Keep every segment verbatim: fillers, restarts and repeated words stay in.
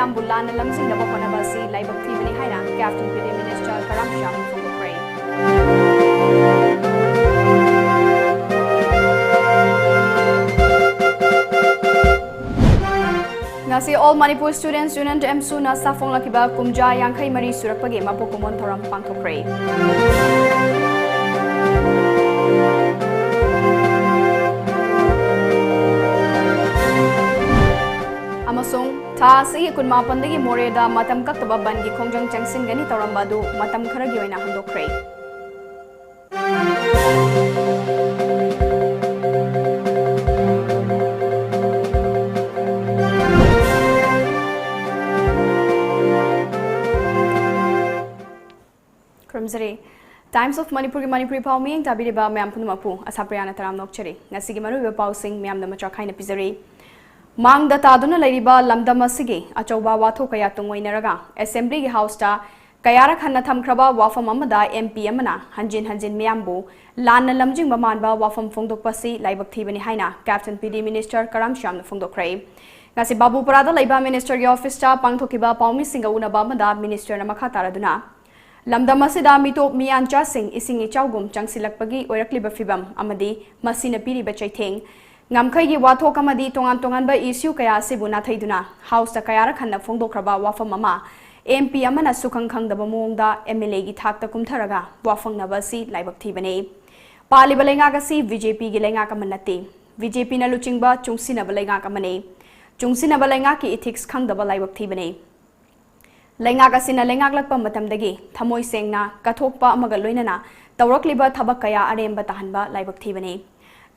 ꯃꯤꯌꯥꯝꯕꯨ ꯂꯥꯟꯅ ꯂꯝꯖꯤꯡꯅꯕ ꯍꯣꯠꯅꯕ ꯑꯁꯤ ꯂꯥꯏꯕꯛ ꯊꯤꯕꯅꯤ ꯍꯥꯏꯅ ꯀꯦꯞꯇꯦꯟ ꯄꯤ ꯗꯤ ꯃꯤꯅꯤꯁꯇꯔ ꯀꯔꯥꯝ ꯁ꯭ꯌꯥꯝꯅ ꯐꯣꯡꯗꯣꯛꯈ꯭ꯔꯦ꯫ ꯉꯁꯤ All Manipur Students Union, ꯑꯦꯝꯁꯨꯅ ꯁꯥꯐꯣꯡꯂꯛꯈꯤꯕ ꯀꯨꯝꯖꯥ ꯌꯥꯡꯈꯩ ꯃꯔꯤ ꯁꯨꯔꯛꯄꯒꯤ ꯃꯄꯣꯛ ꯀꯨꯝꯑꯣꯟ ꯊꯧꯔꯝ ꯄꯥꯡꯊꯣꯛꯈ꯭ꯔꯦ꯫ ꯑꯃꯁꯨꯡ ꯊꯥ ꯑꯁꯤꯒꯤ ꯀꯨꯟꯃꯥꯄꯟꯗꯒꯤ ꯃꯣꯔꯦꯗ ꯃꯇꯝ ꯀꯛꯇꯕ ꯕꯟꯒꯤ ꯈꯣꯡꯖꯪ ꯆꯪꯁꯤꯟꯒꯅꯤ ꯇꯧꯔꯝꯕ ꯑꯗꯨ ꯃꯇꯝ ꯈꯔꯒꯤ ꯑꯣꯏꯅ ꯍꯟꯗꯣꯛꯈ꯭ꯔꯦ꯫ ꯈꯨꯔꯨꯝꯖꯔꯤ꯫ Times of ꯃꯅꯤꯄꯨꯔꯒꯤ ꯃꯅꯤꯄꯨꯔꯤ ꯄꯥꯎ ꯃꯤꯠꯌꯦꯡ ꯇꯥꯕꯤꯔꯤꯕ ꯃꯌꯥꯝ ꯄꯨꯝꯅꯃꯛꯄꯨ ꯑꯁꯥꯄ꯭ꯔꯤꯌꯥꯅ ꯇꯔꯥꯝꯅ ꯑꯣꯛꯆꯔꯤ꯫ ꯉꯁꯤꯒꯤ ꯃꯔꯨꯑꯣꯏꯕ ꯄꯥꯎꯁꯤꯡ ꯃꯌꯥꯝꯗ ꯃꯆꯥ ꯈꯥꯏꯅ ꯄꯤꯖꯔꯤ꯫ ꯃꯥꯡꯗ ꯇꯥꯗꯨꯅ ꯂꯩꯔꯤꯕ ꯂꯝꯗꯝ ꯑꯁꯤꯒꯤ ꯑꯆꯧꯕ ꯋꯥꯊꯣꯛ ꯀꯌꯥ ꯇꯨꯡꯑꯣꯏꯅꯔꯒ ꯑꯦꯁꯦꯝꯕ꯭ꯂꯤꯒꯤ ꯍꯥꯎꯁꯇ ꯀꯌꯥꯔꯛ ꯍꯟꯅ ꯊꯝꯈ꯭ꯔꯕ ꯋꯥꯐꯝ ꯑꯃꯗ ꯑꯦꯝ ꯄꯤ ꯑꯃꯅ ꯍꯟꯖꯤꯟ ꯍꯟꯖꯤꯟ ꯃꯤꯌꯥꯝꯕꯨ ꯂꯥꯟꯅ ꯂꯝꯖꯤꯡꯕ ꯃꯥꯟꯕ ꯋꯥꯐꯝ ꯐꯣꯡꯗꯣꯛꯄ ꯑꯁꯤ ꯂꯥꯏꯕꯛ ꯊꯤꯕꯅꯤ ꯍꯥꯏꯅ ꯀꯦꯞꯇꯦꯟ ꯄꯤ ꯗꯤ ꯃꯤꯅꯤꯁꯇꯔ ꯀꯔꯥꯝ ꯁ꯭ꯌꯥꯝꯅ ꯐꯣꯡꯗꯣꯛꯈ꯭ꯔꯦ꯫ ꯉꯁꯤ ꯕꯥꯕꯨꯄꯨꯔꯥꯗ ꯂꯩꯕ ꯃꯤꯅꯤꯁꯇꯔꯒꯤ ꯑꯣꯐꯤꯁꯇ ꯄꯥꯡꯊꯣꯛꯈꯤꯕ ꯄꯥꯎꯃꯤꯁꯤꯡꯒ ꯎꯅꯕ ꯑꯃꯗ ꯃꯤꯅꯤꯁꯇꯔꯅ ꯃꯈꯥ ꯇꯥꯔꯗꯨꯅ, ꯂꯝꯗꯝ ꯑꯁꯤꯗ ꯃꯤꯇꯣꯞ ꯃꯤꯌꯥꯟꯆꯥꯁꯤꯡ ꯏꯁꯤꯡ ꯏꯆꯥꯎꯒꯨꯝ ꯆꯪꯁꯤꯜꯂꯛꯄꯒꯤ ꯑꯣꯏꯔꯛꯂꯤꯕ ꯐꯤꯚꯝ ꯑꯃꯗꯤ ꯃꯁꯤꯅ ꯄꯤꯔꯤꯕ ꯆꯩꯊꯦꯡ, ꯉꯝꯈꯩꯒꯤ ꯋꯥꯊꯣꯛ ꯑꯃꯗꯤ ꯇꯣꯉꯥꯟ ꯇꯣꯉꯥꯟꯕ ꯏꯁꯨ ꯀꯌꯥ ꯑꯁꯤꯕꯨ ꯅꯥꯊꯩꯗꯨꯅ ꯍꯥꯎꯁꯇ ꯀꯌꯥꯔꯛ ꯍꯟꯅ ꯐꯣꯡꯗꯣꯛꯈ꯭ꯔꯕ ꯋꯥꯐꯝ ꯑꯃ ꯑꯦꯝ ꯄꯤ ꯑꯃꯅ ꯁꯨꯈꯪ ꯈꯪꯗꯕ ꯃꯑꯣꯡꯗ ꯑꯦꯝ ꯑꯦꯜ ꯑꯦꯒꯤ ꯊꯥꯛꯇ ꯀꯨꯝꯊꯔꯒ ꯋꯥꯐꯪꯅꯕ ꯑꯁꯤ ꯂꯥꯏꯕꯛ ꯊꯤꯕꯅꯤ꯫ ꯄꯥꯜꯂꯤꯕ ꯂꯩꯉꯥꯛ ꯑꯁꯤ ꯕꯤ ꯖꯦ ꯄꯤꯒꯤ ꯂꯩꯉꯥꯛ ꯑꯃ ꯅꯠꯇꯦ꯫ ꯕꯤ ꯖꯦ ꯄꯤꯅ ꯂꯨꯆꯤꯡꯕ ꯆꯨꯡꯁꯤꯟꯅꯕ ꯂꯩꯉꯥꯛ ꯑꯃꯅꯤ꯫ ꯆꯨꯡꯁꯤꯟꯅꯕ ꯂꯩꯉꯥꯛꯀꯤ ꯏꯊꯤꯛꯁ ꯈꯪꯗꯕ ꯂꯥꯏꯕꯛ ꯊꯤꯕꯅꯤ꯫ ꯂꯩꯉꯥꯛ ꯑꯁꯤꯅ ꯂꯩꯉꯥꯛꯂꯛꯄ ꯃꯇꯝꯗꯒꯤ ꯊꯃꯣꯏ ꯁꯦꯡꯅ ꯀꯠꯊꯣꯛꯄ ꯑꯃꯒ ꯂꯣꯏꯅꯅ ꯇꯧꯔꯛꯂꯤꯕ ꯊꯕꯛ ꯀꯌꯥ ꯑꯔꯦꯝꯕ ꯇꯥꯍꯟꯕ ꯂꯥꯏꯕꯛ ꯊꯤꯕꯅꯤ꯫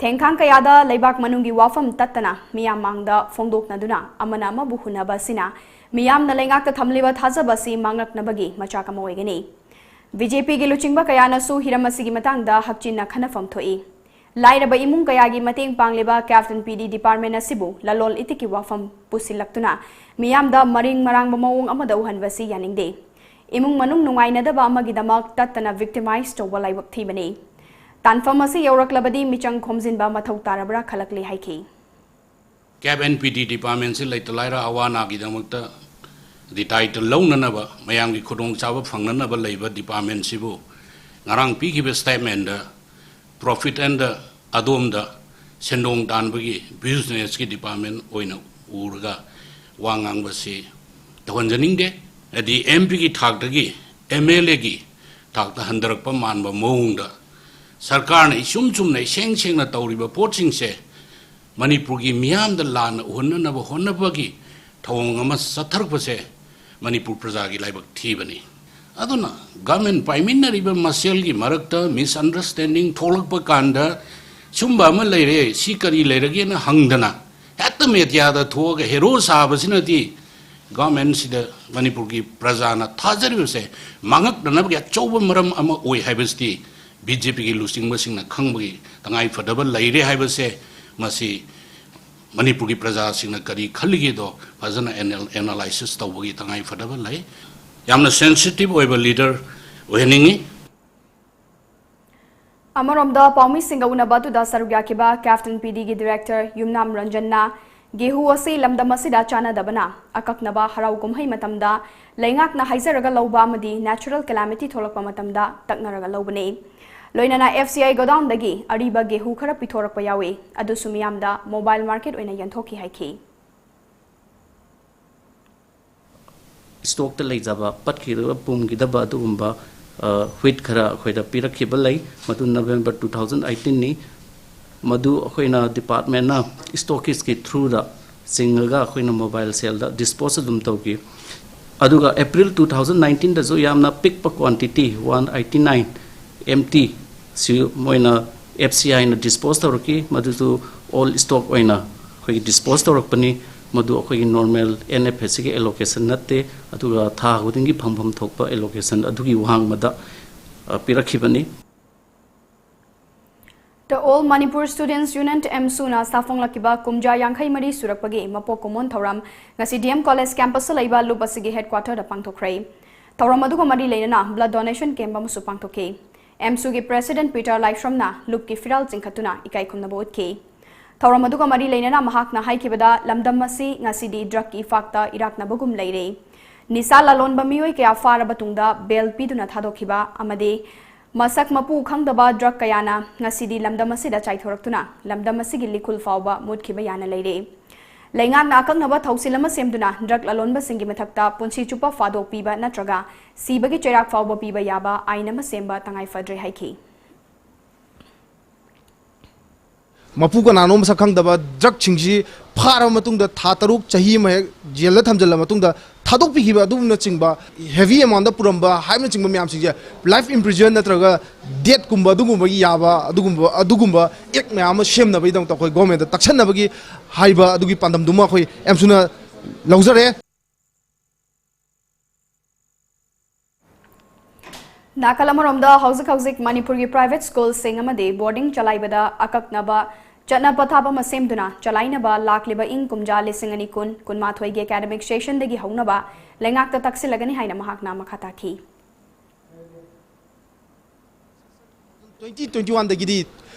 ꯊꯦꯡꯈꯥꯡ ꯀꯌꯥꯗ ꯂꯩꯕꯥꯛ ꯃꯅꯨꯡꯒꯤ ꯋꯥꯐꯝ ꯇꯠꯇꯅ ꯃꯤꯌꯥꯝ ꯃꯥꯡꯗ ꯐꯣꯡꯗꯣꯛꯅꯗꯨꯅ ꯑꯃꯅ ꯑꯃꯕꯨ ꯍꯨꯟꯅꯕ ꯑꯁꯤꯅ ꯃꯤꯌꯥꯝꯅ ꯂꯩꯉꯥꯛꯇ ꯊꯝꯂꯤꯕ ꯊꯥꯖꯕ ꯑꯁꯤ ꯃꯥꯡꯂꯛꯅꯕꯒꯤ ꯃꯆꯥꯛ ꯑꯃ ꯑꯣꯏꯒꯅꯤ꯫ ꯕꯤ ꯖꯦ ꯄꯤꯒꯤ ꯂꯨꯆꯤꯡꯕ ꯀꯌꯥꯅꯁꯨ ꯍꯤꯔꯝ ꯑꯁꯤꯒꯤ ꯃꯇꯥꯡꯗ ꯍꯛꯆꯤꯟꯅ ꯈꯟꯅꯐꯝ ꯊꯣꯛꯏ꯫ ꯂꯥꯏꯔꯕ ꯏꯃꯨꯡ ꯀꯌꯥꯒꯤ ꯃꯇꯦꯡ ꯄꯥꯡꯂꯤꯕ ꯀꯦꯞꯇꯦꯟ ꯄꯤ ꯗꯤ ꯗꯤꯄꯥꯔꯠꯃꯦꯟ ꯑꯁꯤꯕꯨ ꯂꯂꯣꯟ ꯏꯇꯤꯛꯀꯤ ꯋꯥꯐꯝ ꯄꯨꯁꯤꯜꯂꯛꯇꯨꯅ ꯃꯤꯌꯥꯝꯗ ꯃꯔꯤꯡ ꯃꯔꯥꯡꯕ ꯃꯑꯣꯡ ꯑꯃꯗ ꯎꯍꯟꯕꯁꯤ ꯌꯥꯅꯤꯡꯗꯦ꯫ ꯏꯃꯨꯡ ꯃꯅꯨꯡ ꯅꯨꯡꯉꯥꯏꯅꯗꯕ ꯑꯃꯒꯤꯗꯃꯛ ꯇꯠꯇꯅ ꯚꯤꯛꯇꯤꯃꯥꯏꯖ ꯇꯧꯕ ꯂꯥꯏꯕꯛ ꯊꯤꯕꯅꯤ꯫ ꯇꯥꯟꯐꯝ ꯑꯁꯤ ꯌꯧꯔꯛꯂꯕꯗꯤ ꯃꯤꯆꯪ ꯈꯣꯝꯖꯤꯟꯕ ꯃꯊꯧ ꯇꯥꯔꯕ꯭ꯔꯥ ꯈꯜꯂꯛꯂꯤ ꯍꯥꯏꯈꯤ꯫ ꯀꯦꯞ ꯑꯦꯟ ꯄꯤ ꯗꯤ ꯗꯤꯄꯥꯔꯠꯃꯦꯟꯁꯤ ꯂꯩꯇ ꯂꯥꯏꯔ ꯑꯋꯥ ꯑꯅꯥꯒꯤꯗꯃꯛꯇ ꯗꯤꯇꯥꯏꯇ ꯂꯧꯅꯅꯕ, ꯃꯌꯥꯝꯒꯤ ꯈꯨꯗꯣꯡꯆꯥꯕ ꯐꯪꯅꯅꯕ ꯂꯩꯕ ꯗꯤꯄꯥꯔꯠꯃꯦꯟꯁꯤꯕꯨ ꯉꯔꯥꯡ ꯄꯤꯈꯤꯕ ꯁ꯭ꯇꯦꯠꯃꯦꯟꯗ profit and ꯑꯗꯣꯝꯗ ꯁꯦꯟꯗꯣꯡ ꯇꯥꯟꯕꯒꯤ ꯕꯤꯖꯤꯅꯦꯁꯀꯤ ꯗꯤꯄꯥꯔꯠꯃꯦꯟ ꯑꯣꯏꯅ ꯎꯔꯒ ꯋꯥ ꯉꯥꯡꯕꯁꯤ ꯇꯧꯍꯟꯖꯅꯤꯡꯗꯦ꯫ ꯍꯥꯏꯗꯤ ꯑꯦꯝ ꯄꯤꯒꯤ ꯊꯥꯛꯇꯒꯤ ꯑꯦꯝ ꯑꯦꯜ ꯑꯦꯒꯤ ꯊꯥꯛꯇ ꯍꯟꯊꯔꯛꯄ ꯃꯥꯟꯕ ꯃꯑꯣꯡꯗ ꯁꯔꯀꯥꯔꯅ ꯏꯆꯨꯝ ꯆꯨꯝꯅ ꯏꯁꯦꯡ ꯁꯦꯡꯅ ꯇꯧꯔꯤꯕ ꯄꯣꯠꯁꯤꯡꯁꯦ ꯃꯅꯤꯄꯨꯔꯒꯤ ꯃꯤꯌꯥꯝꯗ ꯂꯥꯟꯅ ꯎꯍꯟꯅꯅꯕ ꯍꯣꯠꯅꯕꯒꯤ ꯊꯧꯑꯣꯡ ꯑꯃ ꯆꯠꯊꯔꯛꯄꯁꯦ ꯃꯅꯤꯄꯨꯔ ꯄ꯭ꯔꯖꯥꯒꯤ ꯂꯥꯏꯕꯛ ꯊꯤꯕꯅꯤ꯫ ꯑꯗꯨꯅ ꯒꯚꯔꯟꯃꯦꯟ ꯄꯥꯏꯃꯤꯟꯅꯔꯤꯕ ꯃꯁꯦꯜꯒꯤ ꯃꯔꯛꯇ ꯃꯤꯁꯑꯟꯗꯔꯁꯇꯦꯟꯗꯤꯡ ꯊꯣꯛꯂꯛꯄ ꯀꯥꯟꯗ ꯁꯨꯝꯕ ꯑꯃ ꯂꯩꯔꯦ, ꯁꯤ ꯀꯔꯤ ꯂꯩꯔꯒꯦꯅ ꯍꯪꯗꯅ ꯍꯦꯛꯇ ꯃꯦꯗꯤꯌꯥꯗ ꯊꯣꯛꯑꯒ ꯍꯦꯔꯣ ꯁꯥꯕꯁꯤꯅꯗꯤ ꯒꯚꯔꯟꯃꯦꯟꯁꯤꯗ ꯃꯅꯤꯄꯨꯔꯒꯤ ꯄ꯭ꯔꯖꯥꯅ ꯊꯥꯖꯔꯤꯕꯁꯦ ꯃꯥꯡꯉꯛꯅꯅꯕꯒꯤ ꯑꯆꯧꯕ ꯃꯔꯝ ꯑꯃ ꯑꯣꯏ ꯍꯥꯏꯕꯁꯤꯗꯤ ꯕꯤ ꯖꯦ ꯄꯤꯒꯤ ꯂꯨꯆꯤꯡꯕꯁꯤꯡꯅ ꯈꯪꯕꯒꯤ ꯇꯉꯥꯏ ꯐꯗꯕ ꯂꯩꯔꯦ ꯍꯥꯏꯕꯁꯦ ꯃꯁꯤ ꯃꯅꯤꯄꯨꯔꯒꯤ ꯄ꯭ꯔꯖꯥꯁꯤꯡꯅ ꯀꯔꯤ ꯈꯜꯂꯤꯒꯦꯗꯣ ꯐꯖꯅ ꯑꯦꯅꯥꯂꯥꯏꯁꯤꯁ ꯇꯧꯕꯒꯤ ꯇꯉꯥꯏ ꯐꯗꯕ ꯂꯩ꯫ ꯌꯥꯝꯅ ꯁꯦꯟꯁꯤꯇꯤꯚ ꯑꯣꯏꯕ ꯂꯤꯗꯔ ꯑꯣꯏꯍꯟꯅꯤꯡꯉꯤ꯫ ꯑꯃꯔꯣꯝꯗ, ꯄꯥꯎꯃꯤꯁꯤꯡꯒ ꯎꯅꯕ ꯑꯗꯨꯗ ꯁꯔꯨꯛ ꯌꯥꯈꯤꯕ ꯀꯦꯞꯇꯟ ꯄꯤ ꯗꯤꯒꯤ ꯗꯤꯔꯦꯛꯇꯔ ꯌꯨꯝꯅꯥꯝ ꯔꯟꯖꯟꯅ, ꯒꯦꯍꯨ ꯑꯁꯤ ꯂꯝꯗꯝ ꯑꯁꯤꯗ ꯆꯥꯟꯅꯗꯕꯅ ꯑꯀꯛꯅꯕ ꯍꯔꯥꯎ ꯀꯨꯝꯍꯩ ꯃꯇꯝꯗ ꯂꯩꯉꯥꯛꯅ ꯍꯥꯏꯖꯔꯒ ꯂꯧꯕ ꯑꯃꯗꯤ natural calamity ꯊꯣꯛꯂꯛꯄ ꯃꯇꯝꯗ ꯇꯛꯅꯔꯒ ꯂꯧꯕꯅꯤ꯫ ꯂꯣꯏꯅꯅ F C I godownꯗꯒꯤ ꯑꯔꯤꯕ ꯒꯦꯍꯨ ꯈꯔ ꯄꯤꯊꯣꯔꯛꯄ ꯌꯥꯎꯏ, ꯑꯗꯨꯁꯨ ꯃꯤꯌꯥꯝꯗ mobile market ꯑꯣꯏꯅ ꯌꯦꯟꯊꯣꯛꯈꯤ ꯍꯥꯏꯈꯤ꯫ ꯏꯁꯇꯣꯛꯇ ꯂꯩꯖꯕ ꯄꯠꯈꯤꯗꯕ ꯄꯨꯝꯈꯤꯗꯕ ꯑꯗꯨꯒꯨꯝꯕ ꯋꯤꯠ ꯈꯔ ꯑꯩꯈꯣꯏꯗ ꯄꯤꯔꯛꯈꯤꯕ ꯂꯩ꯫ ꯃꯗꯨ November two thousand eighteenꯅꯤ꯫ ꯃꯗꯨ ꯑꯩꯈꯣꯏꯅ ꯗꯤꯄꯥꯔꯠꯃꯦꯟꯅ ꯏꯁꯇꯣꯛꯀꯤꯁꯀꯤ ꯊ꯭ꯔꯨꯗ ꯆꯤꯡꯉꯒ ꯑꯩꯈꯣꯏꯅ ꯃꯣꯕꯥꯏꯜ ꯁꯦꯜꯗ ꯗꯤꯁꯄꯣꯁ ꯑꯗꯨꯝ ꯇꯧꯈꯤ꯫ ꯑꯗꯨꯒ April two thousand nineteenꯗꯁꯨ ꯌꯥꯝꯅ ꯄꯤꯛꯄ quantity one eighty nine M T ꯁꯤ ꯃꯣꯏꯅ F C Iꯅ ꯗꯤꯁꯄꯣꯁ ꯇꯧꯔꯛꯈꯤ꯫ ꯃꯗꯨꯁꯨ ꯑꯣꯜ ꯏꯁꯇꯣꯛ ꯑꯣꯏꯅ ꯑꯩꯈꯣꯏꯒꯤ ꯗꯤꯁꯄꯣꯁ ꯇꯧꯔꯛꯄꯅꯤ꯫ ꯃꯗꯨ ꯑꯩꯈꯣꯏꯒꯤ ꯅꯣꯔꯃꯦꯜ N F Sꯒꯤ ꯑꯦꯂꯣꯀꯦꯁꯟ ꯅꯠꯇꯦ, ꯑꯗꯨꯒ ꯊꯥ ꯈꯨꯗꯤꯡꯒꯤ ꯐꯪꯐꯝ ꯊꯣꯛꯄ ꯑꯦꯂꯣꯀꯦꯁꯟ ꯑꯗꯨꯒꯤ ꯋꯥꯡꯃꯗ ꯄꯤꯔꯛꯈꯤꯕꯅꯤ꯫ The All Manipur Students Union, AMSUꯅ ꯁꯥꯐꯣꯡꯂꯛꯈꯤꯕ ꯀꯨꯝꯖꯥ ꯌꯥꯡꯈꯩ ꯃꯔꯤ ꯁꯨꯔꯛꯄꯒꯤ ꯃꯄꯣꯛ ꯀꯨꯝꯑꯣꯟ ꯊꯧꯔꯝ ꯉꯁꯤ D M College campusꯇ ꯂꯩꯕ ꯂꯨꯞ ꯑꯁꯤꯒꯤ headquarterꯗ ꯄꯥꯡꯊꯣꯛꯈ꯭ꯔꯦ꯫ ꯊꯧꯔꯝ ꯑꯗꯨꯒ ꯃꯔꯤ ꯂꯩꯅꯅ blood donation camp ꯑꯃꯁꯨ ꯄꯥꯡꯊꯣꯛꯈꯤ꯫ AMSUꯒꯤ President Peter ꯂꯥꯏꯁ꯭ꯔꯝꯅ ꯂꯨꯞꯀꯤ ꯐꯤꯔꯥꯜ ꯆꯤꯡꯈꯠꯇꯨꯅ ꯏꯀꯥꯏ ꯈꯨꯝꯅꯕ ꯎꯠꯈꯤ꯫ ꯊꯧꯔꯝ ꯑꯗꯨꯒ ꯃꯔꯤ ꯂꯩꯅꯅ ꯃꯍꯥꯛꯅ ꯍꯥꯏꯈꯤꯕꯗ, ꯂꯝꯗꯝ ꯑꯁꯤ ꯉꯁꯤꯗꯤ drugꯀꯤ ꯏꯐꯥꯛꯇ ꯏꯔꯥꯛꯅꯕꯒꯨꯝ ꯂꯩꯔꯦ꯫ ꯅꯤꯁꯥ ꯂꯂꯣꯟꯕ ꯃꯤꯑꯣꯏ ꯀꯌꯥ ꯐꯥꯔꯕ ꯇꯨꯡꯗ ꯕꯦꯜ ꯄꯤꯗꯨꯅ ꯊꯥꯗꯣꯛꯈꯤꯕ ꯑꯃꯗꯤ ꯃꯁꯛ ꯃꯄꯨ ꯈꯪꯗꯕ ꯗ꯭ꯔꯒ ꯀꯌꯥꯅ ꯉꯁꯤꯗꯤ ꯂꯝꯗꯝ ꯑꯁꯤꯗ ꯆꯥꯏꯊꯣꯔꯛꯇꯨꯅ ꯂꯝꯗꯝ ꯑꯁꯤꯒꯤ ꯂꯤꯈꯨꯜ ꯐꯥꯎꯕ ꯃꯨꯠꯈꯤꯕ ꯌꯥꯅ ꯂꯩꯔꯦ꯫ ꯂꯩꯉꯥꯛꯅ ꯑꯀꯛꯅꯕ ꯊꯧꯁꯤꯜ ꯑꯃ ꯁꯦꯝꯗꯨꯅ ꯗ꯭ꯔꯒ ꯂꯂꯣꯟꯕꯁꯤꯡꯒꯤ ꯃꯊꯛꯇ ꯄꯨꯟꯁꯤ ꯆꯨꯞꯄ ꯐꯥꯗꯣꯛ ꯄꯤꯕ ꯅꯠꯇ꯭ꯔꯒ ꯁꯤꯕꯒꯤ ꯆꯩꯔꯥꯛ ꯐꯥꯎꯕ ꯄꯤꯕ ꯌꯥꯕ ꯑꯥꯏꯟ ꯑꯃ ꯁꯦꯝꯕ ꯇꯉꯥꯏ ꯐꯗ꯭ꯔꯦ ꯍꯥꯏꯈꯤ꯫ ꯃꯄꯨ ꯀꯅꯥꯅꯣ ꯃꯁꯛ ꯈꯪꯗꯕ ꯗ꯭ꯔꯒꯁꯤꯡꯁꯤ ꯐꯥꯔꯕ ꯃꯇꯨꯡꯗ ꯊꯥ ꯇꯔꯨꯛ, ꯆꯍꯤ ꯑꯃ ꯍꯦꯛ ꯖꯦꯜꯗ ꯊꯝꯖꯤꯜꯂ ꯃꯇꯨꯡꯗ ꯊꯥꯗꯣꯛꯄꯤꯈꯤꯕ ꯑꯗꯨꯒꯨꯝꯅꯆꯤꯡꯕ, ꯍꯦꯚꯤ ꯑꯦꯃꯥꯎꯟꯗ ꯄꯨꯔꯝꯕ ꯍꯥꯏꯕꯅꯆꯤꯡꯕ ꯃꯌꯥꯝꯁꯤꯡꯁꯦ ꯂꯥꯏꯐ ꯏꯝꯄ꯭ꯔꯤꯖꯟ ꯅꯠꯇ꯭ꯔꯒ ꯗꯦꯠꯀꯨꯝꯕ ꯑꯗꯨꯒꯨꯝꯕꯒꯤ ꯌꯥꯕ ꯑꯗꯨꯒꯨꯝꯕ ꯑꯗꯨꯒꯨꯝꯕ ꯑꯦꯛ ꯃꯌꯥꯝ ꯑꯃ ꯁꯦꯝꯅꯕꯒꯤꯗꯃꯛꯇ ꯑꯩꯈꯣꯏ ꯒꯣꯔꯃꯦꯟꯗ ꯇꯛꯁꯟꯅꯕꯒꯤ ꯍꯥꯏꯕ ꯑꯗꯨꯒꯤ ꯄꯥꯟꯗꯝꯗꯨꯃ ꯑꯩꯈꯣꯏ ꯑꯦꯝꯁꯨꯅ ꯂꯧꯖꯔꯦ꯫ ꯅꯥꯀꯜ ꯑꯃꯔꯣꯝꯗ ꯍꯧꯖꯤꯛ ꯍꯧꯖꯤꯛ ꯃꯅꯤꯄꯨꯔꯒꯤ ꯄ꯭ꯔꯥꯏꯚꯦꯠ ꯁ꯭ꯀꯨꯜꯁꯤꯡ ꯑꯃꯗꯤ ꯕꯣꯔꯗꯤꯡ ꯆꯂꯥꯏꯕꯗ ꯑꯀꯛꯅꯕ ꯆꯠꯅ ꯄꯊꯥꯞ ꯑꯃ ꯁꯦꯝꯗꯨꯅ ꯆꯂꯥꯏꯅꯕ ꯂꯥꯛꯂꯤꯕ ꯏꯪ ꯀꯨꯝꯖꯥ ꯂꯤꯁꯤꯡ ꯑꯅꯤ ꯀꯨꯟ ꯀꯨꯟꯃꯥꯊꯣꯏꯒꯤ ꯑꯦꯀꯥꯗꯃꯤꯛ ꯁꯦꯁꯟꯗꯒꯤ ꯍꯧꯅꯕ ꯂꯩꯉꯥꯛꯇ ꯇꯛꯁꯤꯜꯂꯒꯅꯤ ꯍꯥꯏꯅ ꯃꯍꯥꯛꯅ ꯃꯈꯥ ꯇꯥꯈꯤ꯫ ꯇ꯭ꯋꯦꯟꯇꯤ ꯇ꯭ꯋꯦꯟꯇꯤ ꯋꯥꯟꯗꯒꯤꯗꯤ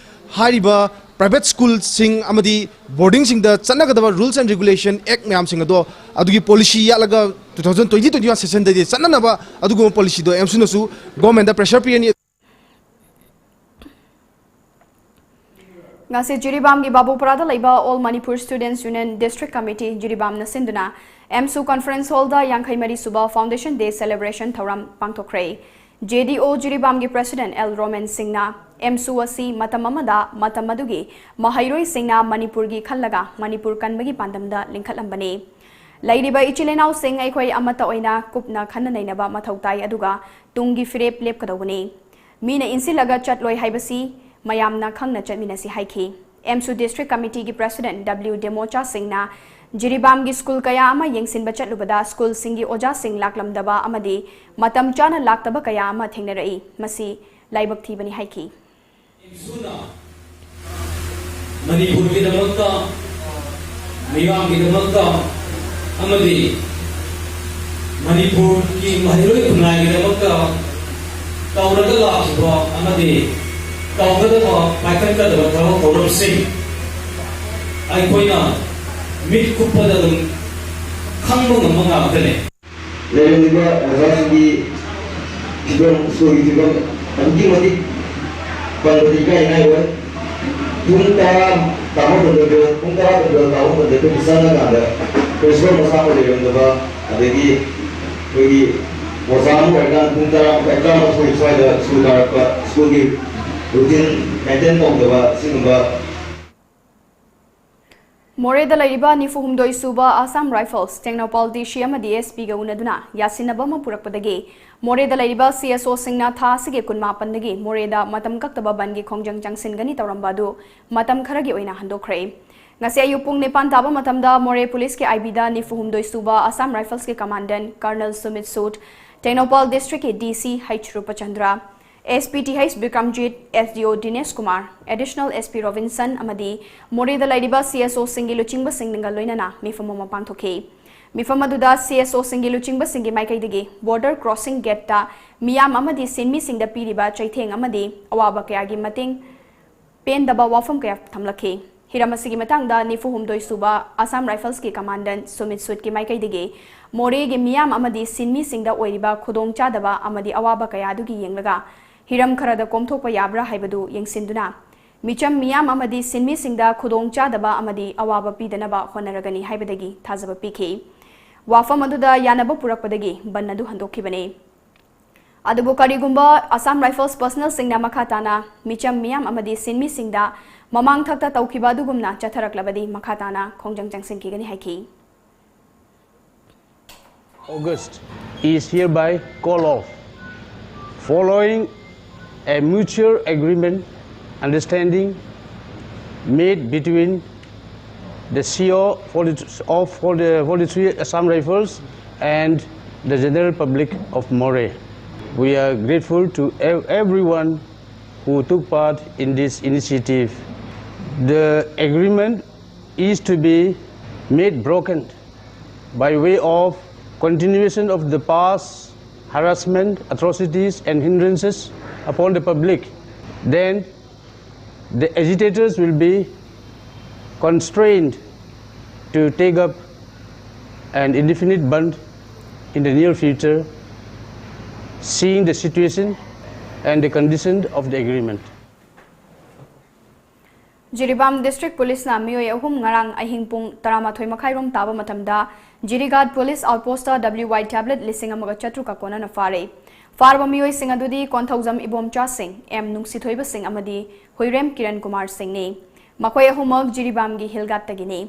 ꯍꯥꯏꯔꯤꯕ ꯄ꯭ꯔꯥꯏꯚꯦꯠ ꯁ꯭ꯀꯨꯜꯁꯤꯡ ꯑꯃꯗꯤ ꯕꯣꯔꯗꯤꯡꯁꯤꯡꯗ ꯆꯠꯅꯒꯗꯕ ꯔꯨꯜꯁ ꯑꯦꯟ ꯔꯤꯒꯨꯂꯦꯁꯟ ꯑꯦꯛ ꯃꯌꯥꯝꯁꯤꯡ ꯑꯗꯣ ꯑꯗꯨꯒꯤ ꯄꯣꯂꯤꯁꯤ ꯌꯥꯠꯂꯒ two thousand twenty twenty one ꯁꯦꯁꯟꯗꯗꯤ ꯆꯠꯅꯅꯕ ꯑꯗꯨꯒꯨꯝꯕ ꯄꯣꯂꯤꯁꯤꯗꯣ ꯑꯦꯝꯁꯨꯅꯁꯨ ꯒꯣꯔꯃꯦꯟꯗ ꯄ꯭ꯔꯦꯁꯔ ꯄꯤꯔꯅꯤ꯫ ꯉꯁꯤ ꯖꯤꯔꯤꯕꯥꯝꯒꯤ ꯕꯥꯕꯨꯄꯨꯔꯥꯗ ꯂꯩꯕ All Manipur Students Union District Committee ꯖꯤꯔꯤꯕꯥꯝꯅ ꯁꯤꯟꯗꯨꯅ ꯑꯦꯝꯁꯨ ꯀꯟꯐꯔꯦꯟꯁ ꯍꯣꯜꯗ ꯌꯥꯡꯈꯩ ꯃꯔꯤ ꯁꯨꯕ Foundation Day celebration ꯊꯧꯔꯝ ꯄꯥꯡꯊꯣꯛꯈ꯭ꯔꯦ꯫ ꯖꯦ ꯗꯤ ꯑꯣ ꯖꯤꯔꯤꯕꯥꯝꯒꯤ ꯄ꯭ꯔꯦꯁꯤꯗꯦꯟꯠ ꯑꯦꯜ ꯔꯣꯃꯦꯟ ꯁꯤꯡꯅ ꯑꯦꯝꯁꯨ ꯑꯁꯤ ꯃꯇꯝ ꯑꯃꯗ ꯃꯇꯝ ꯑꯗꯨꯒꯤ ꯃꯍꯩꯔꯣꯏꯁꯤꯡꯅ ꯃꯅꯤꯄꯨꯔꯒꯤ ꯈꯜꯂꯒ ꯃꯅꯤꯄꯨꯔ ꯀꯟꯕꯒꯤ ꯄꯥꯟꯗꯝꯗ ꯂꯤꯡꯈꯠꯂꯝꯕꯅꯤ꯫ ꯂꯩꯔꯤꯕ ꯏꯆꯤꯜ ꯏꯅꯥꯎꯁꯤꯡ ꯑꯩꯈꯣꯏ ꯑꯃꯠꯇ ꯑꯣꯏꯅ ꯀꯨꯞꯅ ꯈꯟꯅ ꯅꯩꯅꯕ ꯃꯊꯧ ꯇꯥꯏ, ꯑꯗꯨꯒ ꯇꯨꯡꯒꯤ ꯐꯤꯔꯦꯞ ꯂꯦꯞꯀꯗꯧꯕꯅꯤ꯫ ꯃꯤꯅ ꯏꯟꯁꯤꯜꯂꯒ ꯆꯠꯂꯣꯏ ꯍꯥꯏꯕꯁꯤ ꯃꯌꯥꯝꯅ ꯈꯪꯅ ꯆꯠꯃꯤꯟꯅꯁꯤ ꯍꯥꯏꯈꯤ꯫ ꯑꯦꯝꯁꯨ ꯗꯤꯁꯇ꯭ꯔꯤꯛ ꯀꯃꯤꯇꯤꯒꯤ ꯄ꯭ꯔꯦꯁꯤꯗꯦꯟꯠ ꯗꯕ꯭ꯂꯤꯎ ꯗꯦꯃꯣꯆꯥ ꯁꯤꯡꯅ ꯖꯤꯔꯤꯕꯥꯝꯒꯤ ꯁ꯭ꯀꯨꯜ ꯀꯌꯥ ꯑꯃ ꯌꯦꯡꯁꯤꯟꯕ ꯆꯠꯂꯨꯕꯗ ꯁ꯭ꯀꯨꯜꯁꯤꯡꯒꯤ ꯑꯣꯖꯥꯁꯤꯡ ꯂꯥꯛꯂꯝꯗꯕ ꯑꯃꯗꯤ ꯃꯇꯝ ꯆꯥꯅ ꯂꯥꯛꯇꯕ ꯀꯌꯥ ꯑꯃ ꯊꯦꯡꯅꯔꯛꯏ꯫ ꯃꯁꯤ ꯂꯥꯏꯕꯛ ꯊꯤꯕꯅꯤ ꯍꯥꯏꯈꯤ꯫ ꯑꯦꯝꯁꯨꯅ ꯃꯅꯤꯄꯨꯔꯒꯤꯗꯃꯛꯇ, ꯃꯤꯌꯥꯝꯒꯤꯗꯃꯛꯇ ꯑꯃꯗꯤ ꯃꯅꯤꯄꯨꯔꯒꯤ ꯃꯍꯩꯔꯣꯏ ꯈꯨꯟꯅꯥꯏꯒꯤꯗꯃꯛꯇ ꯇꯧꯔꯒ ꯂꯥꯛꯈꯤꯕ ꯑꯃꯗꯤ ꯇꯧꯒꯗꯕ, ꯄꯥꯏꯈꯠꯀꯗꯕ ꯊꯕꯛ ꯊꯧꯔꯝꯁꯤꯡ ꯑꯩꯈꯣꯏꯅ ꯃꯤꯠ ꯀꯨꯞꯄꯗ ꯑꯗꯨꯝ ꯈꯪꯕ ꯉꯝꯕ ꯉꯥꯛꯇꯅꯤ꯫ ꯂꯩꯔꯝꯂꯤꯕ ꯑꯣꯖꯥꯁꯤꯡꯒꯤ ꯐꯤꯕꯝ, ꯁ꯭ꯀꯨꯜꯒꯤ ꯐꯤꯕꯝ ꯑꯗꯨꯛꯀꯤ ꯃꯇꯤꯛ ꯄꯟꯕꯗ ꯏꯀꯥꯏ ꯅꯤꯡꯉꯥꯏ ꯑꯣꯏ꯫ ꯄꯨꯡ ꯇꯔꯥ ꯇꯥꯕ ꯃꯇꯝꯗ, ꯄꯨꯡ ꯇꯔꯥ ꯇꯥꯕ ꯃꯇꯝꯗ ꯑꯩꯈꯣꯏꯅ ꯆꯪꯉꯀꯥꯟꯗ ꯄ꯭ꯔꯤꯟꯁꯤꯄꯥꯜ ꯃꯁꯥꯃꯛ ꯂꯩꯔꯝꯗꯕ, ꯑꯗꯒꯤ ꯑꯩꯈꯣꯏꯒꯤ ꯑꯣꯖꯥ ꯑꯃ ꯑꯣꯏꯔꯀꯥꯟꯗ ꯄꯨꯡ ꯇꯔꯥ ꯃꯈꯥꯏ, ꯇꯔꯥꯃꯥꯊꯣꯏ ꯁ꯭ꯋꯥꯏꯗ ꯁ꯭ꯀꯨꯜ ꯀꯥꯔꯛꯄ, ꯁ꯭ꯀꯨꯜꯒꯤ ꯔꯨꯇꯤꯟ ꯃꯦꯟꯇꯦꯟ ꯇꯧꯗꯕ, ꯁꯤꯒꯨꯝꯕ ꯃꯣꯔꯦꯗ ꯂꯩꯔꯤꯕ ꯅꯤꯐꯨ ꯍꯨꯝꯗꯣꯏ ꯁꯨꯕ ꯑꯁꯥꯝ ꯔꯥꯏꯐꯜꯁ, ꯇꯦꯡꯅꯧꯄꯥꯜ ꯗꯤ ꯁꯤ ꯑꯃꯗꯤ ꯑꯦꯁ ꯄꯤꯒ ꯎꯅꯗꯨꯅ ꯌꯥꯁꯤꯟꯅꯕ ꯑꯃ ꯄꯨꯔꯛꯄꯗꯒꯤ ꯃꯣꯔꯦꯗ ꯂꯩꯔꯤꯕ ꯁꯤ ꯑꯦꯁ ꯑꯣꯁꯤꯡꯅ ꯊꯥ ꯑꯁꯤꯒꯤ ꯀꯨꯟꯃꯥꯄꯟꯗꯒꯤ ꯃꯣꯔꯦꯗ ꯃꯇꯝ ꯀꯛꯇꯕ ꯕꯟꯒꯤ ꯈꯣꯡꯖꯪ ꯆꯪꯁꯤꯟꯒꯅꯤ ꯇꯧꯔꯝꯕ ꯑꯗꯨ ꯃꯇꯝ ꯈꯔꯒꯤ ꯑꯣꯏꯅ ꯍꯟꯗꯣꯛꯈ꯭ꯔꯦ꯫ ꯉꯁꯤ ꯑꯌꯨꯛ ꯄꯨꯡ ꯅꯤꯄꯥꯟ ꯇꯥꯕ ꯃꯇꯝꯗ ꯃꯣꯔꯦ ꯄꯨꯂꯤꯁꯀꯤ ꯑꯥꯏ ꯕꯤꯗ ꯅꯤꯐꯨ ꯍꯨꯝꯗꯣꯏ ꯁꯨꯕ ꯑꯁꯥꯝ ꯔꯥꯏꯐꯜꯁꯀꯤ ꯀꯃꯥꯟꯗꯦꯟꯠ ꯀꯔꯅꯦꯜ ꯁꯨꯃꯤꯠ ꯁꯨꯠ, ꯇꯦꯡꯅꯧꯄꯥꯜ ꯗꯤꯁꯇ꯭ꯔꯤꯛꯀꯤ D C H Rupchandra, S P T H Bikramjit, S D O Dinesh Kumar, additional S P Robinson ꯑꯃꯗꯤ ꯃꯣꯔꯦꯗ ꯂꯩꯔꯤꯕ ꯁꯤ ꯑꯦꯁ ꯑꯣꯁꯤꯡꯒꯤ ꯂꯨꯆꯤꯡꯕꯁꯤꯡꯒ ꯂꯣꯏꯅꯅ ꯃꯤꯐꯝ ꯑꯃ ꯄꯥꯡꯊꯣꯛꯈꯤ꯫ ꯃꯤꯐꯝ ꯑꯗꯨꯗ ꯁꯤ ꯑꯦꯁ ꯑꯣꯁꯤꯡꯒꯤ ꯂꯨꯆꯤꯡꯕꯁꯤꯡꯒꯤ ꯃꯥꯏꯀꯩꯗꯒꯤ ꯕꯣꯔꯗꯔ ꯀ꯭ꯔꯣꯁꯤꯡ ꯒꯦꯠꯇ ꯃꯤꯌꯥꯝ ꯑꯃꯗꯤ ꯁꯤꯟꯃꯤꯁꯤꯡꯗ ꯄꯤꯔꯤꯕ ꯆꯩꯊꯦꯡ ꯑꯃꯗꯤ ꯑꯋꯥꯕ ꯀꯌꯥꯒꯤ ꯃꯇꯦꯡ ꯄꯦꯟꯗꯕ ꯋꯥꯐꯝ ꯀꯌꯥ ꯊꯝꯂꯛꯈꯤ꯫ ꯍꯤꯔꯝ ꯑꯁꯤꯒꯤ ꯃꯇꯥꯡꯗ ꯅꯤꯐꯨ ꯍꯨꯝꯗꯣꯏ ꯁꯨꯕ ꯑꯁꯥꯝ ꯔꯥꯏꯐꯜꯁꯀꯤ ꯀꯃꯥꯟꯗꯦꯟꯠ ꯁꯨꯃꯤꯠ ꯁꯨꯠꯀꯤ ꯃꯥꯏꯀꯩꯗꯒꯤ ꯃꯣꯔꯦꯒꯤ ꯃꯤꯌꯥꯝ ꯑꯃꯗꯤ ꯁꯤꯟꯃꯤꯁꯤꯡꯗ ꯑꯣꯏꯔꯤꯕ ꯈꯨꯗꯣꯡꯆꯥꯗꯕ ꯑꯃꯗꯤ ꯑꯋꯥꯕ ꯀꯌꯥ ꯑꯗꯨꯒꯤ ꯌꯦꯡꯂꯒ ꯍꯤꯔꯝ ꯈꯔꯗ ꯀꯣꯝꯊꯣꯛꯄ ꯌꯥꯕ꯭ꯔꯥ ꯍꯥꯏꯕꯗꯨ ꯌꯦꯡꯁꯤꯟꯗꯨꯅ ꯃꯤꯆꯝ ꯃꯤꯌꯥꯝ ꯑꯃꯗꯤ ꯁꯤꯟꯃꯤꯁꯤꯡꯗ ꯈꯨꯗꯣꯡꯆꯥꯗꯕ ꯑꯃꯗꯤ ꯑꯋꯥꯕ ꯄꯤꯗꯅꯕ ꯍꯣꯠꯅꯔꯒꯅꯤ ꯍꯥꯏꯕꯗꯒꯤ ꯊꯥꯖꯕ ꯄꯤꯈꯤ꯫ ꯋꯥꯐꯝ ꯑꯗꯨꯗ ꯌꯥꯅꯕ ꯄꯨꯔꯛꯄꯗꯒꯤ ꯕꯟ ꯑꯗꯨ ꯍꯟꯗꯣꯛꯈꯤꯕꯅꯤ꯫ ꯑꯗꯨꯕꯨ ꯀꯔꯤꯒꯨꯝꯕ ꯑꯁꯥꯝ ꯔꯥꯏꯐꯜꯁ ꯄꯔꯁꯅꯦꯜꯁꯤꯡꯅ ꯃꯈꯥ ꯇꯥꯅ ꯃꯤꯆꯝ ꯃꯤꯌꯥꯝ ꯑꯃꯗꯤ ꯁꯤꯟꯃꯤꯁꯤꯡꯗ ꯃꯃꯥꯡꯊꯛꯇ ꯇꯧꯈꯤꯕ ꯑꯗꯨꯒꯨꯝꯅ ꯆꯠꯊꯔꯛꯂꯕꯗꯤ ꯃꯈꯥ ꯇꯥꯅ ꯈꯣꯡꯖꯪ ꯆꯪꯁꯤꯟꯈꯤꯒꯅꯤ ꯍꯥꯏꯈꯤ꯫ August is hereby called off, following a mutual agreement understanding made between the C O forty, of forty, forty-three Assam Rifles and the general public of Moreh. We are grateful to ev- everyone who took part in this initiative. The agreement is to be made broken by way of continuation of the past harassment, atrocities, and hindrances upon the public, then the agitators will be constrained to take up an indefinite bandh in the near future, seeing the situation and the condition of the agreement. Jiribam district ꯄꯨꯂꯤꯁꯅ ꯃꯤꯑꯣꯏ ꯑꯍꯨꯝ ꯉꯔꯥꯡ ꯑꯍꯤꯡ ꯄꯨꯡ ꯇꯔꯥꯃꯥꯊꯣꯏ ꯃꯈꯥꯏꯔꯣꯝ ꯇꯥꯕ ꯃꯇꯝꯗ ꯖꯤꯔꯤꯒꯥꯠ police ꯑꯥꯎꯠꯄꯣꯁꯇ W Y tablet ꯂꯤꯁꯤꯡ ꯑꯃꯒ ꯆꯥꯇ꯭ꯔꯨꯛꯀ ꯀꯣꯟꯅꯅ ꯐꯥꯔꯦ꯫ ꯐꯥꯔꯕ ꯃꯤꯑꯣꯏꯁꯤꯡ ꯑꯗꯨꯗꯤ ꯀꯣꯟꯊꯧꯖꯝ ꯏꯕꯣꯝꯆꯥ ꯁꯤꯡ, M ꯅꯨꯡꯁꯤꯊꯣꯏꯕ ꯁꯤꯡ ꯑꯃꯗꯤ ꯍꯨꯏꯔꯦꯝ ꯀꯤꯔꯟ ꯀꯨꯃꯥꯔ ꯁꯤꯡꯅꯤ꯫ ꯃꯈꯣꯏ ꯑꯍꯨꯝꯃꯛ ꯖꯤꯔꯤꯕꯥꯝꯒꯤ ꯍꯤꯜꯒꯥꯠꯇꯒꯤꯅꯤ꯫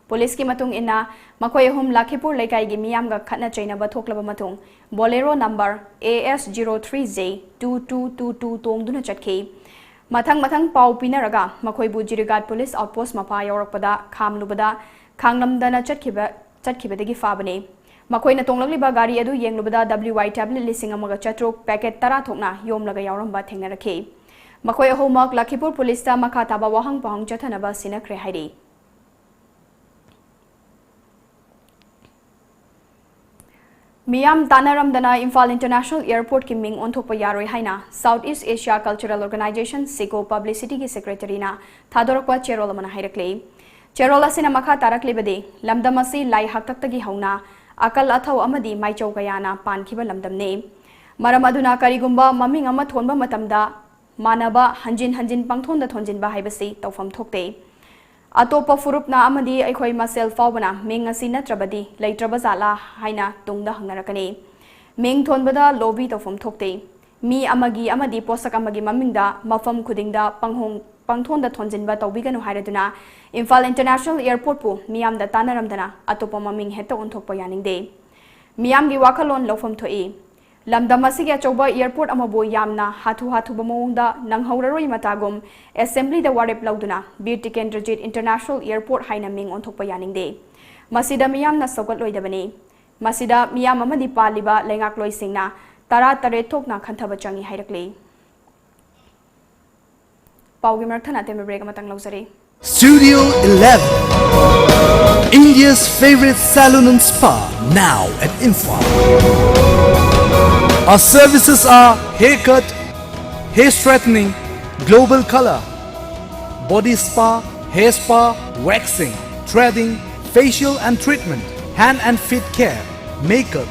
ꯄꯨꯂꯤꯁꯀꯤ ꯃꯇꯨꯡ ꯏꯟꯅ, ꯃꯈꯣꯏ ꯑꯍꯨꯝ ꯂꯈꯤꯄꯨꯔ ꯂꯩꯀꯥꯏꯒꯤ ꯃꯤꯌꯥꯝꯒ ꯈꯠꯅ ꯆꯩꯅꯕ ꯊꯣꯛꯂꯕ ꯃꯇꯨꯡ, ꯕꯣꯂꯦꯔꯣ number A S zero three J two two two two ꯇꯣꯡꯗꯨꯅ ꯆꯠꯈꯤ꯫ ꯃꯊꯪ ꯃꯊꯪ ꯄꯥꯎ ꯄꯤꯅꯔꯒ ꯃꯈꯣꯏꯕꯨ ꯖꯤꯔꯤꯒꯥꯠ ꯄꯨꯂꯤꯁ ꯑꯥꯎꯠꯄꯣꯁ ꯃꯄꯥ ꯌꯧꯔꯛꯄꯗ ꯈꯥꯝꯂꯨꯕꯗ ꯈꯥꯡꯂꯝꯗꯅ ꯆꯠꯈꯤꯕ, ꯆꯠꯈꯤꯕꯗꯒꯤ ꯐꯥꯕꯅꯤ꯫ ꯃꯈꯣꯏꯅ ꯇꯣꯡꯂꯛꯂꯤꯕ ꯒꯥꯔꯤ ꯑꯗꯨ ꯌꯦꯡꯂꯨꯕꯗ W Y tablet ꯂꯤꯁꯤꯡ ꯑꯃꯒ ꯆꯥꯇ꯭ꯔꯨꯛ packet ꯇꯔꯥ ꯊꯣꯛꯅ ꯌꯣꯝꯂꯒ ꯌꯥꯎꯔꯝꯕ ꯊꯦꯡꯅꯔꯛꯈꯤ꯫ ꯃꯈꯣꯏ ꯑꯍꯨꯝꯃꯛ ꯂꯈꯤꯄꯨꯔ ꯄꯨꯂꯤꯁꯇ ꯃꯈꯥ ꯇꯥꯕ ꯋꯥꯍꯪ ꯄꯥꯎꯍꯪ ꯆꯠꯊꯅꯕ ꯁꯤꯟꯅꯈ꯭ꯔꯦ ꯍꯥꯏꯔꯤ꯫ ꯃꯤꯌꯥꯝ ꯇꯥꯟꯅꯔꯝꯗꯅ ꯏꯝꯐꯥꯜ ꯏꯟꯇꯔꯅꯦꯁꯅꯦꯜ ꯑꯦꯌꯔꯄꯣꯔꯠꯀꯤ ꯃꯤꯡ ꯑꯣꯟꯊꯣꯛꯄ ꯌꯥꯔꯣꯏ ꯍꯥꯏꯅ South East Asia Cultural Organization, SIGO, ꯄꯕ꯭ꯂꯤꯁꯤꯇꯤꯒꯤ ꯁꯦꯀ꯭ꯔꯦꯇꯔꯤꯅ ꯊꯥꯗꯣꯔꯛꯄ ꯆꯦꯔꯣꯜ ꯑꯃꯅ ꯍꯥꯏꯔꯛꯂꯤ꯫ ꯆꯦꯔꯣꯜ ꯑꯁꯤꯅ ꯃꯈꯥ ꯇꯥꯔꯛꯂꯤꯕꯗꯤ, ꯂꯝꯗꯝ ꯑꯁꯤ ꯂꯥꯏ ꯍꯥꯛꯇꯛꯇꯒꯤ ꯍꯧꯅ ꯑꯀꯜ ꯑꯊꯧ ꯑꯃꯗꯤ ꯃꯥꯏꯆꯧ ꯀꯌꯥꯅ ꯄꯥꯟꯈꯤꯕ ꯂꯝꯗꯝꯅꯤ꯫ ꯃꯔꯝ ꯑꯗꯨꯅ ꯀꯔꯤꯒꯨꯝꯕ ꯃꯃꯤꯡ ꯑꯃ ꯊꯣꯟꯕ ꯃꯇꯝꯗ ꯃꯥꯟꯅꯕ ꯍꯟꯖꯤꯟ ꯍꯟꯖꯤꯟ ꯄꯪꯊꯣꯟꯗ ꯊꯣꯟꯖꯤꯟꯕ ꯍꯥꯏꯕꯁꯤ ꯇꯧꯐꯝ ꯊꯣꯛꯇꯦ꯫ ꯑꯇꯣꯞꯄ ꯐꯨꯔꯨꯞꯅ ꯑꯃꯗꯤ ꯑꯩꯈꯣꯏ ꯃꯁꯦꯜ ꯐꯥꯎꯕꯅ ꯃꯤꯡ ꯑꯁꯤ ꯅꯠꯇ꯭ꯔꯕꯗꯤ ꯂꯩꯇ꯭ꯔꯕ ꯖꯥꯠꯂꯥ ꯍꯥꯏꯅ ꯇꯨꯡꯗ ꯍꯪꯅꯔꯛꯀꯅꯤ꯫ ꯃꯤꯡ ꯊꯣꯟꯕꯗ ꯂꯣꯕꯤ ꯇꯧꯐꯝ ꯊꯣꯛꯇꯦ꯫ ꯃꯤ ꯑꯃꯒꯤ ꯑꯃꯗꯤ ꯄꯣꯠꯁꯛ ꯑꯃꯒꯤ ꯃꯃꯤꯡꯗ ꯃꯐꯝ ꯈꯨꯗꯤꯡꯗ ꯄꯪꯍꯣꯡ-, ꯄꯪꯊꯣꯟꯗ ꯊꯣꯟꯖꯤꯟꯕ ꯇꯧꯕꯤꯒꯅꯨ ꯍꯥꯏꯔꯗꯨꯅ ꯏꯝꯐꯥꯜ ꯏꯟꯇꯔꯅꯦꯁꯅꯦꯜ ꯑꯦꯌꯔꯄꯣꯔꯠꯄꯨ ꯃꯤꯌꯥꯝꯗ ꯇꯥꯟꯅꯔꯝꯗꯅ ꯑꯇꯣꯞꯄ ꯃꯃꯤꯡ ꯍꯦꯛꯇ ꯑꯣꯟꯊꯣꯛꯄ ꯌꯥꯅꯤꯡꯗꯦ꯫ ꯃꯤꯌꯥꯝꯒꯤ ꯋꯥꯈꯜꯂꯣꯟ ꯂꯧꯐꯝ ꯊꯣꯛꯏ꯫ ꯂꯝꯗꯝ ꯑꯁꯤꯒꯤ ꯑꯆꯧꯕ ꯑꯦꯌꯔꯄꯣꯔꯠ ꯑꯃꯕꯨ ꯌꯥꯝꯅ ꯍꯥꯊꯨ ꯍꯥꯊꯨꯕ ꯃꯑꯣꯡꯗ ꯅꯪꯍꯧꯔꯔꯣꯏ ꯃꯇꯥꯒꯨꯝ ꯑꯦꯁꯦꯝꯕ꯭ꯂꯤꯗ ꯋꯥꯔꯦꯞ ꯂꯧꯗꯨꯅ ꯕꯤꯔ ꯇꯤꯀꯦꯟꯗ꯭ꯔꯖꯤꯠ ꯏꯟꯇꯔꯅꯦꯁꯅꯦꯜ ꯑꯦꯌꯔꯄꯣꯔꯠ ꯍꯥꯏꯅ ꯃꯤꯡ ꯑꯣꯟꯊꯣꯛꯄ ꯌꯥꯅꯤꯡꯗꯦ꯫ ꯃꯁꯤꯗ ꯃꯤꯌꯥꯝꯅ ꯁꯧꯒꯠꯂꯣꯏꯗꯕꯅꯤ꯫ ꯃꯁꯤꯗ ꯃꯤꯌꯥꯝ ꯑꯃꯗꯤ ꯄꯥꯜꯂꯤꯕ ꯂꯩꯉꯥꯛꯂꯣꯏꯁꯤꯡꯅ ꯇꯔꯥ ꯇꯔꯦꯠ ꯊꯣꯛꯅ ꯈꯟꯊꯕ ꯆꯪꯏ ꯍꯥꯏꯔꯛꯂꯤ꯫ ꯄꯥꯎꯒꯤ ꯃꯔꯛ ꯊꯠꯅ ꯑꯇꯦꯟꯕ ꯕ꯭ꯔꯦꯛ ꯑꯃꯇꯪ ꯂꯧꯖꯔꯤ꯫ Studio eleven, India's favorite salon and spa, now at Imphal. Our services are haircut, hair straightening, global color, body spa, hair spa, waxing, threading, facial and treatment, hand and feet care, makeup,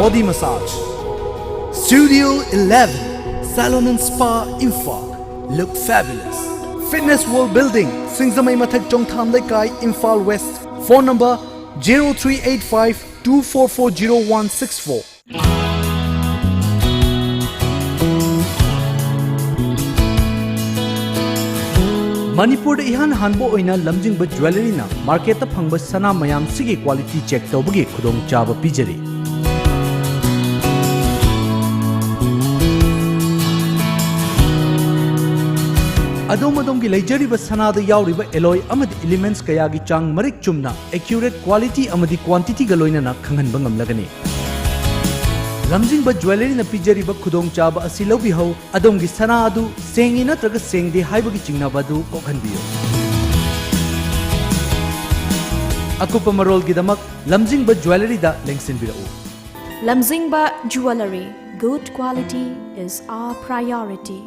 Body massage. Studio eleven, Salon and Spa, Imphal. Look fabulous. Fitness World Building, Singzamei Mathak, Chongtham Leikai, Imphal West. Phone number zero three eight five two four four zero one six four. ꯃꯅꯤꯄꯨꯔꯗ ꯏꯍꯥꯟ ꯍꯥꯟꯕ ꯑꯣꯏꯅ ꯂꯝꯖꯤꯡꯕ ꯖ꯭ꯋꯦꯂꯔꯤꯅ ꯃꯥꯔꯀꯦꯠꯇ ꯐꯪꯕ ꯁꯅꯥ ꯃꯌꯥꯝꯁꯤꯒꯤ quality check ꯇꯧꯕꯒꯤ ꯈꯨꯗꯣꯡꯆꯥꯕ ꯄꯤꯖꯔꯤ꯫ ꯑꯗꯣꯝ ꯑꯗꯣꯝꯒꯤ ꯂꯩꯖꯔꯤꯕ ꯁꯅꯥꯗ ꯌꯥꯎꯔꯤꯕ ꯑꯦꯂꯣꯏ ꯑꯃꯗꯤ ꯏꯂꯤꯃꯦꯟꯠꯁ ꯀꯌꯥꯒꯤ ꯆꯥꯡ ꯃꯔꯤꯛ ꯆꯨꯝꯅ, ꯑꯦꯀ꯭ꯌꯨꯔꯦꯠ ꯀ꯭ꯋꯥꯂꯤꯇꯤ ꯑꯃꯗꯤ ꯀ꯭ꯋꯥꯟꯇꯤꯇꯤꯒ ꯂꯣꯏꯅꯅ ꯈꯪꯍꯟꯕ ꯉꯝꯂꯒꯅꯤ꯫ ꯂꯝꯖꯤꯡꯕ ꯖ꯭ꯋꯦꯂꯔꯤꯅ ꯄꯤꯖꯔꯤꯕ ꯈꯨꯗꯣꯡꯆꯥꯕ ꯑꯁꯤ ꯂꯧꯕꯤꯍꯧ꯫ ꯑꯗꯣꯝꯒꯤ ꯁꯅꯥ ꯑꯗꯨ ꯁꯦꯡꯉꯤ ꯅꯠꯇ꯭ꯔꯒ ꯁꯦꯡꯗꯦ ꯍꯥꯏꯕꯒꯤ ꯆꯤꯡꯅꯕ ꯑꯗꯨ ꯀꯣꯛꯍꯟꯕꯤꯌꯨ꯫ ꯑꯀꯨꯞꯄ ꯃꯔꯣꯜꯒꯤꯗꯃꯛ ꯂꯝꯖꯤꯡꯕ ꯖ꯭ꯋꯦꯂꯔꯤꯗ ꯂꯦꯡꯁꯤꯟꯕꯤꯔꯛꯎ꯫ Lamjingba Jewellery, good quality is our priority.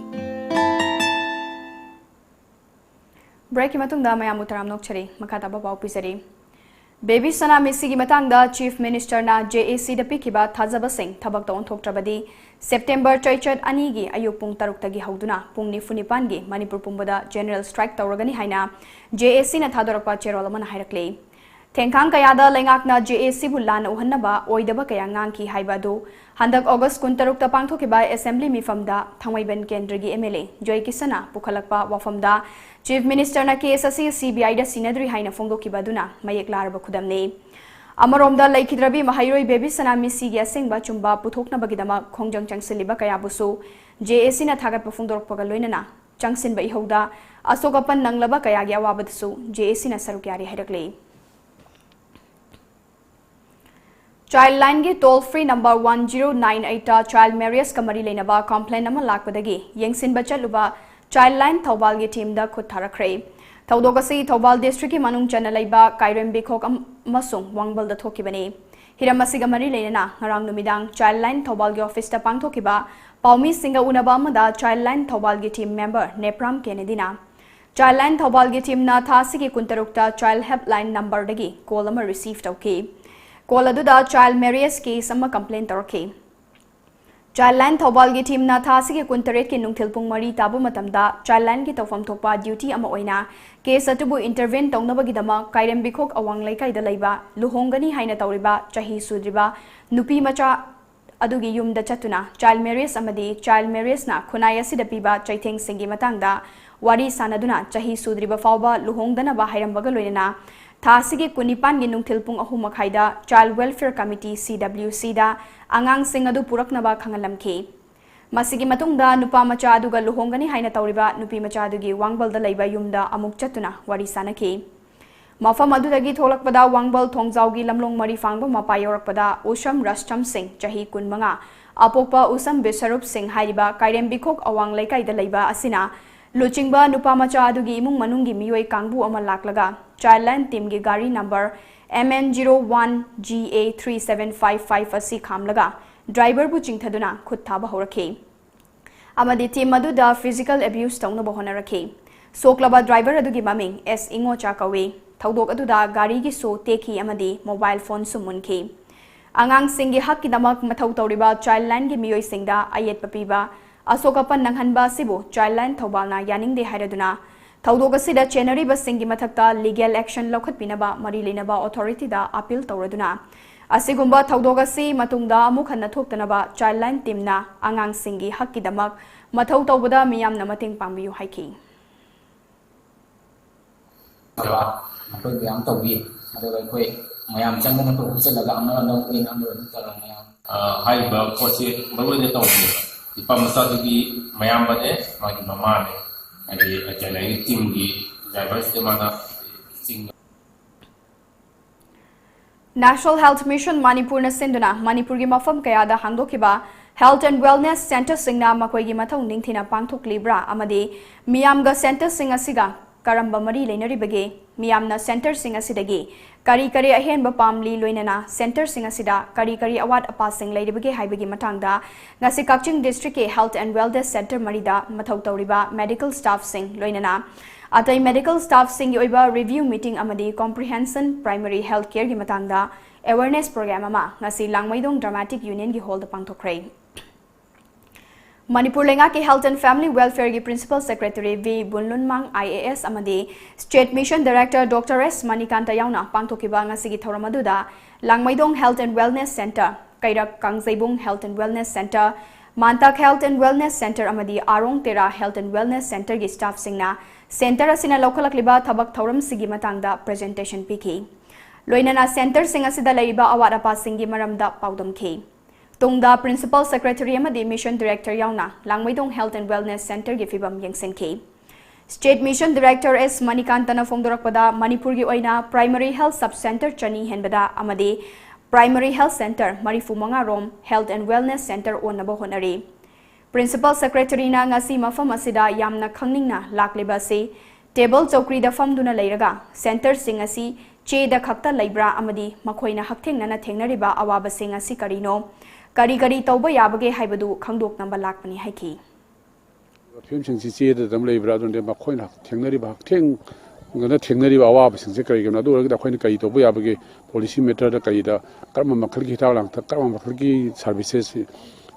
ꯕ꯭ꯔꯦꯛꯀꯤ ꯃꯇꯨꯡꯗ ꯃꯌꯥꯝꯕꯨ ꯇꯔꯥꯝꯅ ꯑꯣꯛꯆꯔꯤ꯫ ꯃꯈꯥ ꯇꯥꯕ ꯄꯥꯎ ꯄꯤꯖꯔꯤ꯫ ꯕꯦꯕꯤ ꯁꯅꯥ ꯃꯤꯁꯤꯒꯤ ꯃꯇꯥꯡꯗ ꯆꯤꯐ ꯃꯤꯅꯤꯁꯇꯔꯅ ꯖꯦ ꯑꯦ ꯁꯤꯗ ꯄꯤꯈꯤꯕ ꯊꯥꯖꯕꯁꯤꯡ ꯊꯕꯛꯇ ꯑꯣꯟꯊꯣꯛꯇ꯭ꯔꯕꯗꯤ ꯁꯦꯞꯇꯦꯝꯕꯔ ꯆꯩꯆꯠ ꯑꯅꯤꯒꯤ ꯑꯌꯨꯛ ꯄꯨꯡ ꯇꯔꯨꯛꯇꯒꯤ ꯍꯧꯗꯨꯅ ꯄꯨꯡ ꯅꯤꯐꯨ ꯅꯤꯄꯥꯟꯒꯤ ꯃꯅꯤꯄꯨꯔ ꯄꯨꯝꯕꯗ ꯖꯦꯅꯔꯦꯜ ꯁ꯭ꯇ꯭ꯔꯥꯏꯛ ꯇꯧꯔꯒꯅꯤ ꯍꯥꯏꯅ ꯖꯦ ꯑꯦ ꯁꯤꯅ ꯊꯥꯗꯣꯔꯛꯄ ꯆꯦꯔꯣꯜ ꯑꯃꯅ ꯍꯥꯏꯔꯛꯂꯤ꯫ ꯊꯦꯡꯈꯥꯡ ꯀꯌꯥꯗ ꯂꯩꯉꯥꯛꯅ ꯖꯦ ꯑꯦ ꯁꯤꯕꯨ ꯂꯥꯟꯅ ꯎꯍꯟꯅꯕ ꯑꯣꯏꯗꯕ ꯀꯌꯥ ꯉꯥꯡꯈꯤ ꯍꯥꯏꯕ ꯑꯗꯨ ꯍꯟꯗꯛ ꯑꯣꯒꯁ ꯀꯨꯟꯇꯔꯨꯛꯇ ꯄꯥꯡꯊꯣꯛꯈꯤꯕ ꯑꯦꯁꯦꯝꯕ꯭ꯂꯤ ꯃꯤꯐꯝꯗ ꯊꯥꯡꯃꯩꯕꯟ ꯀꯦꯟꯗ꯭ꯔꯒꯤ ꯑꯦꯝ ꯑꯦꯜ ꯑꯦ ꯖꯣꯏ ꯀꯤꯁꯟꯅ ꯄꯨꯈꯠꯂꯛꯄ ꯋꯥꯐꯝꯗ ꯆꯤꯐ ꯃꯤꯅꯤꯁꯇꯔꯅ ꯀꯦꯁ ꯑꯁꯤ ꯁꯤ ꯕꯤ ꯑꯥꯏꯗ ꯁꯤꯟꯅꯗ꯭ꯔꯤ ꯍꯥꯏꯅ ꯐꯣꯡꯗꯣꯛꯈꯤꯕ ꯑꯗꯨꯅ ꯃꯌꯦꯛ ꯂꯥꯔꯕ ꯈꯨꯗꯝꯅꯤ꯫ ꯑꯃꯔꯣꯝꯗ ꯂꯩꯈꯤꯗ꯭ꯔꯕꯤ ꯃꯍꯩꯔꯣꯏ ꯕꯦꯕꯤ ꯁꯅꯥ ꯃꯤꯁꯤꯒꯤ ꯑꯁꯦꯡꯕ ꯑꯆꯨꯝꯕ ꯄꯨꯊꯣꯛꯅꯕꯒꯤꯗꯃꯛ ꯈꯣꯡꯖꯪ ꯆꯪꯁꯤꯜꯂꯤꯕ ꯀꯌꯥꯕꯨꯁꯨ ꯖꯦ ꯑꯦ ꯁꯤꯅ ꯊꯥꯒꯠꯄ ꯐꯣꯡꯗꯣꯔꯛꯄꯒ ꯂꯣꯏꯅꯅ ꯆꯪꯁꯤꯟꯕ ꯏꯍꯧꯗ ꯑꯁꯣꯛ ꯑꯄꯟ ꯅꯪꯂꯕ ꯀꯌꯥꯒꯤ ꯑꯋꯥꯕꯗꯁꯨ ꯖꯦ ꯑꯦ ꯁꯤꯅ ꯁꯔꯨꯛ ꯌꯥꯔꯤ ꯍꯥꯏꯔꯛꯂꯤ꯫ ꯆꯥꯏꯜ ꯂꯥꯏꯟꯒꯤ toll free number one zero nine ꯑꯩꯠꯇ ꯆꯥꯏꯜ ꯃꯦꯔꯤꯌꯦꯖꯀ ꯃꯔꯤ ꯂꯩꯅꯕ ꯀꯝꯄ꯭ꯂꯦꯟ ꯑꯃ ꯂꯥꯛꯄꯗꯒꯤ ꯌꯦꯡꯁꯤꯟꯕ ꯆꯠꯂꯨꯕ ꯆꯥꯏꯜ ꯂꯥꯏꯟ ꯊꯧꯕꯥꯜꯒꯤ ꯇꯤꯝꯗ ꯈꯨꯠ ꯊꯥꯔꯛꯈ꯭ꯔꯦ꯫ ꯊꯧꯗꯣꯛ ꯑꯁꯤ ꯊꯧꯕꯥꯜ ꯗꯤꯁꯇ꯭ꯔꯤꯛꯀꯤ ꯃꯅꯨꯡ ꯆꯟꯅ ꯂꯩꯕ ꯀꯥꯏꯔꯦꯝꯕꯤꯈꯣꯛ ꯑꯃꯁꯨꯡ ꯋꯥꯡꯕꯜꯗ ꯊꯣꯛꯈꯤꯕꯅꯤ꯫ ꯍꯤꯔꯝ ꯑꯁꯤꯒ ꯃꯔꯤ ꯂꯩꯅꯅ ꯉꯔꯥꯡ ꯅꯨꯃꯤꯗꯥꯡ ꯆꯥꯏꯜ ꯂꯥꯏꯟ ꯊꯧꯕꯥꯜꯒꯤ ꯑꯣꯐꯤꯁꯇ ꯄꯥꯡꯊꯣꯛꯈꯤꯕ ꯄꯥꯎꯃꯤꯁꯤꯡꯒ ꯎꯅꯕ ꯑꯃꯗ ꯆꯥꯏꯜ ꯂꯥꯏꯟ ꯊꯧꯕꯥꯜꯒꯤ ꯇꯤꯝ ꯃꯦꯝꯕꯔ ꯅꯦꯄ꯭ꯔꯥꯝ ꯀꯦꯅꯦꯗꯤꯅ ꯆꯥꯏꯜ ꯂꯥꯏꯟ ꯊꯧꯕꯥꯜꯒꯤ ꯇꯤꯝꯅ ꯊꯥ ꯑꯁꯤꯒꯤ ꯀꯨꯟꯇꯔꯨꯛꯇ ꯆꯥꯏꯜ ꯍꯦꯜꯞ ꯂꯥꯏꯟ ꯅꯝꯕꯔꯗꯒꯤ ꯀꯣꯜ ꯑꯃ ꯔꯤꯁꯤꯚ ꯇꯧꯈꯤ꯫ Call ꯑꯗꯨꯗ child marriage case ꯑꯃ complain ꯇꯧꯔꯛꯈꯤ꯫ Childline ꯊꯧꯕꯥꯜꯒꯤ teamꯅ ꯊꯥ ꯑꯁꯤꯒꯤ ꯀꯨꯟꯇꯔꯦꯠꯀꯤ ꯅꯨꯡꯊꯤꯜ ꯄꯨꯡ ꯃꯔꯤ ꯇꯥꯕ ꯃꯇꯝꯗ Childlineꯒꯤ ꯇꯧꯐꯝ ꯊꯣꯛꯄ duty ꯑꯃ ꯑꯣꯏꯅ case ꯑꯗꯨꯕꯨ intervene ꯇꯧꯅꯕꯒꯤꯗꯃꯛ ꯀꯥꯏꯔꯦꯝꯕꯤꯈꯣꯛ ꯑꯋꯥꯡ ꯂꯩꯀꯥꯏꯗ ꯂꯩꯕ ꯂꯨꯍꯣꯡꯒꯅꯤ ꯍꯥꯏꯅ ꯇꯧꯔꯤꯕ ꯆꯍꯤ ꯁꯨꯗ꯭ꯔꯤꯕ ꯅꯨꯄꯤ ꯃꯆꯥ ꯑꯗꯨꯒꯤ ꯌꯨꯝꯗ ꯆꯠꯇꯨꯅ child marriage ꯑꯃꯗꯤ child marriageꯅ ꯈꯨꯟꯅꯥꯏ ꯑꯁꯤꯗ ꯄꯤꯕ ꯆꯩꯊꯦꯡꯁꯤꯡꯒꯤ ꯃꯇꯥꯡꯗ ꯋꯥꯔꯤ ꯁꯥꯅꯗꯨꯅ ꯆꯍꯤ ꯁꯨꯗ꯭ꯔꯤꯕ ꯐꯥꯎꯕ ꯂꯨꯍꯣꯡꯗꯅꯕ ꯍꯥꯏꯔꯝꯕꯒ ꯂꯣꯏꯅꯅ ꯊꯥ ꯑꯁꯤꯒꯤ ꯀꯨꯟꯅꯤꯄꯥꯟꯒꯤ ꯅꯨꯡꯊꯤꯜ ꯄꯨꯡ ꯑꯍꯨꯝ ꯃꯈꯥꯏꯗ Child Welfare Committee, CWCꯗ ꯑꯉꯥꯡꯁꯤꯡ ꯑꯗꯨ ꯄꯨꯔꯛꯅꯕ ꯈꯪꯍꯜꯂꯝꯈꯤ꯫ ꯃꯁꯤꯒꯤ ꯃꯇꯨꯡꯗ ꯅꯨꯄꯥ ꯃꯆꯥ ꯑꯗꯨꯒ ꯂꯨꯍꯣꯡꯒꯅꯤ ꯍꯥꯏꯅ ꯇꯧꯔꯤꯕ ꯅꯨꯄꯤ ꯃꯆꯥ ꯑꯗꯨꯒꯤ ꯋꯥꯡꯕꯜꯗ ꯂꯩꯕ ꯌꯨꯝꯗ ꯑꯃꯨꯛ ꯆꯠꯇꯨꯅ ꯋꯥꯔꯤ ꯁꯥꯅꯈꯤ꯫ ꯃꯐꯝ ꯑꯗꯨꯗꯒꯤ ꯊꯣꯛꯂꯛꯄꯗ ꯋꯥꯡꯕꯜ ꯊꯣꯡꯖꯥꯎꯒꯤ ꯂꯝꯂꯣꯡ ꯃꯔꯤ ꯐꯥꯡꯕ ꯃꯄꯥ ꯌꯧꯔꯛꯄꯗ ꯎꯁꯝ ꯔꯁꯊꯝ ꯁꯤꯡ, ꯆꯍꯤ ꯀꯨꯟꯃꯉꯥ, ꯑꯄꯣꯛꯄ ꯎꯁꯝ ꯕꯤꯁꯔꯨꯞ ꯁꯤꯡ ꯍꯥꯏꯔꯤꯕ ꯀꯥꯏꯔꯦꯝꯕꯤꯈꯣꯛ ꯑꯋꯥꯡ ꯂꯩꯀꯥꯏꯗ ꯂꯩꯕ ꯑꯁꯤꯅ ꯂꯨꯆꯤꯡꯕ ꯅꯨꯄꯥ ꯃꯆꯥ ꯑꯗꯨꯒꯤ ꯏꯃꯨꯡ ꯃꯅꯨꯡꯒꯤ ꯃꯤꯑꯣꯏ ꯀꯥꯡꯕꯨ ꯑꯃ ꯂꯥꯛꯂꯒ Childline teamꯒꯤ ꯒꯥꯔꯤ number MN zero one GA three seven five five ꯑꯁꯤ ꯈꯥꯝꯂꯒ driverꯕꯨ ꯆꯤꯡꯊꯗꯨꯅ ꯈꯨꯠ ꯊꯥꯕ ꯍꯧꯔꯛꯈꯤ ꯑꯃꯗꯤ team ꯑꯗꯨꯗ physical abuse ꯇꯧꯅꯕ ꯍꯣꯠꯅꯔꯛꯈꯤ꯫ ꯁꯣꯛꯂꯕ driver ꯑꯗꯨꯒꯤ ꯃꯃꯤꯡ ꯑꯦꯁ ꯏꯉꯣꯆꯥ ꯀꯧꯏ꯫ ꯊꯧꯗꯣꯛ ꯑꯗꯨꯗ ꯒꯥꯔꯤꯒꯤ ꯁꯣ ꯇꯦꯛꯈꯤ ꯑꯃꯗꯤ mobile phoneꯁꯨ ꯃꯨꯟꯈꯤ꯫ ꯑꯉꯥꯡꯁꯤꯡꯒꯤ ꯍꯛꯀꯤꯗꯃꯛ ꯃꯊꯧ ꯇꯧꯔꯤꯕ Childlineꯒꯤ ꯃꯤꯑꯣꯏꯁꯤꯡꯗ ꯑꯌꯦꯠꯄ ꯄꯤꯕ, ꯑꯁꯣꯛ ꯑꯄꯟ ꯅꯪꯍꯟꯕ ꯑꯁꯤꯕꯨ Childline ꯊꯧꯕꯥꯜꯅ ꯌꯥꯅꯤꯡꯗꯦ ꯍꯥꯏꯔꯗꯨꯅ ꯊꯧꯗꯣꯛ ꯑꯁꯤꯗ ꯆꯦꯟꯅꯔꯤꯕꯁꯤꯡꯒꯤ ꯃꯊꯛꯇ legal action ꯂꯧꯈꯠꯄꯤꯅꯕ ꯃꯔꯤ ꯂꯩꯅꯕ authorityꯗ appeal ꯇꯧꯔꯗꯨꯅ ꯑꯁꯤꯒꯨꯝꯕ ꯊꯧꯗꯣꯛ ꯑꯁꯤ ꯃꯇꯨꯡꯗ ꯑꯃꯨꯛ ꯍꯟꯅ ꯊꯣꯛꯇꯅꯕ Childline teamꯅ ꯑꯉꯥꯡꯁꯤꯡꯒꯤ ꯍꯛꯀꯤꯗꯃꯛ ꯃꯊꯧ ꯇꯧꯕꯗ ꯃꯤꯌꯥꯝꯅ ꯃꯇꯦꯡ ꯄꯥꯡꯕꯤꯌꯨ ꯍꯥꯏꯈꯤ꯫ ꯑꯩꯈꯣꯏ ꯃꯌꯥꯝ ꯇꯧꯕꯤ꯫ ꯑꯗꯨꯒ ꯑꯩꯈꯣꯏ ꯃꯌꯥꯝ ꯆꯪꯗꯅ ꯄꯨꯂꯞ ꯆꯠꯂꯒ ꯑꯃ ꯑꯅꯧꯕ ꯑꯣꯏꯅ ꯑꯃ ꯑꯗꯨꯝ ꯇꯧꯔꯒ ꯃꯌꯥꯝ ꯑ, ꯍꯥꯏꯔꯤꯕ ꯄꯣꯠꯁꯤ ꯃꯔꯨꯑꯣꯏꯅ ꯇꯧꯕꯅꯦꯕ꯫ ꯅꯨꯄꯥ ꯃꯆꯥꯗꯨꯒꯤ ꯃꯌꯥꯝꯕꯅꯦ, ꯃꯥꯒꯤ ꯃꯃꯥꯅꯦ, ꯍꯥꯏꯗꯤ ꯀꯩꯅꯣꯒꯤ teamꯒꯤ driverꯁꯦ ꯃꯥꯅ ꯆꯤꯡ National Health Mission ꯃꯅꯤꯄꯨꯔꯅ ꯁꯤꯟꯗꯨꯅ ꯃꯅꯤꯄꯨꯔꯒꯤ ꯃꯐꯝ ꯀꯌꯥꯗ ꯍꯥꯡꯗꯣꯛꯈꯤꯕ health and wellness centreꯁꯤꯡꯅ ꯃꯈꯣꯏꯒꯤ ꯃꯊꯧ ꯅꯤꯡꯊꯤꯅ ꯄꯥꯡꯊꯣꯛꯂꯤꯕ꯭ꯔꯥ ꯑꯃꯗꯤ ꯃꯤꯌꯥꯝꯒ centreꯁꯤꯡ ꯑꯁꯤꯒ ꯀꯔꯝꯕ ꯃꯔꯤ ꯂꯩꯅꯔꯤꯕꯒꯦ? ꯃꯤꯌꯥꯝꯅ centreꯁꯤꯡ ꯑꯁꯤꯗꯒꯤ ꯀꯔꯤ ꯀꯔꯤ ꯑꯍꯦꯟꯕ ꯄꯥꯝꯂꯤ, ꯂꯣꯏꯅꯅ centreꯁꯤꯡ ꯑꯁꯤꯗ ꯀꯔꯤ ꯀꯔꯤ ꯑꯋꯥꯠ ꯑꯄꯥꯁꯤꯡ ꯂꯩꯔꯤꯕꯒꯦ ꯍꯥꯏꯕꯒꯤ ꯃꯇꯥꯡꯗ ꯉꯁꯤ ꯀꯛꯆꯤꯡ districtꯀꯤ health and wellness centre ꯃꯔꯤꯗ ꯃꯊꯧ ꯇꯧꯔꯤꯕ medical staffꯁꯤꯡ, ꯂꯣꯏꯅꯅ ꯑꯇꯩ medical staffꯁꯤꯡꯒꯤ ꯑꯣꯏꯕ review meeting ꯑꯃꯗꯤ comprehensive primary health careꯒꯤ ꯃꯇꯥꯡꯗ ꯑꯦꯋꯦꯔꯅꯦꯁ ꯄ꯭ꯔꯣꯒ꯭ꯔꯥꯝ ꯑꯃ ꯉꯁꯤ ꯂꯥꯡꯃꯩꯗꯣꯡ ꯗ꯭ꯔꯃꯥꯇꯤꯛ ꯌꯨꯅꯤꯌꯟꯒꯤ ꯍꯣꯜꯗ ꯄꯥꯡꯊꯣꯛꯈ꯭ꯔꯦ꯫ ꯃꯅꯤꯄꯨꯔ ꯂꯩꯉꯥꯛꯀꯤ ꯍꯦꯜꯊ ꯑꯦꯟ ꯐꯦꯃꯤꯂꯤ ꯋꯦꯜꯐꯦꯌꯔꯒꯤ principal secretary V Bunlunmang I A S ꯑꯃꯗꯤ state mission director doctor S Manikanta ꯌꯥꯎꯅ ꯄꯥꯡꯊꯣꯛꯈꯤꯕ ꯉꯁꯤꯒꯤ ꯊꯧꯔꯝ ꯑꯗꯨꯗ Langmeidong health and wellness centre, Keirak Kangjeibung health and wellness centre, Mantak health and wellness centre ꯑꯃꯗꯤ ꯑꯥꯔꯣꯡ ꯇꯦꯔꯥ ꯍꯦꯜꯊ ꯑꯦꯟ ꯋꯦꯜꯅꯦꯁ ꯁꯦꯟꯇꯔꯒꯤ ꯁ꯭ꯇꯥꯐꯁꯤꯡꯅ ꯁꯦꯟꯇꯔ ꯑꯁꯤꯅ ꯂꯧꯈꯠꯂꯛꯂꯤꯕ ꯊꯕꯛ ꯊꯧꯔꯝꯁꯤꯒꯤ ꯃꯇꯥꯡꯗ ꯄ꯭ꯔꯖꯦꯟꯇꯦꯁꯟ ꯄꯤꯈꯤ꯫ ꯂꯣꯏꯅꯅ ꯁꯦꯟꯇꯔꯁꯤꯡ ꯑꯁꯤꯗ ꯂꯩꯔꯤꯕ ꯑꯋꯥꯠ ꯑꯄꯥꯁꯤꯡꯒꯤ ꯃꯔꯝꯗ ꯄꯥꯎꯗꯝꯈꯤ꯫ ꯇꯨꯡꯗ ꯄ꯭ꯔꯤꯟꯁꯤꯄꯜ ꯁꯦꯀ꯭ꯔꯦꯇꯔꯤ ꯑꯃꯗꯤ ꯃꯤꯁꯟ ꯗꯥꯏꯔꯦꯛꯇꯔ ꯌꯥꯎꯅ ꯂꯥꯡꯃꯩꯗꯣꯡ ꯍꯦꯜꯊ ꯑꯦꯟ ꯋꯦꯜꯅꯦꯁ ꯁꯦꯟꯇꯔꯒꯤ ꯐꯤꯕꯝ ꯌꯦꯡꯁꯤꯟꯈꯤ꯫ ꯁ꯭ꯇꯦꯠ ꯃꯤꯁꯟ ꯗꯥꯏꯔꯦꯛꯇꯔ ꯑꯦꯁ ꯃꯅꯤꯀꯥꯟꯇꯅ ꯐꯣꯡꯗꯣꯔꯛꯄꯗ, ꯃꯅꯤꯄꯨꯔꯒꯤ ꯑꯣꯏꯅ ꯄ꯭ꯔꯥꯏꯃꯔꯤ ꯍꯦꯜꯊ ꯁꯕ ꯁꯦꯟꯇꯔ ꯆꯅꯤ ꯍꯦꯟꯕꯗ ꯑꯃꯗꯤ ꯄ꯭ꯔꯥꯏꯃꯔꯤ ꯍꯦꯜꯊ ꯁꯦꯟꯇꯔ ꯃꯔꯤꯐꯨ ꯃꯉꯥ ꯔꯣꯝ ꯍꯦꯜꯊ ꯑꯦꯟ ꯋꯦꯜꯅꯦꯁ ꯁꯦꯟꯇꯔ ꯑꯣꯟꯅꯕ ꯍꯣꯠꯅꯔꯤ꯫ ꯄ꯭ꯔꯤꯟꯁꯤꯄꯜ ꯁꯦꯀ꯭ꯔꯦꯇꯔꯤꯅ ꯉꯁꯤ ꯃꯐꯝ ꯑꯁꯤꯗ ꯌꯥꯝꯅ ꯈꯪꯅꯤꯡꯅ ꯂꯥꯛꯂꯤꯕ ꯑꯁꯤ ꯇꯦꯕꯜ ꯆꯧꯀ꯭ꯔꯤꯗ ꯐꯝꯗꯨꯅ ꯂꯩꯔꯒ ꯁꯦꯟꯇꯔꯁꯤꯡ ꯑꯁꯤ ꯆꯦꯗ ꯈꯛꯇ ꯂꯩꯕ꯭ꯔꯥ ꯑꯃꯗꯤ ꯃꯈꯣꯏꯅ ꯍꯛꯊꯦꯡꯅꯅ ꯊꯦꯡꯅꯔꯤꯕ ꯑꯋꯥꯕꯁꯤꯡ ꯑꯁꯤ ꯀꯔꯤꯅꯣ, ꯀꯔꯤ ꯀꯔꯤ ꯇꯧꯕ ꯌꯥꯕꯒꯦ ꯍꯥꯏꯕꯗꯨ ꯈꯪꯗꯣꯛꯅꯕ ꯂꯥꯛꯄꯅꯤ ꯍꯥꯏꯈꯤ꯫ ꯐꯤꯕꯝꯁꯤꯡꯁꯤ ꯆꯦꯗ ꯑꯗꯨꯝ ꯂꯩꯕ꯭ꯔꯥ? ꯑꯗꯨꯅꯗꯤ ꯃꯈꯣꯏꯅ ꯊꯦꯡꯅꯔꯤꯕ ꯍꯛꯊꯦꯡꯅꯅ ꯊꯦꯡꯅꯔꯤꯕ ꯑꯋꯥꯕꯁꯤꯡꯁꯦ ꯀꯔꯤꯒꯤꯅꯣ? ꯑꯗꯨ ꯑꯣꯏꯔꯒꯗꯤ ꯑꯩꯈꯣꯏꯅ ꯀꯔꯤ ꯇꯧꯕ ꯌꯥꯕꯒꯦ? ꯄꯣꯂꯤꯁꯤ ꯃꯦꯇꯔꯗ ꯀꯔꯤꯗ, ꯀꯔꯝꯕ ꯃꯈꯜꯒꯤ ꯍꯤꯗꯥꯛ ꯂꯥꯡꯊꯛ, ꯀꯔꯝꯕ ꯃꯈꯜꯒꯤ ꯁꯥꯔꯚꯤꯁꯦꯁ,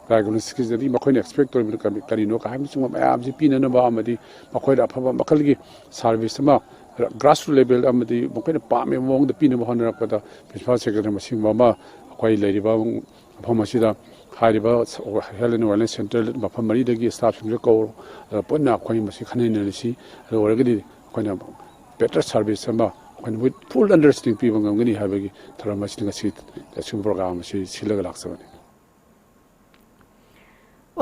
ꯗꯥꯏꯒ꯭ꯅꯣꯁꯤꯁꯀꯤꯗꯤ ꯃꯈꯣꯏꯅ ꯑꯦꯛꯁꯄꯦꯛ ꯇꯧꯔꯤꯕꯗꯨ ꯀꯔꯤ- ꯀꯔꯤꯅꯣ ꯍꯥꯏꯕꯅꯆꯤꯡꯕ ꯃꯌꯥꯝꯁꯤ ꯄꯤꯅꯅꯕ ꯑꯃꯗꯤ ꯃꯈꯣꯏꯗ ꯑꯐꯕ ꯃꯈꯜꯒꯤ ꯁꯥꯔꯚꯤꯁ ꯑꯃ ꯒ꯭ꯔꯥꯁꯔꯨꯠ ꯂꯦꯚꯦꯜ ꯑꯃꯗꯤ ꯃꯈꯣꯏꯅ ꯄꯥꯝꯃꯤꯕ ꯃꯑꯣꯡꯗ ꯄꯤꯅꯕ ꯍꯣꯠꯅꯔꯛꯄꯗ ꯄ꯭ꯔꯤꯟꯁꯤꯄꯥꯜ ꯁꯦꯀ꯭ꯔꯦꯇꯔꯤꯅꯆꯤꯡꯕ ꯑꯃ ꯑꯩꯈꯣꯏ ꯂꯩꯔꯤꯕ ꯃꯐꯝ ꯑꯁꯤꯗ ꯍꯥꯏꯔꯤꯕ ꯍꯦꯜꯊ ꯑꯦꯟ ꯋꯦꯜꯅꯦꯁ ꯁꯦꯟꯇꯔ ꯃꯐꯝ ꯃꯔꯤꯗꯒꯤ ꯁ꯭ꯇꯥꯐꯁꯤꯡꯁꯨ ꯀꯧꯔꯣ, ꯑꯗꯨꯒ ꯄꯨꯟꯅ ꯑꯩꯈꯣꯏ ꯃꯁꯤ ꯈꯟꯅ ꯅꯩꯅꯔꯁꯤ꯫ ꯑꯗꯨ ꯑꯣꯏꯔꯒꯗꯤ ꯑꯩꯈꯣꯏꯅ ꯕꯦꯇꯔ ꯁꯥꯔꯚꯤꯁ ꯑꯃ ꯑꯩꯈꯣꯏꯅ ꯋꯤꯠ ꯐꯨꯜ ꯑꯟꯗꯔꯁ꯭ꯇꯦꯟꯗꯤꯡ ꯄꯤꯕ ꯉꯝꯒꯅꯤ ꯍꯥꯏꯕꯒꯤ ꯊꯧꯔꯝ ꯑꯁꯤꯗ ꯉꯁꯤ ꯑꯁꯤꯒꯨꯝꯕ ꯄ꯭ꯔꯣꯒ꯭ꯔꯥꯝ ꯑꯁꯤ ꯁꯤꯜꯂꯒ ꯂꯥꯛꯆꯕꯅꯤ꯫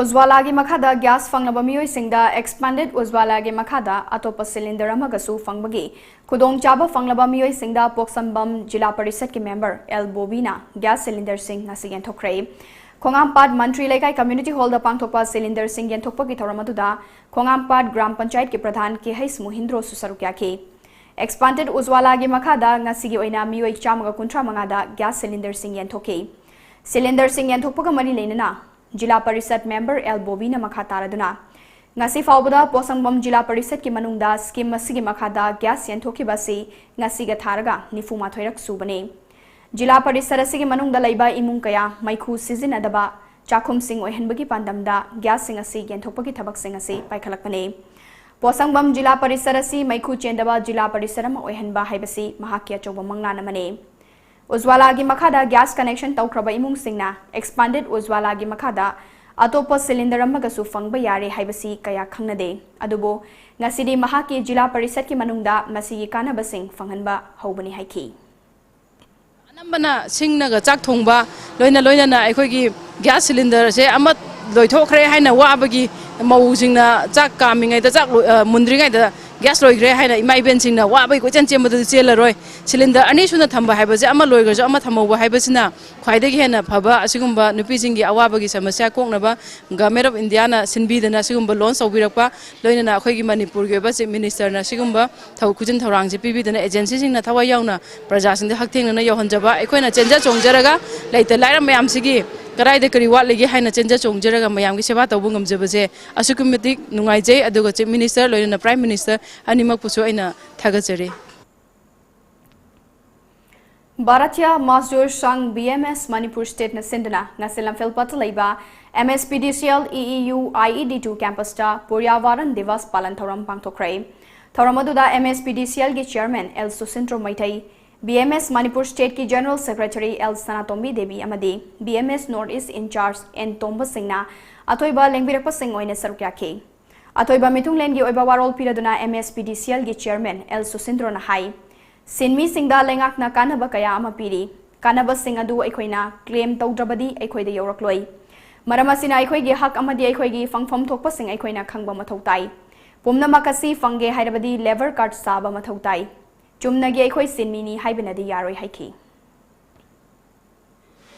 ꯎꯖ꯭ꯋꯥꯂꯥꯒꯤ ꯃꯈꯥꯗ ꯒ꯭ꯌꯥꯁ ꯐꯪꯂꯕ ꯃꯤꯑꯣꯏꯁꯤꯡꯗ ꯑꯦꯛꯁꯄꯥꯟꯗꯦꯗ ꯎꯖ꯭ꯋꯥꯂꯥꯒꯤ ꯃꯈꯥꯗ ꯑꯇꯣꯞꯄ ꯁꯤꯂꯤꯟꯗꯔ ꯑꯃꯒꯁꯨ ꯐꯪꯕꯒꯤ ꯈꯨꯗꯣꯡꯆꯥꯕ ꯐꯪꯂꯕ ꯃꯤꯑꯣꯏꯁꯤꯡꯗ ꯄꯣꯠꯁꯪꯕꯝ ꯖꯤꯂꯥ ꯄꯔꯤꯁꯠꯀꯤ ꯃꯦꯝꯕꯔ ꯑꯦꯜ ꯕꯣꯕꯤꯅ ꯒ꯭ꯌꯥꯁ ꯁꯤꯂꯤꯟꯗꯔꯁꯤꯡ ꯉꯁꯤ ꯌꯦꯟꯊꯣꯛꯈ꯭ꯔꯦ꯫ ꯈꯣꯡꯉꯥꯝꯄꯥꯠ ꯃꯟꯇ꯭ꯔꯤ ꯂꯩꯀꯥꯏ ꯀꯝꯃ꯭ꯌꯨꯅꯤꯇꯤ ꯍꯣꯜꯗ ꯄꯥꯡꯊꯣꯛꯄ ꯁꯤꯂꯤꯟꯗꯔꯁꯤꯡ ꯌꯦꯟꯊꯣꯛꯄꯒꯤ ꯊꯧꯔꯝ ꯑꯗꯨꯗ ꯈꯣꯡꯉꯥꯝꯄꯥꯠ ꯒ꯭ꯔꯥꯝ ꯄꯟꯆꯥꯌꯠꯀꯤ ꯄ꯭ꯔꯙꯥꯟ ꯀꯦ ꯍꯩꯁ ꯃꯣꯍꯤꯟꯗ꯭ꯔꯣꯁꯨ ꯁꯔꯨꯛ ꯌꯥꯈꯤ꯫ ꯑꯦꯛꯁꯄꯥꯟꯗꯦꯗ ꯎꯖ꯭ꯋꯥꯂꯥꯒꯤ ꯃꯈꯥꯗ ꯉꯁꯤꯒꯤ ꯑꯣꯏꯅ ꯃꯤꯑꯣꯏ ꯆꯥꯝꯃꯒ ꯀꯨꯟꯊ꯭ꯔꯥ ꯃꯉꯥꯗ ꯒ꯭ꯌꯥꯁ ꯁꯤꯂꯤꯟꯗꯔꯁꯤꯡ ꯌꯦꯟꯊꯣꯛꯈꯤ꯫ ꯁꯤꯂꯤꯟꯗꯔꯁꯤꯡ ꯌꯦꯟꯊꯣꯛꯄꯒ ꯃꯔꯤ ꯂꯩꯅꯅ ꯖꯤꯂꯥ ꯄꯔꯤꯁꯠ ꯃꯦꯝꯕꯔ ꯑꯦꯜ ꯕꯣꯕꯤꯅ ꯃꯈꯥ ꯇꯥꯔꯗꯨꯅ, ꯉꯁꯤ ꯐꯥꯎꯕꯗ ꯄꯣꯠꯁꯪꯕꯝ ꯖꯤꯂꯥ ꯄꯔꯤꯁꯠꯀꯤ ꯃꯅꯨꯡꯗ ꯁ꯭ꯀꯤꯝ ꯑꯁꯤꯒꯤ ꯃꯈꯥꯗ ꯒ꯭ꯌꯥꯁ ꯌꯦꯟꯊꯣꯛꯈꯤꯕ ꯑꯁꯤ ꯉꯁꯤꯒ ꯊꯥꯔꯒ ꯅꯤꯐꯨ ꯃꯥꯊꯣꯏꯔꯛ ꯁꯨꯕꯅꯤ꯫ ꯖꯤꯂꯥ ꯄꯔꯤꯁꯗ ꯑꯁꯤꯒꯤ ꯃꯅꯨꯡꯗ ꯂꯩꯕ ꯏꯃꯨꯡ ꯀꯌꯥ ꯃꯩꯈꯨ ꯁꯤꯖꯤꯟꯅꯗꯕ ꯆꯥꯛꯈꯨꯝꯁꯤꯡ ꯑꯣꯏꯍꯟꯕꯒꯤ ꯄꯥꯟꯗꯝꯗ ꯒ꯭ꯌꯥꯁꯁꯤꯡ ꯑꯁꯤ ꯌꯦꯟꯊꯣꯛꯄꯒꯤ ꯊꯕꯛꯁꯤꯡ ꯑꯁꯤ ꯄꯥꯏꯈꯠꯂꯛꯄꯅꯤ꯫ ꯄꯣꯁꯪꯕꯝ ꯖꯤꯂꯥ ꯄꯔꯤꯁꯗ ꯑꯁꯤ ꯃꯩꯈꯨ ꯆꯦꯟꯗꯕ ꯖꯤꯂꯥ ꯄꯔꯤꯁꯗ ꯑꯃ ꯑꯣꯏꯍꯟꯕ ꯍꯥꯏꯕꯁꯤ ꯃꯍꯥꯛꯀꯤ ꯑꯆꯧꯕ ꯃꯪꯂꯥꯟ ꯑꯃꯅꯤ꯫ ꯎꯖ꯭ꯋꯥꯂꯥꯒꯤ ꯃꯈꯥꯗ ꯒ꯭ꯌꯥꯁ ꯀꯅꯦꯛꯁꯟ ꯇꯧꯈ꯭ꯔꯕ ꯏꯃꯨꯡꯁꯤꯡꯅ ꯑꯦꯛꯁꯄꯥꯟꯗꯦꯗ ꯎꯖ꯭ꯋꯥꯂꯥꯒꯤ ꯃꯈꯥꯗ ꯑꯇꯣꯞꯄ ꯁꯤꯂꯤꯟꯗꯔ ꯑꯃꯒꯁꯨ ꯐꯪꯕ ꯌꯥꯔꯦ ꯍꯥꯏꯕꯁꯤ ꯀꯌꯥ ꯈꯪꯅꯗꯦ꯫ ꯑꯗꯨꯕꯨ ꯉꯁꯤꯗꯤ ꯃꯍꯥꯛꯀꯤ ꯖꯤꯂꯥ ꯄꯔꯤꯁꯗꯀꯤ ꯃꯅꯨꯡꯗ ꯃꯁꯤꯒꯤ ꯀꯥꯟꯅꯕꯁꯤꯡ ꯐꯪꯍꯟꯕ ꯍꯧꯕꯅꯤ ꯍꯥꯏꯈꯤ꯫ ꯑꯅꯝꯕꯅ ꯁꯤꯡꯅꯒ ꯆꯥꯛ ꯊꯣꯡꯕ, ꯂꯣꯏꯅ ꯂꯣꯏꯅꯅ ꯑꯩꯈꯣꯏꯒꯤ ꯒ꯭ꯌꯥꯁ ꯁꯤꯂꯤꯟꯗꯔꯁꯦ ꯑꯃ ꯂꯣꯏꯊꯣꯛꯈ꯭ꯔꯦ ꯍꯥꯏꯅ ꯋꯥꯕꯒꯤ ꯃꯧꯁꯤꯡꯅ ꯆꯥꯛ ꯀꯥꯝꯃꯤꯉꯩꯗ, ꯆꯥꯛ ꯂꯣꯏ-, ꯑ, ꯃꯨꯟꯗ꯭ꯔꯤꯉꯩꯗ ꯒ꯭ꯌꯥꯁ ꯂꯣꯏꯈ꯭ꯔꯦ ꯍꯥꯏꯅ ꯏꯃꯥ ꯏꯕꯦꯟꯁꯤꯡꯅ ꯋꯥꯕꯒꯤ ꯀꯣꯏꯆꯦꯟ ꯆꯦꯟꯕꯗꯨꯗꯤ ꯆꯦꯜꯂꯔꯣꯏ꯫ ꯁꯤꯂꯤꯟꯗꯔ ꯑꯅꯤ ꯁꯨꯅ ꯊꯝꯕ ꯍꯥꯏꯕꯁꯦ, ꯑꯃ ꯂꯣꯏꯈ꯭ꯔꯁꯨ ꯑꯃ ꯊꯝꯍꯧꯕ ꯍꯥꯏꯕꯁꯤꯅ ꯈ꯭ꯋꯥꯏꯗꯒꯤ ꯍꯦꯟꯅ ꯐꯕ꯫ ꯑꯁꯤꯒꯨꯝꯕ ꯅꯨꯄꯤꯁꯤꯡꯒꯤ ꯑꯋꯥꯕꯒꯤ ꯁꯃꯁ꯭ꯌꯥ ꯀꯣꯛꯅꯕ Government of Indiaꯅ ꯁꯤꯟꯕꯤꯗꯅ ꯑꯁꯤꯒꯨꯝꯕ ꯂꯣꯟꯁ ꯇꯧꯕꯤꯔꯛꯄ, ꯂꯣꯏꯅꯅ ꯑꯩꯈꯣꯏꯒꯤ ꯃꯅꯤꯄꯨꯔꯒꯤ ꯑꯣꯏꯕ Chief Ministerꯅ ꯑꯁꯤꯒꯨꯝꯕ ꯊꯧ-, ꯈꯨꯖꯤꯟ ꯊꯧꯔꯥꯡꯁꯦ ꯄꯤꯕꯤꯗꯅ, agencyꯁꯤꯡꯅ ꯊꯋꯥꯏ ꯌꯥꯎꯅ ꯄ꯭ꯔꯖꯥꯁꯤꯡꯗ ꯍꯛꯊꯦꯡꯅꯅ ꯌꯧꯍꯟꯖꯕ, ꯑꯩꯈꯣꯏꯅ ꯆꯦꯟꯖ ꯆꯣꯡꯖꯔꯒ ꯂꯩꯇ ꯂꯥꯏꯔ ꯃꯌꯥꯝꯁꯤꯒꯤ ꯀꯗꯥꯏꯗ ꯀꯔꯤ ꯋꯥꯠꯂꯤꯒꯦ ꯍꯥꯏꯅ ꯆꯦꯟꯖ ꯆꯣꯡꯖꯔꯒ ꯃꯌꯥꯝꯒꯤ ꯁꯦꯕꯥ ꯇꯧꯕ ꯉꯝꯖꯕꯁꯦ ꯑꯁꯨꯛꯀꯤ ꯃꯇꯤꯛ ꯅꯨꯡꯉꯥꯏꯖꯩ꯫ ꯑꯗꯨꯒ Chief Minister ꯂꯣꯏꯅꯅ Prime Minister ꯑꯅꯤꯃꯛꯄꯨꯁꯨ ꯑꯩꯅ ꯊꯥꯒꯠꯆꯔꯤ꯫ ꯚꯥꯔꯇꯤꯌꯥ ꯃꯖꯗꯨꯔ ꯁꯪꯘ, B M S, ꯃꯅꯤꯄꯨꯔ ꯁ꯭ꯇꯦꯠꯅ ꯁꯤꯟꯗꯨꯅ ꯉꯁꯤ ꯂꯝꯐꯦꯜꯄꯥꯠꯇ ꯂꯩꯕ M S P D C L E E U I E D two campusꯇ ꯄꯔꯤꯌꯥꯚꯥꯔꯟ Divas ꯄꯥꯂꯟ ꯊꯧꯔꯝ ꯄꯥꯡꯊꯣꯛꯈ꯭ꯔꯦ꯫ ꯊꯧꯔꯝ ꯑꯗꯨꯗ M S P D C Lꯒꯤ chairman L ꯁꯨꯁꯤꯟꯗ꯭ꯔꯣ Meitei, B M S Manipur ꯁ꯭ꯇꯦꯠꯀꯤ general secretary L ꯁꯅꯥꯇꯣꯝꯕꯤ ꯗꯦꯕꯤ ꯑꯃꯗꯤ B M S North East in charge N ꯇꯣꯝꯕ ꯁꯤꯡꯅ ꯑꯊꯣꯏꯕ ꯂꯦꯡꯕꯤꯔꯛꯄꯁꯤꯡ ꯑꯣꯏꯅ ꯁꯔꯨꯛ ꯌꯥꯈꯤ꯫ ꯑꯊꯣꯏꯕ ꯃꯤꯊꯨꯡꯂꯦꯟꯒꯤ ꯑꯣꯏꯕ ꯋꯥꯔꯣꯜ ꯄꯤꯔꯗꯨꯅ M S P D C Lꯒꯤ chairman L ꯁꯨꯁꯤꯟꯗ꯭ꯔꯣꯅ ꯍꯥꯏ, ꯁꯤꯟꯃꯤꯁꯤꯡꯗ ꯂꯩꯉꯥꯛꯅ ꯀꯥꯟꯅꯕ ꯀꯌꯥ ꯑꯃ ꯄꯤꯔꯤ꯫ ꯀꯥꯟꯅꯕꯁꯤꯡ ꯑꯗꯨ ꯑꯩꯈꯣꯏꯅ claim ꯇꯧꯗ꯭ꯔꯕꯗꯤ ꯑꯩꯈꯣꯏꯗ ꯌꯧꯔꯛꯂꯣꯏ꯫ ꯃꯔꯝ ꯑꯁꯤꯅ ꯑꯩꯈꯣꯏꯒꯤ ꯍꯛ ꯑꯃꯗꯤ ꯑꯩꯈꯣꯏꯒꯤ ꯐꯪꯐꯝ ꯊꯣꯛꯄꯁꯤꯡ ꯑꯩꯈꯣꯏꯅ ꯈꯪꯕ ꯃꯊꯧ ꯇꯥꯏ꯫ ꯄꯨꯝꯅꯃꯛ ꯑꯁꯤ ꯐꯪꯒꯦ ꯍꯥꯏꯔꯕꯗꯤ labour card ꯁꯥꯕ ꯃꯊꯧ ꯇꯥꯏ꯫ ꯆꯨꯝꯅꯒꯤ ꯑꯩꯈꯣꯏ ꯁꯤꯟꯃꯤꯅꯤ ꯍꯥꯏꯕꯅꯗꯤ ꯌꯥꯔꯣꯏ ꯍꯥꯏꯈꯤ꯫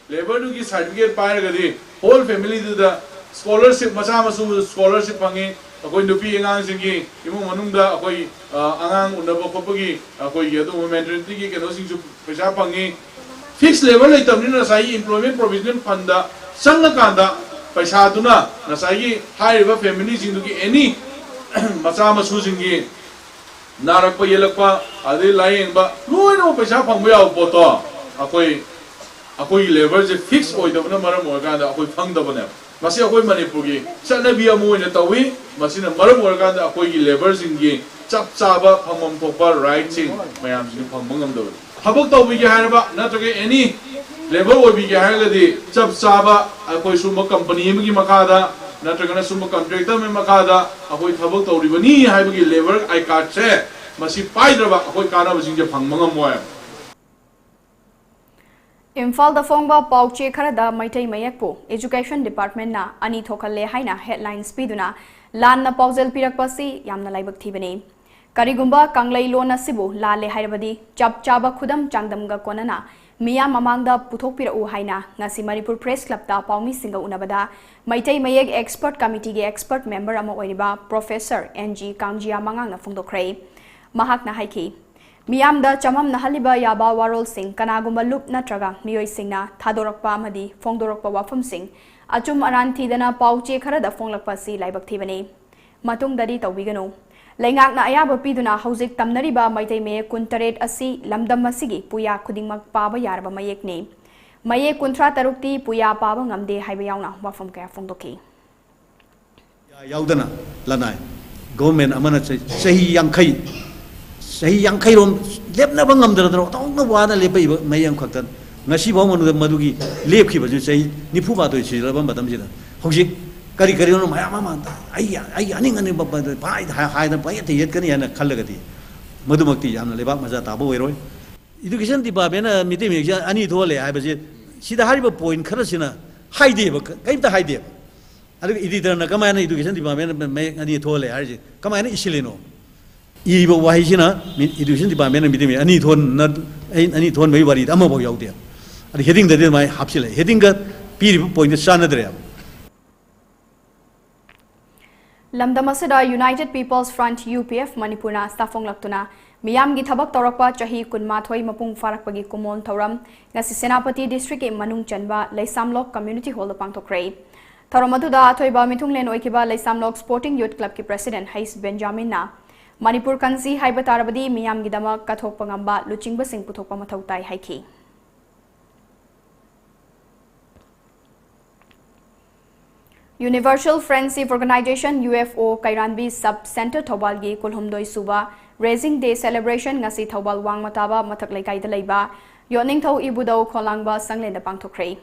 Labourꯗꯨꯒꯤ certificate ꯄꯥꯏꯔꯒꯗꯤ whole familyꯗꯨꯗ scholarship, ꯃꯆꯥ ꯃꯁꯨ scholarship ꯐꯪꯉꯤ꯫ ꯑꯩꯈꯣꯏ ꯅꯨꯄꯤ ꯑꯉꯥꯡꯁꯤꯡꯒꯤ ꯏꯃꯨꯡ ꯃꯅꯨꯡꯗ ꯑꯩꯈꯣꯏ, ꯑ, ꯑꯉꯥꯡ ꯎꯅꯕ ꯈꯣꯠꯄꯒꯤ ꯑꯩꯈꯣꯏꯒꯤ ꯑꯗꯨꯒꯨꯝꯕ maternityꯒꯤ ꯀꯩꯅꯣꯁꯤꯡꯁꯨ ꯄꯩꯁꯥ ꯐꯪꯉꯤ꯫ Fixed labour ꯂꯩꯇꯕꯅꯤꯅ ꯉꯁꯥꯏꯒꯤ employment provision fundꯗ ꯆꯪꯉꯀꯥꯟꯗ ꯄꯩꯁꯥꯗꯨꯅ ꯉꯁꯥꯏꯒꯤ ꯍꯥꯏꯔꯤꯕ familyꯁꯤꯡꯗꯨꯒꯤ any ꯃꯆꯥ ꯃꯁꯨꯁꯤꯡꯒꯤ ꯅꯥꯔꯛꯄ ꯌꯦꯛꯂꯛꯄ, ꯑꯗꯩ ꯂꯥꯌꯦꯡꯕ, ꯂꯣꯏꯅꯃꯛ ꯄꯩꯁꯥ ꯐꯪꯕ ꯌꯥꯕ ꯄꯣꯠꯇꯣ ꯑꯩꯈꯣꯏ ꯑꯩꯈꯣꯏꯒꯤ ꯂꯦꯕꯔꯁꯦ ꯐꯤꯛꯁ ꯑꯣꯏꯗꯕꯅ ꯃꯔꯝ ꯑꯣꯏꯔꯀꯥꯟꯗ ꯑꯩꯈꯣꯏ ꯐꯪꯗꯕꯅꯦꯕ꯫ ꯃꯁꯤ ꯑꯩꯈꯣꯏ ꯃꯅꯤꯄꯨꯔꯒꯤ ꯆꯠꯅꯕꯤ ꯑꯃ ꯑꯣꯏꯅ ꯇꯧꯏ꯫ ꯃꯁꯤꯅ ꯃꯔꯝ ꯑꯣꯏꯔꯀꯥꯟꯗ ꯑꯩꯈꯣꯏꯒꯤ ꯂꯦꯕꯔꯁꯤꯡꯒꯤ ꯆꯞ ꯆꯥꯕ ꯐꯪꯐꯝ ꯊꯣꯛꯄ ꯔꯥꯏꯠꯁꯤꯡ ꯃꯌꯥꯝꯁꯤꯡ ꯐꯪꯕ ꯉꯝꯗꯕꯅꯤ꯫ ꯊꯕꯛ ꯇꯧꯕꯤꯒꯦ ꯍꯥꯏꯔꯕ ꯅꯠꯇ꯭ꯔꯒ ꯑꯦꯅꯤ ꯂꯦꯕꯔ ꯑꯣꯏꯕꯤꯒꯦ ꯍꯥꯏꯔꯒꯗꯤ ꯆꯞ ꯆꯥꯕ ꯑꯩꯈꯣꯏ ꯁꯨꯝꯕ ꯀꯝꯄꯅꯤ ꯑꯃꯒꯤ ꯃꯈꯥꯗ ꯅꯠꯇ꯭ꯔꯒꯅ ꯁꯨꯝꯕ ꯀꯟꯇ꯭ꯔꯦꯛꯇꯔ ꯑꯃꯒꯤ ꯃꯈꯥꯗ ꯑꯩꯈꯣꯏ ꯊꯕꯛ ꯇꯧꯔꯤꯕꯅꯤ ꯍꯥꯏꯕꯒꯤ ꯂꯦꯕꯔ ꯑꯥꯏ ꯀꯥꯔꯗꯁꯦ ꯃꯁꯤ ꯄꯥꯏꯗ꯭ꯔꯕ ꯑꯩꯈꯣꯏ ꯀꯥꯟꯅꯕꯁꯤꯡꯁꯦ ꯐꯪꯕ ꯉꯝꯃꯣꯏ꯫ ꯏꯝꯐꯥꯜꯗ ꯐꯣꯡꯕ ꯄꯥꯎ ꯆꯦ ꯈꯔꯗ ꯃꯩꯇꯩ ꯃꯌꯦꯛꯄꯨ Education Departmentꯅ ꯑꯅꯤ ꯊꯣꯛꯍꯜꯂꯦ ꯍꯥꯏꯅ headlines ꯄꯤꯗꯨꯅ ꯂꯥꯟꯅ ꯄꯥꯎꯖꯦꯜ ꯄꯤꯔꯛꯄ ꯑꯁꯤ ꯌꯥꯝꯅ ꯂꯥꯏꯕꯛ ꯊꯤꯕꯅꯤ꯫ ꯀꯔꯤꯒꯨꯝꯕ ꯀꯪꯂꯩ ꯂꯣꯟ ꯑꯁꯤꯕꯨ ꯂꯥꯜꯂꯦ ꯍꯥꯏꯔꯕꯗꯤ ꯆꯞ ꯆꯥꯕ ꯈꯨꯗꯝ ꯆꯥꯡꯗꯝꯒ ꯀꯣꯟꯅꯅ ꯃꯤꯌꯥꯝ ꯃꯃꯥꯡꯗ ꯄꯨꯊꯣꯛꯄꯤꯔꯛꯎ ꯍꯥꯏꯅ ꯉꯁꯤ ꯃꯅꯤꯄꯨꯔ Press Clubꯇ ꯄꯥꯎꯃꯤꯁꯤꯡꯒ ꯎꯅꯕꯗ ꯃꯩꯇꯩ ꯃꯌꯦꯛ Expert Committeeꯒꯤ expert member ꯑꯃ ꯑꯣꯏꯔꯤꯕ Professor N G ꯀꯥꯡꯖꯤꯌꯥ ꯃꯉꯥꯡꯅ ꯐꯣꯡꯗꯣꯛꯈ꯭ꯔꯦ꯫ ꯃꯍꯥꯛꯅ ꯍꯥꯏꯈꯤ, ꯃꯤꯌꯥꯝꯗ ꯆꯃꯝꯅꯍꯜꯂꯤꯕ ꯌꯥꯕ ꯋꯥꯔꯣꯜꯁꯤꯡ ꯀꯅꯥꯒꯨꯝꯕ ꯂꯨꯞ ꯅꯠꯇ꯭ꯔꯒ ꯃꯤꯑꯣꯏꯁꯤꯡꯅ ꯊꯥꯗꯣꯔꯛꯄ ꯑꯃꯗꯤ ꯐꯣꯡꯗꯣꯔꯛꯄ ꯋꯥꯐꯝꯁꯤꯡ ꯑꯆꯨꯝ ꯑꯔꯥꯟ ꯊꯤꯗꯅ ꯄꯥꯎ ꯆꯦ ꯈꯔꯗ ꯐꯣꯡꯂꯛꯄ ꯑꯁꯤ ꯂꯥꯏꯕꯛ ꯊꯤꯕꯅꯤ꯫ ꯃꯇꯨꯡꯗꯗꯤ ꯇꯧꯕꯤꯒꯅꯨ꯫ ꯂꯩꯉꯥꯛꯅ ꯑꯌꯥꯕ ꯄꯤꯗꯨꯅ ꯍꯧꯖꯤꯛ ꯇꯝꯅꯔꯤꯕ ꯃꯩꯇꯩ ꯃꯌꯦꯛ ꯀꯨꯟꯇꯔꯦꯠ ꯑꯁꯤ ꯂꯝꯗꯝ ꯑꯁꯤꯒꯤ ꯄꯨꯌꯥ ꯈꯨꯗꯤꯡꯃꯛ ꯄꯥꯕ ꯌꯥꯔꯕ ꯃꯌꯦꯛꯅꯤ꯫ ꯃꯌꯦꯛ ꯀꯨꯟꯊ꯭ꯔꯥ ꯇꯔꯨꯛꯇꯤ ꯄꯨꯌꯥ ꯄꯥꯕ ꯉꯝꯗꯦ ꯍꯥꯏꯕ ꯌꯥꯎꯅ ꯋꯥꯐꯝ ꯀꯌꯥ ꯐꯣꯡꯗꯣꯛꯈꯤ꯫ ꯌꯥꯎꯗꯅ ꯂꯅꯥꯏ ꯒꯣꯚꯔꯟꯃꯦꯟ ꯑꯃꯅ ꯆꯍꯤ ꯌꯥꯡꯈꯩ ꯆꯍꯤ ꯌꯥꯡꯈꯩꯔꯣꯝ ꯂꯦꯞꯅꯕ ꯉꯝꯗꯅ ꯑꯣꯟꯊꯣꯛꯅ ꯋꯥꯅ ꯂꯦꯞꯄꯛꯏꯕ ꯃꯌꯦꯛ ꯑꯃꯈꯛꯇ ꯉꯁꯤ ꯐꯥꯎ ꯃꯅꯨꯡꯗ ꯃꯗꯨꯒꯤ ꯂꯦꯞꯈꯤꯕꯁꯨ ꯆꯍꯤ ꯅꯤꯐꯨ ꯃꯥꯊꯣꯏ ꯁꯤꯜꯂꯕ ꯃꯇꯝꯁꯤꯗ ꯍꯧꯖꯤꯛ ꯀꯔꯤ ꯀꯔꯤꯅꯣ ꯃꯌꯥꯝ ꯑꯃ ꯑꯩ ꯑꯩ ꯑꯅꯤꯡ ꯑꯅꯤꯡꯕ ꯍꯥꯏꯗꯅ ꯄꯪꯌꯦꯠꯇ ꯌꯦꯠꯀꯅꯤ ꯍꯥꯏꯅ ꯈꯜꯂꯒꯗꯤ ꯃꯗꯨꯃꯛꯇꯤ ꯌꯥꯝꯅ ꯂꯩꯕꯥꯛ ꯃꯆꯥ ꯇꯥꯕ ꯑꯣꯏꯔꯣꯏ꯫ Education Departmentꯅ ꯃꯤꯇꯩ ꯃꯌꯦꯛꯁꯦ ꯑꯅꯤ ꯊꯣꯛꯍꯜꯂꯦ ꯍꯥꯏꯕꯁꯦ ꯁꯤꯗ ꯍꯥꯏꯔꯤꯕ point ꯈꯔꯁꯤꯅ ꯍꯥꯏꯗꯦꯕ, ꯀꯔꯤꯝꯇ ꯍꯥꯏꯗꯦꯕ꯫ ꯑꯗꯨꯒ editorꯅ ꯀꯃꯥꯏꯅ Education Departmentꯅ ꯃꯌꯦꯛ ꯑꯅꯤ ꯊꯣꯛꯍꯜꯂꯦ ꯍꯥꯏꯔꯤꯁꯦ ꯀꯃꯥꯏꯅ ꯏꯁꯤꯜꯂꯤꯅꯣ? ꯏꯔꯤꯕ ꯋꯥꯍꯩꯁꯤꯅ Education Departmentꯅ ꯃꯤꯇꯩ ꯃꯌꯦꯛ ꯑꯅꯤ ꯊꯣꯟꯅ ꯑꯩ ꯑꯅꯤ ꯊꯣꯟꯕꯒꯤ ꯋꯥꯔꯤꯗ ꯑꯃꯐꯥꯎ ꯌꯥꯎꯗꯦ꯫ ꯑꯗꯨ headingꯗꯗꯤ ꯑꯗꯨꯃꯥꯏꯅ ꯍꯥꯞꯆꯤꯜꯂꯛꯑꯦ꯫ Headingꯒ ꯄꯤꯔꯤꯕ pointꯒ ꯆꯥꯟꯅꯗ꯭ꯔꯦꯕ꯫ ꯂꯝꯗꯝ ꯑꯁꯤꯗ United People's Front, U P F, ꯃꯅꯤꯄꯨꯔꯅ ꯁꯥꯐꯣꯡꯂꯛꯇꯨꯅ ꯃꯤꯌꯥꯝꯒꯤ ꯊꯕꯛ ꯇꯧꯔꯛꯄ ꯆꯍꯤ ꯀꯨꯟꯃꯥꯊꯣꯏ ꯃꯄꯨꯡ ꯐꯥꯔꯛꯄꯒꯤ ꯀꯨꯃꯣꯟ ꯊꯧꯔꯝ ꯉꯁꯤ ꯁꯦꯅꯥꯄꯇꯤ districtꯀꯤ ꯃꯅꯨꯡ ꯆꯟꯕ ꯂꯩꯁꯥꯝꯂꯣꯛ Community Hallꯗ ꯄꯥꯡꯊꯣꯛꯈ꯭ꯔꯦ꯫ ꯊꯧꯔꯝ ꯑꯗꯨꯗ ꯑꯊꯣꯏꯕ ꯃꯤꯊꯨꯡꯂꯦꯟ ꯑꯣꯏꯈꯤꯕ ꯂꯩꯁꯥꯝꯂꯣꯛ Sporting Youth Clubꯀꯤ President ꯍꯩꯁ ꯕꯦꯟꯖꯥꯃꯤꯟꯅ ꯃꯅꯤꯄꯨꯔ ꯀꯟꯁꯤ ꯍꯥꯏꯕ ꯇꯥꯔꯕꯗꯤ ꯃꯤꯌꯥꯝꯒꯤꯗꯃꯛ ꯀꯠꯊꯣꯛꯄ ꯉꯝꯕ ꯂꯨꯆꯤꯡꯕꯁꯤꯡ ꯄꯨꯊꯣꯛꯄ ꯃꯊꯧ ꯇꯥꯏ ꯍꯥꯏꯈꯤ꯫ Universal Friendship Organization, U F O, ꯀꯩꯔꯥꯟꯕꯤ Sub Centre ꯊꯧꯕꯥꯜꯒꯤ ꯀꯨꯟꯍꯨꯝꯗꯣꯏ ꯁꯨꯕ Raising Day Celebration ꯉꯁꯤ ꯊꯧꯕꯥꯜ ꯋꯥꯡꯃ ꯇꯥꯕ ꯃꯊꯛ ꯂꯩꯀꯥꯏꯗ ꯂꯩꯕ ꯌꯣꯠꯅꯤꯡꯊꯧ ꯏꯕꯨꯙꯧ ꯈꯣꯂꯥꯡꯕ ꯁꯪꯂꯦꯟꯗ ꯄꯥꯡꯊꯣꯛꯈ꯭ꯔꯦ꯫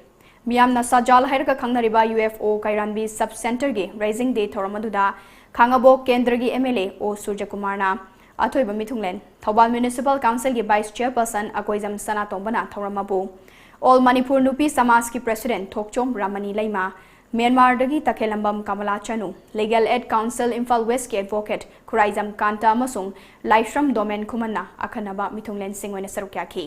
ꯃꯤꯌꯥꯝꯅ ꯁꯥꯖꯥꯜ ꯍꯥꯏꯔꯒ ꯈꯪꯅꯔꯤꯕ U F O ꯀꯩꯔꯥꯟꯕꯤ Sub Centre ꯒꯤ Raising Day ꯊꯧꯔꯝ ꯑꯗꯨꯗ ꯈꯥꯉꯕꯣꯛ ꯀꯦꯟꯗ꯭ꯔꯒꯤ M L A ꯑꯣ ꯁꯨꯔꯖꯀꯨꯃꯥꯔꯅ ꯑꯊꯣꯏꯕ ꯃꯤꯊꯨꯡꯂꯦꯟ, ꯊꯧꯕꯥꯜ Municipal Council ꯒꯤ Vice Chairperson ꯑꯀꯣꯏꯖꯝ ꯁꯅꯥꯇꯣꯝꯕꯅ ꯊꯧꯔꯝ ꯑꯃꯕꯨ All Manipur ꯅꯨꯄꯤ ꯁꯃꯥꯖꯀꯤ President ꯊꯣꯛꯆꯣꯝ ꯔꯥꯃꯅꯤ ꯂꯩꯃ, ꯃ꯭ꯌꯥꯟꯃꯥꯔꯗꯒꯤ ꯇꯈꯦꯜꯂꯝꯕꯝ ꯀꯃꯂꯥ ꯆꯅꯨ, Legal Aid Counsel Imphal West ꯀꯤ Advocate ꯈꯨꯔꯥꯏꯖꯝ ꯀꯥꯟꯇ ꯑꯃꯁꯨꯡ ꯂꯥꯏꯁ꯭ꯔꯝ ꯗꯣꯃꯦꯟ ꯈꯨꯃꯟꯅ ꯑꯈꯟꯅꯕ ꯃꯤꯊꯨꯡꯂꯦꯟꯁꯤꯡ ꯑꯣꯏꯅ ꯁꯔꯨꯛ ꯌꯥꯈꯤ꯫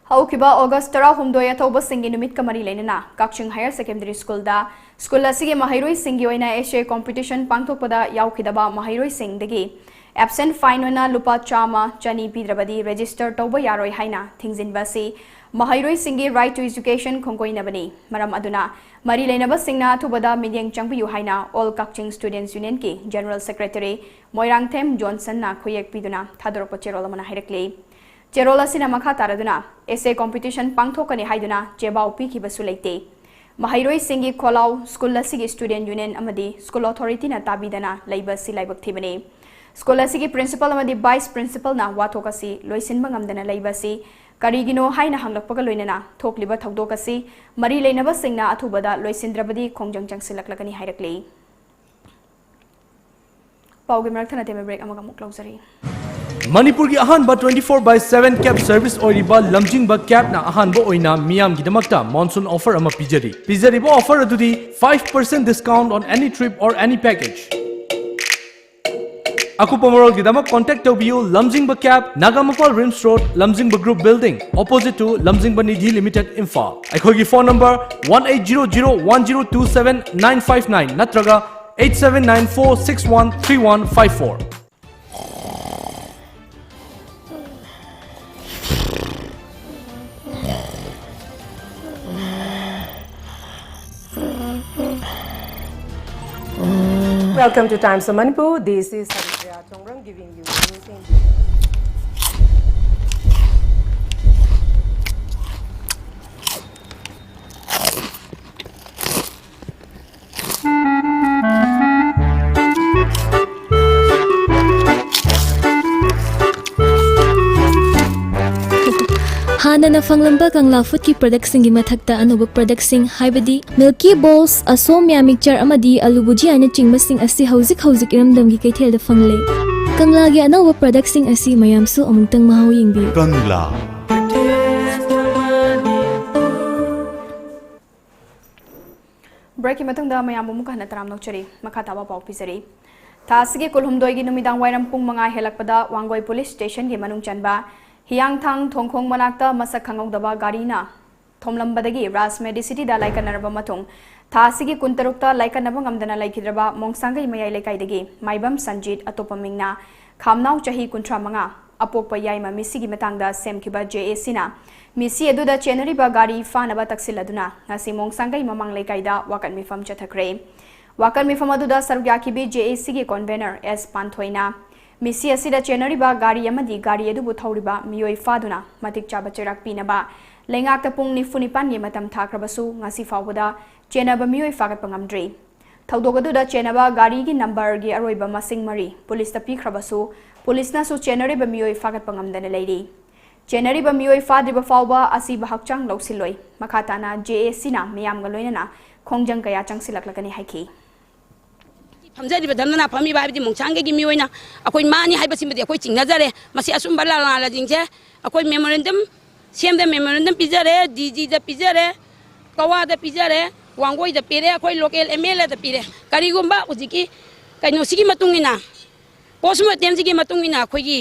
ꯍꯧꯈꯤꯕ August ꯇꯔꯥꯍꯨꯝꯗꯣꯏ ꯑꯊꯧꯕꯁꯤꯡꯒꯤ ꯅꯨꯃꯤꯠꯀ ꯃꯔꯤ ꯂꯩꯅꯅ ꯀꯛꯆꯤꯡ Higher Secondary School ꯗ school ꯑꯁꯤꯒꯤ ꯃꯍꯩꯔꯣꯏꯁꯤꯡꯒꯤ ꯑꯣꯏꯅ essay competition ꯄꯥꯡꯊꯣꯛꯄꯗ ꯌꯥꯎꯈꯤꯗꯕ ꯃꯍꯩꯔꯣꯏꯁꯤꯡꯗꯒꯤ absent fine ꯑꯣꯏꯅ ꯂꯨꯄꯥ ꯆꯥꯝꯃ, ꯆꯅꯤ ꯄꯤꯗ꯭ꯔꯕꯗꯤ register ꯇꯧꯕ ꯌꯥꯔꯣꯏ ꯍꯥꯏꯅ ꯊꯤꯡꯖꯤꯟꯕ ꯑꯁꯤ ꯃꯍꯩꯔꯣꯏꯁꯤꯡꯒꯤ Right to Education ꯈꯣꯡꯒꯣꯏꯅꯕꯅꯤ꯫ ꯃꯔꯝ ꯑꯗꯨꯅ ꯃꯔꯤ ꯂꯩꯅꯕꯁꯤꯡꯅ ꯑꯊꯨꯕꯗ ꯃꯤꯠꯌꯦꯡ ꯆꯪꯕꯤꯌꯨ ꯍꯥꯏꯅ All Kakching Students Union ꯀꯤ General Secretary ꯃꯣꯏꯔꯥꯡꯊꯦꯝ ꯖꯣꯟꯁꯟꯅ ꯈꯨꯌꯦꯛ ꯄꯤꯗꯨꯅ ꯊꯥꯗꯣꯔꯛꯄ ꯆꯦꯔꯣꯜ ꯑꯃꯅ ꯍꯥꯏꯔꯛꯂꯤ꯫ ꯆꯦꯔꯣꯜ ꯑꯁꯤꯅ ꯃꯈꯥ ꯇꯥꯔꯗꯨꯅ essay competition ꯄꯥꯡꯊꯣꯛꯀꯅꯤ ꯍꯥꯏꯗꯨꯅ ꯆꯦꯕꯥꯎ ꯄꯤꯈꯤꯕꯁꯨ ꯂꯩꯇꯦ꯫ ꯃꯍꯩꯔꯣꯏꯁꯤꯡꯒꯤ ꯈꯣꯜꯂꯥꯎ school ꯑꯁꯤꯒꯤ Student Union ꯑꯃꯗꯤ school authority ꯅ ꯇꯥꯕꯤꯗꯅ ꯂꯩꯕ ꯑꯁꯤ ꯂꯥꯏꯕꯛ ꯊꯤꯕꯅꯤ꯫ School ꯑꯁꯤꯒꯤ Principal ꯑꯃꯗꯤ Vice Principal ꯅ ꯋꯥꯊꯣꯛ ꯑꯁꯤ ꯂꯣꯏꯁꯤꯟꯕ ꯉꯝꯗꯅ ꯂꯩꯕ ꯑꯁꯤ ꯀꯔꯤꯒꯤꯅꯣ ꯍꯥꯏꯅ ꯍꯪꯂꯛꯄꯒ ꯂꯣꯏꯅꯅ ꯊꯣꯛꯂꯤꯕ ꯊꯧꯗꯣꯛ ꯑꯁꯤ ꯃꯔꯤ ꯂꯩꯅꯕꯁꯤꯡꯅ ꯑꯊꯨꯕꯗ ꯂꯣꯏꯁꯤꯟꯗ꯭ꯔꯕꯗꯤ ꯈꯣꯡꯖꯪ ꯆꯪꯁꯤꯜꯂꯛꯂꯒꯅꯤ ꯍꯥꯏꯔꯛꯂꯤ꯫ ꯄꯥꯎꯒꯤ ꯃꯔꯛ ꯊꯠꯅ ꯇꯦꯟꯕ break ꯑꯃꯒ ꯑꯃꯨꯛ ꯂꯧꯖꯔꯤ꯫ ꯃꯅꯤꯄꯨꯔꯒꯤ ꯑꯍꯥꯟꯕ twenty four by seven cab service ꯑꯣꯏꯔꯤꯕ ꯂꯝꯖꯤꯡꯕ cab ꯅ ꯑꯍꯥꯟꯕ ꯑꯣꯏꯅ ꯃꯤꯌꯥꯝꯒꯤꯗꯃꯛꯇ monsoon offer ꯑꯃ ꯄꯤꯖꯔꯤ꯫ ꯄꯤꯖꯔꯤꯕ offer ꯑꯗꯨꯗꯤ five percent discount on any trip or any package꯫ ꯑꯀꯨꯞꯄ ꯃꯔꯣꯜꯒꯤꯗꯃꯛ contact ꯇꯧꯕꯤꯌꯨ ꯂꯝꯖꯤꯡꯕ cab, ꯅꯥꯒꯥꯃꯄꯥꯜ RIMS Road, ꯂꯝꯖꯤꯡꯕ Group Building, opposite to ꯂꯝꯖꯤꯡꯕ ꯅꯤꯙꯤ Limited, ꯏꯝꯐꯥꯜ꯫ ꯑꯩꯈꯣꯏꯒꯤ phone number one eight zero zero one zero two seven nine five nine ꯅꯠꯇ꯭ꯔꯒ eight seven nine four six one three one five four꯫ Welcome to Times of Manipur. This is Haripriya Chongrang giving you news in English. ꯍꯥꯟꯅꯅ ꯐꯪꯂꯝꯕ ꯀꯪꯂꯥ ꯐꯨꯗꯀꯤ ꯄ꯭ꯔꯗꯛꯁꯤꯡꯒꯤ ꯃꯊꯛꯇ ꯑꯅꯧꯕ ꯄ꯭ꯔꯗꯛꯁꯤꯡ, ꯍꯥꯏꯕꯗꯤ ꯃꯤꯜꯀꯤ ꯕꯣꯜꯁ, ꯑꯁꯣꯝ mixer ꯑꯃꯗꯤ ꯑꯂꯨ ꯕꯨꯖꯤꯌꯥꯅꯆꯤꯡꯕꯁꯤꯡ ꯑꯁꯤ ꯍꯧꯖꯤꯛ ꯍꯧꯖꯤꯛ ꯏꯔꯝꯗꯝꯒꯤ ꯀꯩꯊꯦꯜꯗ ꯐꯪꯂꯦ꯫ ꯀꯪꯂꯥꯒꯤ ꯑꯅꯧꯕ ꯄ꯭ꯔꯗꯛꯁꯤꯡ ꯑꯁꯤ ꯃꯌꯥꯝꯁꯨ ꯑꯃꯨꯛꯇꯪ ꯃꯍꯥꯎ ꯌꯦꯡꯕꯤꯌꯨ꯫ ꯀꯪꯂꯥ꯫ ꯕ꯭ꯔꯦꯛꯀꯤ ꯃꯇꯨꯡꯗ ꯃꯌꯥꯝꯕꯨ ꯑꯃꯨꯛ ꯍꯟꯅ ꯇꯔꯥꯝꯅ ꯑꯣꯛꯆꯔꯤ꯫ ꯃꯈꯥ ꯇꯥꯕ ꯄꯥꯎ ꯄꯤꯖꯔꯤ꯫ ꯊꯥ ꯑꯁꯤꯒꯤ ꯀꯨꯟꯍꯨꯝꯗꯣꯏꯒꯤ ꯅꯨꯃꯤꯗꯥꯡ ꯋꯥꯏꯔꯝ ꯄꯨꯡ ꯃꯉꯥ ꯍꯦꯜꯂꯛꯄꯗ ꯋꯥꯡꯒꯣꯏ ꯄꯨꯂꯤꯁ ꯁ꯭ꯇꯦꯁꯟꯒꯤ ꯃꯅꯨꯡ ꯆꯟꯕ ꯍꯤꯌꯥꯡꯊꯥꯡ ꯊꯣꯡꯈꯣꯡ ꯃꯅꯥꯛꯇ ꯃꯁꯛ ꯈꯪꯍꯧꯗꯕ ꯒꯥꯔꯤꯅ ꯊꯣꯝꯂꯝꯕꯗꯒꯤ ꯔꯥꯖ ꯃꯦꯗꯤꯁꯤꯇꯤꯗ ꯂꯥꯏꯀꯠꯅꯔꯕ ꯃꯇꯨꯡ, ꯊꯥ ꯑꯁꯤꯒꯤ ꯀꯨꯟꯇꯔꯨꯛꯇ ꯂꯥꯏꯀꯠꯅꯕ ꯉꯝꯗꯅ ꯂꯩꯈꯤꯗ꯭ꯔꯕ ꯃꯣꯡꯁꯥꯡꯒꯩ ꯃꯌꯥꯏ ꯂꯩꯀꯥꯏꯗꯒꯤ ꯃꯥꯏꯕꯝ ꯁꯟꯖꯤꯠ, ꯑꯇꯣꯞꯄ ꯃꯤꯡꯅ ꯈꯥꯝꯅꯥꯎ, ꯆꯍꯤ ꯀꯨꯟꯊ꯭ꯔꯥ ꯃꯉꯥ, ꯑꯄꯣꯛꯄ ꯌꯥꯏꯃ ꯃꯤꯁꯤꯒꯤ ꯃꯇꯥꯡꯗ ꯁꯦꯝꯈꯤꯕ ꯖꯦ ꯑꯦ ꯁꯤꯅ ꯃꯤꯁꯤ ꯑꯗꯨꯗ ꯆꯦꯟꯅꯔꯤꯕ ꯒꯥꯔꯤ ꯐꯥꯅꯕ ꯇꯛꯁꯤꯜꯂꯗꯨꯅ ꯉꯁꯤ ꯃꯣꯡꯁꯥꯡꯒꯩ ꯃꯃꯥꯡ ꯂꯩꯀꯥꯏꯗ ꯋꯥꯀꯠ ꯃꯤꯐꯝ ꯆꯠꯊꯈ꯭ꯔꯦ꯫ ꯋꯥꯀꯠ ꯃꯤꯐꯝ ꯑꯗꯨꯗ ꯁꯔꯨꯛ ꯌꯥꯈꯤꯕꯤ ꯖꯦ ꯑꯦ ꯁꯤꯒꯤ ꯀꯣꯟꯚꯦꯅꯔ ꯑꯦꯁ ꯄꯥꯟꯊꯣꯏꯅ ꯃꯤꯁꯤ ꯑꯁꯤꯗ ꯆꯦꯟꯅꯔꯤꯕ ꯒꯥꯔꯤ ꯑꯃꯗꯤ ꯒꯥꯔꯤ ꯑꯗꯨꯕꯨ ꯊꯧꯔꯤꯕ ꯃꯤꯑꯣꯏ ꯐꯥꯗꯨꯅ ꯃꯇꯤꯛ ꯆꯥꯕ ꯆꯩꯔꯥꯛ ꯄꯤꯅꯕ ꯂꯩꯉꯥꯛꯇ ꯄꯨꯡ ꯅꯤꯐꯨ ꯅꯤꯄꯥꯟꯒꯤ ꯃꯇꯝ ꯊꯥꯈ꯭ꯔꯕꯁꯨ ꯉꯁꯤ ꯐꯥꯎꯕꯗ ꯆꯦꯟꯅꯕ ꯃꯤꯑꯣꯏ ꯐꯥꯒꯠꯄ ꯉꯝꯗ꯭ꯔꯤ꯫ ꯊꯧꯗꯣꯛ ꯑꯗꯨꯗ ꯆꯦꯟꯅꯕ ꯒꯥꯔꯤꯒꯤ ꯅꯝꯕꯔꯒꯤ ꯑꯔꯣꯏꯕ ꯃꯁꯤꯡ ꯃꯔꯤ ꯄꯨꯂꯤꯁꯇ ꯄꯤꯈ꯭ꯔꯕꯁꯨ, ꯄꯨꯂꯤꯁꯅꯁꯨ ꯆꯦꯟꯅꯔꯤꯕ ꯃꯤꯑꯣꯏ ꯐꯥꯒꯠꯄ ꯉꯝꯗꯅ ꯂꯩꯔꯤ꯫ ꯆꯦꯟꯅꯔꯤꯕ ꯃꯤꯑꯣꯏ ꯐꯥꯗ꯭ꯔꯤꯕ ꯐꯥꯎꯕ ꯑꯁꯤꯕ ꯍꯛꯆꯥꯡ ꯂꯧꯁꯤꯜꯂꯣꯏ꯫ ꯃꯈꯥ ꯇꯥꯅ ꯖꯦ ꯑꯦ ꯁꯤꯅ ꯃꯤꯌꯥꯝꯒ ꯂꯣꯏꯅꯅ ꯈꯣꯡꯖꯪ ꯀꯌꯥ ꯆꯪꯁꯤꯜꯂꯛꯂꯒꯅꯤ ꯍꯥꯏꯈꯤ꯫ ꯐꯝꯖꯔꯤꯕ ꯙꯔꯅꯥ ꯐꯝꯃꯤꯕ ꯍꯥꯏꯕꯗꯤ ꯃꯣꯡꯁꯥꯡꯒꯩꯒꯤ ꯃꯤꯑꯣꯏꯅ ꯑꯩꯈꯣꯏ ꯃꯥꯅꯤ ꯍꯥꯏꯕꯁꯤꯃꯗꯤ ꯑꯩꯈꯣꯏ ꯆꯤꯡꯅꯖꯔꯦ꯫ ꯃꯁꯤ ꯑꯆꯨꯝꯕ ꯂꯥꯜꯂꯥꯟꯁꯤꯡꯁꯦ ꯑꯩꯈꯣꯏ ꯃꯦꯃꯣꯔꯦꯟꯗꯝ ꯁꯦꯝꯗ ꯃꯦꯃꯣꯔꯦꯟꯗꯝ ꯄꯤꯖꯔꯦ, ꯗꯤ ꯖꯤꯗ ꯄꯤꯖꯔꯦ, ꯀꯋꯥꯗ ꯄꯤꯖꯔꯦ, ꯋꯥꯡꯒꯣꯏꯗ ꯄꯤꯔꯦ, ꯑꯩꯈꯣꯏ ꯂꯣꯀꯦꯜ ꯑꯦꯝ ꯑꯦꯜ ꯑꯦꯗ ꯄꯤꯔꯦ꯫ ꯀꯔꯤꯒꯨꯝꯕ ꯍꯧꯖꯤꯛꯀꯤ ꯀꯩꯅꯣꯁꯤꯒꯤ ꯃꯇꯨꯡ ꯏꯟꯅ, ꯄꯣꯁꯃꯣꯔꯇꯦꯝꯁꯤꯒꯤ ꯃꯇꯨꯡ ꯏꯟꯅ ꯑꯩꯈꯣꯏꯒꯤ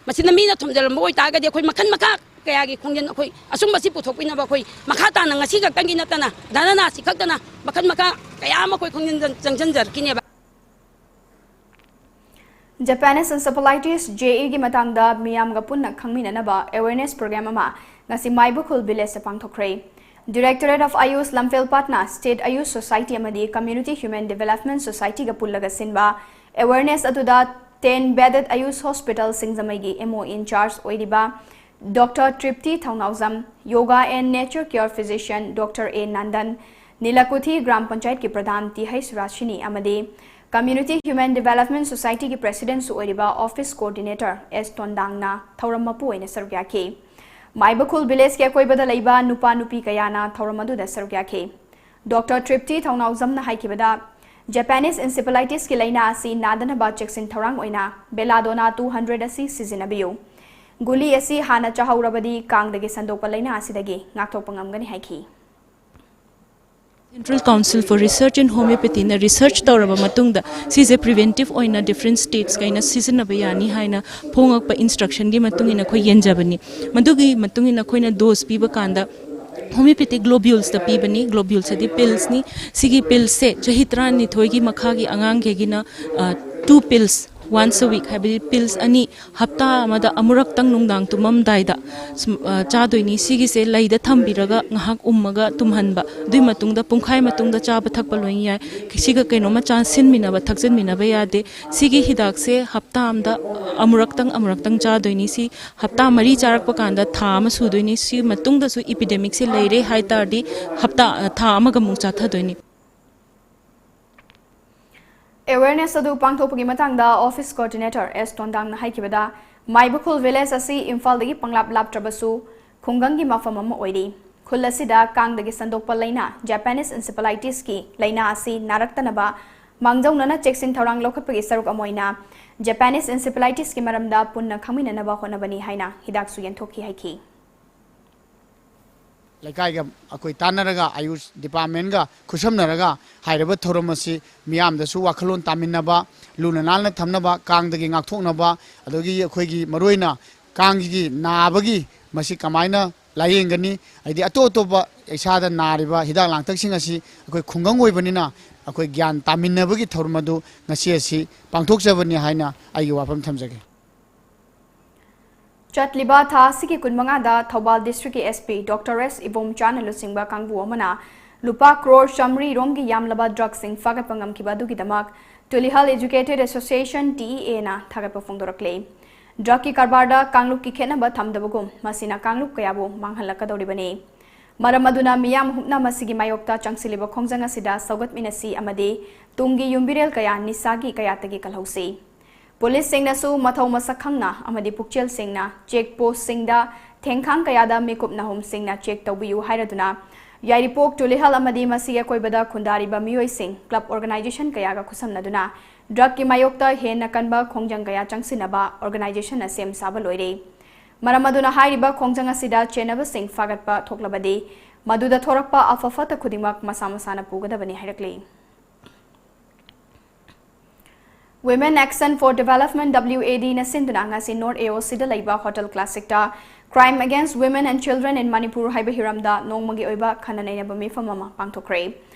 ꯃꯁꯤꯗ ꯃꯤꯅ ꯊꯣꯝꯖꯤꯜꯂꯝꯕ ꯑꯣꯏꯇꯥꯔꯒꯗꯤ ꯑꯩꯈꯣꯏ ꯃꯈꯟ ꯃꯈꯥ ꯀꯌꯥꯒꯤ ꯈꯣꯡꯖꯪ, ꯑꯩꯈꯣꯏ ꯑꯁꯨꯝꯕꯁꯤ ꯄꯨꯊꯣꯛꯄꯤꯅꯕ ꯑꯩꯈꯣꯏ ꯃꯈꯥ ꯇꯥꯅ ꯉꯁꯤ ꯈꯛꯇꯪꯒꯤ ꯅꯠꯇꯅ ꯙꯔꯅꯥꯁꯤ ꯈꯛꯇꯅ ꯃꯈꯟ ꯃꯈꯥ ꯀꯌꯥ ꯑꯃ ꯑꯩꯈꯣꯏ ꯈꯣꯡꯖꯪ ꯆꯪꯁꯤꯟꯖꯔꯛꯈꯤꯅꯦꯕ꯫ Japanese encephalitis, ꯖꯦ ꯑꯦꯒꯤ ꯃꯇꯥꯡꯗ ꯃꯤꯌꯥꯝꯒ ꯄꯨꯟꯅ ꯈꯪꯃꯤꯟꯅꯅꯕ awareness program ꯑꯃ ꯉꯁꯤ ꯃꯥꯏꯕꯈꯨꯜ ꯚꯤꯂꯦꯖꯇ ꯄꯥꯡꯊꯣꯛꯈ꯭ꯔꯦ꯫ Directorate of Ayush ꯂꯝꯐꯦꯜꯄꯥꯠꯅ State Ayush Society ꯑꯃꯗꯤ Community Human Development Societyꯒ ꯄꯨꯜꯂꯒ ꯁꯤꯟꯕ awareness ꯑꯗꯨꯗ ten bedded Ayush Hospital ꯁꯤꯡꯖꯃꯩꯒꯤ M O in charge ꯑꯣꯏꯔꯤꯕ Doctor Tripti Thounaojam, Yoga and Nature Care Physician Doctor A Nandan, Nilakuthi gram ꯄꯟꯆꯥꯌꯠꯀꯤ ꯄ꯭ꯔꯙꯥꯟ ꯇꯤ ꯍꯩꯁ ꯔꯥꯁꯤꯅꯤ ꯑꯃꯗꯤ Community Human Development Societyꯒꯤ Presidentꯁꯨ ꯑꯣꯏꯔꯤꯕ Office Coordinator ꯑꯦꯁ ꯇꯣꯟꯗꯥꯡꯅ ꯊꯧꯔꯝ ꯃꯄꯨ ꯑꯣꯏꯅ ꯁꯔꯨꯛ ꯌꯥꯈꯤ꯫ ꯃꯥꯏꯕꯈꯨꯜ ꯚꯤꯂꯦꯖꯀꯤ ꯑꯀꯣꯏꯕꯗ ꯂꯩꯕ ꯅꯨꯄꯥ ꯅꯨꯄꯤ ꯀꯌꯥꯅ ꯊꯧꯔꯝ ꯑꯗꯨꯗ ꯁꯔꯨꯛ ꯌꯥꯈꯤ꯫ ꯗꯣꯛꯇꯔ ꯇ꯭ꯔꯤꯞꯇꯤ ꯊꯧꯅꯥꯎꯖꯝꯅ ꯍꯥꯏꯈꯤꯕꯗ, ꯖꯄꯥꯅꯤꯁ encephalitisꯀꯤ ꯂꯥꯏꯅꯥ ꯑꯁꯤ ꯅꯥꯗꯅꯕ ꯆꯦꯛꯁꯤꯟ ꯊꯧꯔꯥꯡ ꯑꯣꯏꯅ Belladonna two hundred ꯑꯁꯤ ꯁꯤꯖꯤꯟꯅꯕꯤꯌꯨ꯫ ꯒꯨꯂꯤ ꯑꯁꯤ ꯍꯥꯟꯅ ꯆꯥꯍꯧꯔꯕꯗꯤ ꯀꯥꯡꯗꯒꯤ ꯁꯟꯗꯣꯛꯄ ꯂꯥꯏꯅꯥ ꯑꯁꯤꯗꯒꯤ ꯉꯥꯛꯊꯣꯛꯄ ꯉꯝꯒꯅꯤ ꯍꯥꯏꯈꯤ꯫ Central Council for Research in Homeopathyꯅ research ꯇꯧꯔꯕ ꯃꯇꯨꯡꯗ, ꯁꯤꯁꯦ preventive ꯑꯣꯏꯅ different states ꯀꯩꯅ ꯁꯤꯖꯤꯟꯅꯕ ꯌꯥꯅꯤ ꯍꯥꯏꯅ ꯐꯣꯡꯉꯛꯄ instructionꯒꯤ ꯃꯇꯨꯡ ꯏꯟꯅ ꯑꯩꯈꯣꯏ ꯌꯦꯟꯖꯕꯅꯤ꯫ ꯃꯗꯨꯒꯤ ꯃꯇꯨꯡ ꯏꯟꯅ ꯑꯩꯈꯣꯏꯅ dose ꯄꯤꯕ ꯀꯥꯟꯗ homeopathic globulesꯇ ꯄꯤꯕꯅꯤ꯫ Globules ꯍꯥꯏꯗꯤ pillsꯅꯤ꯫ ꯁꯤꯒꯤ pillsꯁꯦ ꯆꯍꯤ ꯇꯔꯥꯅꯤꯊꯣꯏꯒꯤ ꯃꯈꯥꯒꯤ ꯑꯉꯥꯡꯈꯩꯒꯤꯅ, ꯑ, two pills once a week, ꯍꯥꯏꯕꯗꯤ pills ꯑꯅꯤ ꯍꯞꯇꯥ ꯑꯃꯗ ꯑꯃꯨꯔꯛꯇꯪ ꯅꯨꯡꯗꯥꯡ ꯇꯨꯝꯃꯝꯗꯥꯏꯗ ꯁꯨꯝ, ꯑ, ꯆꯥꯗꯣꯏꯅꯤ꯫ ꯁꯤꯒꯤꯁꯦ ꯂꯩꯗ ꯊꯝꯕꯤꯔꯒ ꯉꯥꯏꯍꯥꯛ ꯎꯝꯃꯒ ꯇꯨꯝꯍꯟꯕ꯫ ꯑꯗꯨꯒꯤ ꯃꯇꯨꯡꯗ ꯄꯨꯡꯈꯥꯏ ꯃꯇꯨꯡꯗ ꯆꯥꯕ ꯊꯛꯄ ꯂꯣꯏ ꯌꯥꯏ꯫ ꯁꯤꯒ ꯀꯩꯅꯣꯝꯃ ꯆꯥꯁꯤꯟꯃꯤꯟꯅꯕ, ꯊꯛꯆꯤꯟꯃꯤꯟꯅꯕ ꯌꯥꯗꯦ꯫ ꯁꯤꯒꯤ ꯍꯤꯗꯥꯛꯁꯦ ꯍꯞꯇꯥ ꯑꯃꯗ ꯑꯃꯨꯔꯛꯇꯪ, ꯑꯃꯨꯔꯛꯇꯪ ꯆꯥꯗꯣꯏꯅꯤ꯫ ꯁꯤ ꯍꯞꯇꯥ ꯃꯔꯤ ꯆꯥꯔꯛꯄ ꯀꯥꯟꯗ ꯊꯥ ꯑꯃ ꯁꯨꯗꯣꯏꯅꯤ꯫ ꯁꯤ ꯃꯇꯨꯡꯗꯁꯨ epidemicꯁꯦ ꯂꯩꯔꯦ ꯍꯥꯏ ꯇꯥꯔꯗꯤ ꯍꯞꯇꯥ, ꯊꯥ ꯑꯃꯒ ꯑꯃꯨꯛ ꯆꯥꯊꯗꯣꯏꯅꯤ꯫ Awareness ꯑꯗꯨ ꯄꯥꯡꯊꯣꯛꯄꯒꯤ ꯃꯇꯥꯡꯗ office coordinator S ꯇꯣꯟꯗꯥꯡꯅ ꯍꯥꯏꯈꯤꯕꯗ, ꯃꯥꯏꯕꯈꯨꯜ village ꯑꯁꯤ ꯏꯝꯐꯥꯜꯗꯒꯤ ꯄꯪꯂꯥꯞ ꯂꯥꯞꯇ꯭ꯔꯕꯁꯨ ꯈꯨꯡꯒꯪꯒꯤ ꯃꯐꯝ ꯑꯃ ꯑꯣꯏꯔꯤ꯫ ꯈꯨꯜ ꯑꯁꯤꯗ ꯀꯥꯡꯗꯒꯤ ꯁꯟꯗꯣꯛꯄ ꯂꯥꯏꯅꯥ Japanese encephalitisꯀꯤ ꯂꯥꯏꯅꯥ ꯑꯁꯤ ꯅꯥꯔꯛꯇꯅꯕ ꯃꯥꯡꯖꯧꯅꯅ ꯆꯦꯛꯁꯤꯟ ꯊꯧꯔꯥꯡ ꯂꯧꯈꯠꯄꯒꯤ ꯁꯔꯨꯛ ꯑꯃ ꯑꯣꯏꯅ Japanese encephalitisꯀꯤ ꯃꯔꯝꯗ ꯄꯨꯟꯅ ꯈꯪꯃꯤꯟꯅꯅꯕ ꯍꯣꯠꯅꯕꯅꯤ ꯍꯥꯏꯅ ꯍꯤꯗꯥꯛꯁꯨ ꯌꯦꯟꯊꯣꯛꯈꯤ ꯍꯥꯏꯈꯤ꯫ ꯂꯩꯀꯥꯏꯒ ꯑꯩꯈꯣꯏ ꯇꯥꯟꯅꯔꯒ, ꯑꯌꯨꯁ departmentꯒ ꯈꯨꯠꯁꯝꯅꯔꯒ ꯍꯥꯏꯔꯤꯕ ꯊꯧꯔꯝ ꯑꯁꯤ ꯃꯤꯌꯥꯝꯗꯁꯨ ꯋꯥꯈꯜꯂꯣꯟ ꯇꯥꯃꯤꯟꯅꯕ, ꯂꯨꯅ ꯅꯥꯟꯅ ꯊꯝꯅꯕ, ꯀꯥꯡꯗꯒꯤ ꯉꯥꯛꯊꯣꯛꯅꯕ, ꯑꯗꯒꯤ ꯑꯩꯈꯣꯏꯒꯤ ꯃꯔꯨꯑꯣꯏꯅ ꯀꯥꯡꯒꯤ ꯅꯥꯕꯒꯤ ꯃꯁꯤ ꯀꯃꯥꯏꯅ ꯂꯥꯌꯦꯡꯒꯅꯤ, ꯍꯥꯏꯗꯤ ꯑꯇꯣꯞ ꯑꯇꯣꯞꯄ ꯏꯁꯥꯗ ꯅꯥꯔꯤꯕ ꯍꯤꯗꯥꯛ ꯂꯥꯡꯊꯛꯁꯤꯡ ꯑꯁꯤ ꯑꯩꯈꯣꯏ ꯈꯨꯡꯒꯪ ꯑꯣꯏꯕꯅꯤꯅ ꯑꯩꯈꯣꯏ ꯒ꯭ꯌꯥꯟ ꯇꯥꯃꯤꯟꯅꯕꯒꯤ ꯊꯧꯔꯝ ꯑꯗꯨ ꯉꯁꯤ ꯑꯁꯤ ꯄꯥꯡꯊꯣꯛꯆꯕꯅꯤ ꯍꯥꯏꯅ ꯑꯩꯒꯤ ꯋꯥꯐꯝ ꯊꯝꯖꯒꯦ꯫ ꯆꯠꯂꯤꯕ ꯊꯥ ꯑꯁꯤꯒꯤ ꯀꯨꯟꯃꯉꯥꯗ Thoubal districtꯀꯤ S P Doctor S ꯏꯕꯣꯝꯆꯥꯅ ꯂꯨꯆꯤꯡꯕ ꯀꯥꯡꯕꯨ ꯑꯃꯅ ꯂꯨꯄꯥ ꯀ꯭ꯔꯣꯔ ꯆꯥꯃꯔꯤ ꯔꯣꯝꯒꯤ ꯌꯥꯝꯂꯕ drugꯁꯤꯡ ꯐꯥꯒꯠꯄ ꯉꯝꯈꯤꯕ ꯑꯗꯨꯒꯤꯗꯃꯛ Tulihal Educated Association, T E Aꯅ ꯊꯥꯒꯠꯄ ꯐꯣꯡꯗꯣꯔꯛꯂꯦ꯫ Drugꯀꯤ ꯀꯔꯕꯥꯔꯗ ꯀꯥꯡꯂꯨꯞꯀꯤ ꯈꯦꯠꯅꯕ ꯊꯝꯗꯕꯒꯨꯝ ꯃꯁꯤꯅ ꯀꯥꯡꯂꯨꯞ ꯀꯌꯥꯕꯨ ꯃꯥꯡꯍꯜꯂꯛꯀꯗꯧꯔꯤꯕꯅꯤ꯫ ꯃꯔꯝ ꯑꯗꯨꯅ ꯃꯤꯌꯥꯝ ꯍꯨꯞꯅ ꯃꯁꯤꯒꯤ ꯃꯥꯌꯣꯛꯇ ꯆꯪꯁꯤꯜꯂꯤꯕ ꯈꯣꯡꯖꯪ ꯑꯁꯤꯗ ꯁꯧꯒꯠꯃꯤꯟꯅꯁꯤ ꯑꯃꯗꯤ ꯇꯨꯡꯒꯤ ꯌꯨꯝꯕꯤꯔꯦꯜ ꯀꯌꯥ ꯅꯤꯁꯥꯒꯤ ꯀꯌꯥꯠꯇꯒꯤ ꯀꯜꯍꯧꯁꯤ꯫ ꯄꯨꯂꯤꯁꯁꯤꯡꯅꯁꯨ ꯃꯊꯧ ꯃꯁꯛ ꯈꯪꯅ ꯑꯃꯗꯤ ꯄꯨꯛꯆꯦꯜ ꯁꯦꯡꯅ ꯆꯦꯛ ꯄꯣꯁꯁꯤꯡꯗ ꯊꯦꯡꯈꯥꯡ ꯀꯌꯥꯗ ꯃꯤꯀꯨꯞ ꯅꯥꯍꯨꯝꯁꯤꯡꯅ ꯆꯦꯛ ꯇꯧꯕꯤꯌꯨ ꯍꯥꯏꯔꯗꯨꯅ ꯌꯥꯏꯔꯤꯄꯣꯛ, ꯇꯨꯂꯤꯍꯜ ꯑꯃꯗꯤ ꯃꯁꯤꯒꯤ ꯑꯀꯣꯏꯕꯗ ꯈꯨꯟꯗꯥꯔꯤꯕ ꯃꯤꯑꯣꯏꯁꯤꯡ, ꯀ꯭ꯂꯕ ꯑꯣꯔꯒꯅꯥꯏꯖꯦꯁꯟ ꯀꯌꯥꯒ ꯈꯨꯠꯁꯝꯅꯗꯨꯅ ꯗ꯭ꯔꯒꯀꯤ ꯃꯥꯌꯣꯛꯇ ꯍꯦꯟꯅ ꯀꯟꯕ ꯈꯣꯡꯖꯪ ꯀꯌꯥ ꯆꯪꯁꯤꯟꯅꯕ ꯑꯣꯔꯒꯅꯥꯏꯖꯦꯁꯟꯅ ꯁꯦꯝ ꯁꯥꯕ ꯂꯣꯏꯔꯦ꯫ ꯃꯔꯝ ꯑꯗꯨꯅ ꯍꯥꯏꯔꯤꯕ ꯈꯣꯡꯖꯪ ꯑꯁꯤꯗ ꯆꯦꯟꯅꯕꯁꯤꯡ ꯐꯥꯒꯠꯄ ꯊꯣꯛꯂꯕꯗꯤ ꯃꯗꯨꯗ ꯊꯣꯔꯛꯄ ꯑꯐ ꯐꯠꯇ ꯈꯨꯗꯤꯡꯃꯛ ꯃꯁꯥ ꯃꯁꯥꯅ ꯄꯨꯒꯗꯕꯅꯤ ꯍꯥꯏꯔꯛꯂꯤ꯫ Women Action for Development, W A D ꯅ ꯁꯤꯟꯗꯨꯅ ꯉꯁꯤ North A O C ꯗ ꯂꯩꯕ Hotel Classic ꯇ Crime Against Women and Children in Manipur ꯍꯥꯏꯕ ꯍꯤꯔꯝꯗ ꯅꯣꯡꯃꯒꯤ ꯑꯣꯏꯕ ꯈꯟꯅ ꯅꯩꯅꯕ ꯃꯤꯐꯝ ꯑꯃ ꯄꯥꯡꯊꯣꯛꯈ꯭ꯔꯦ꯫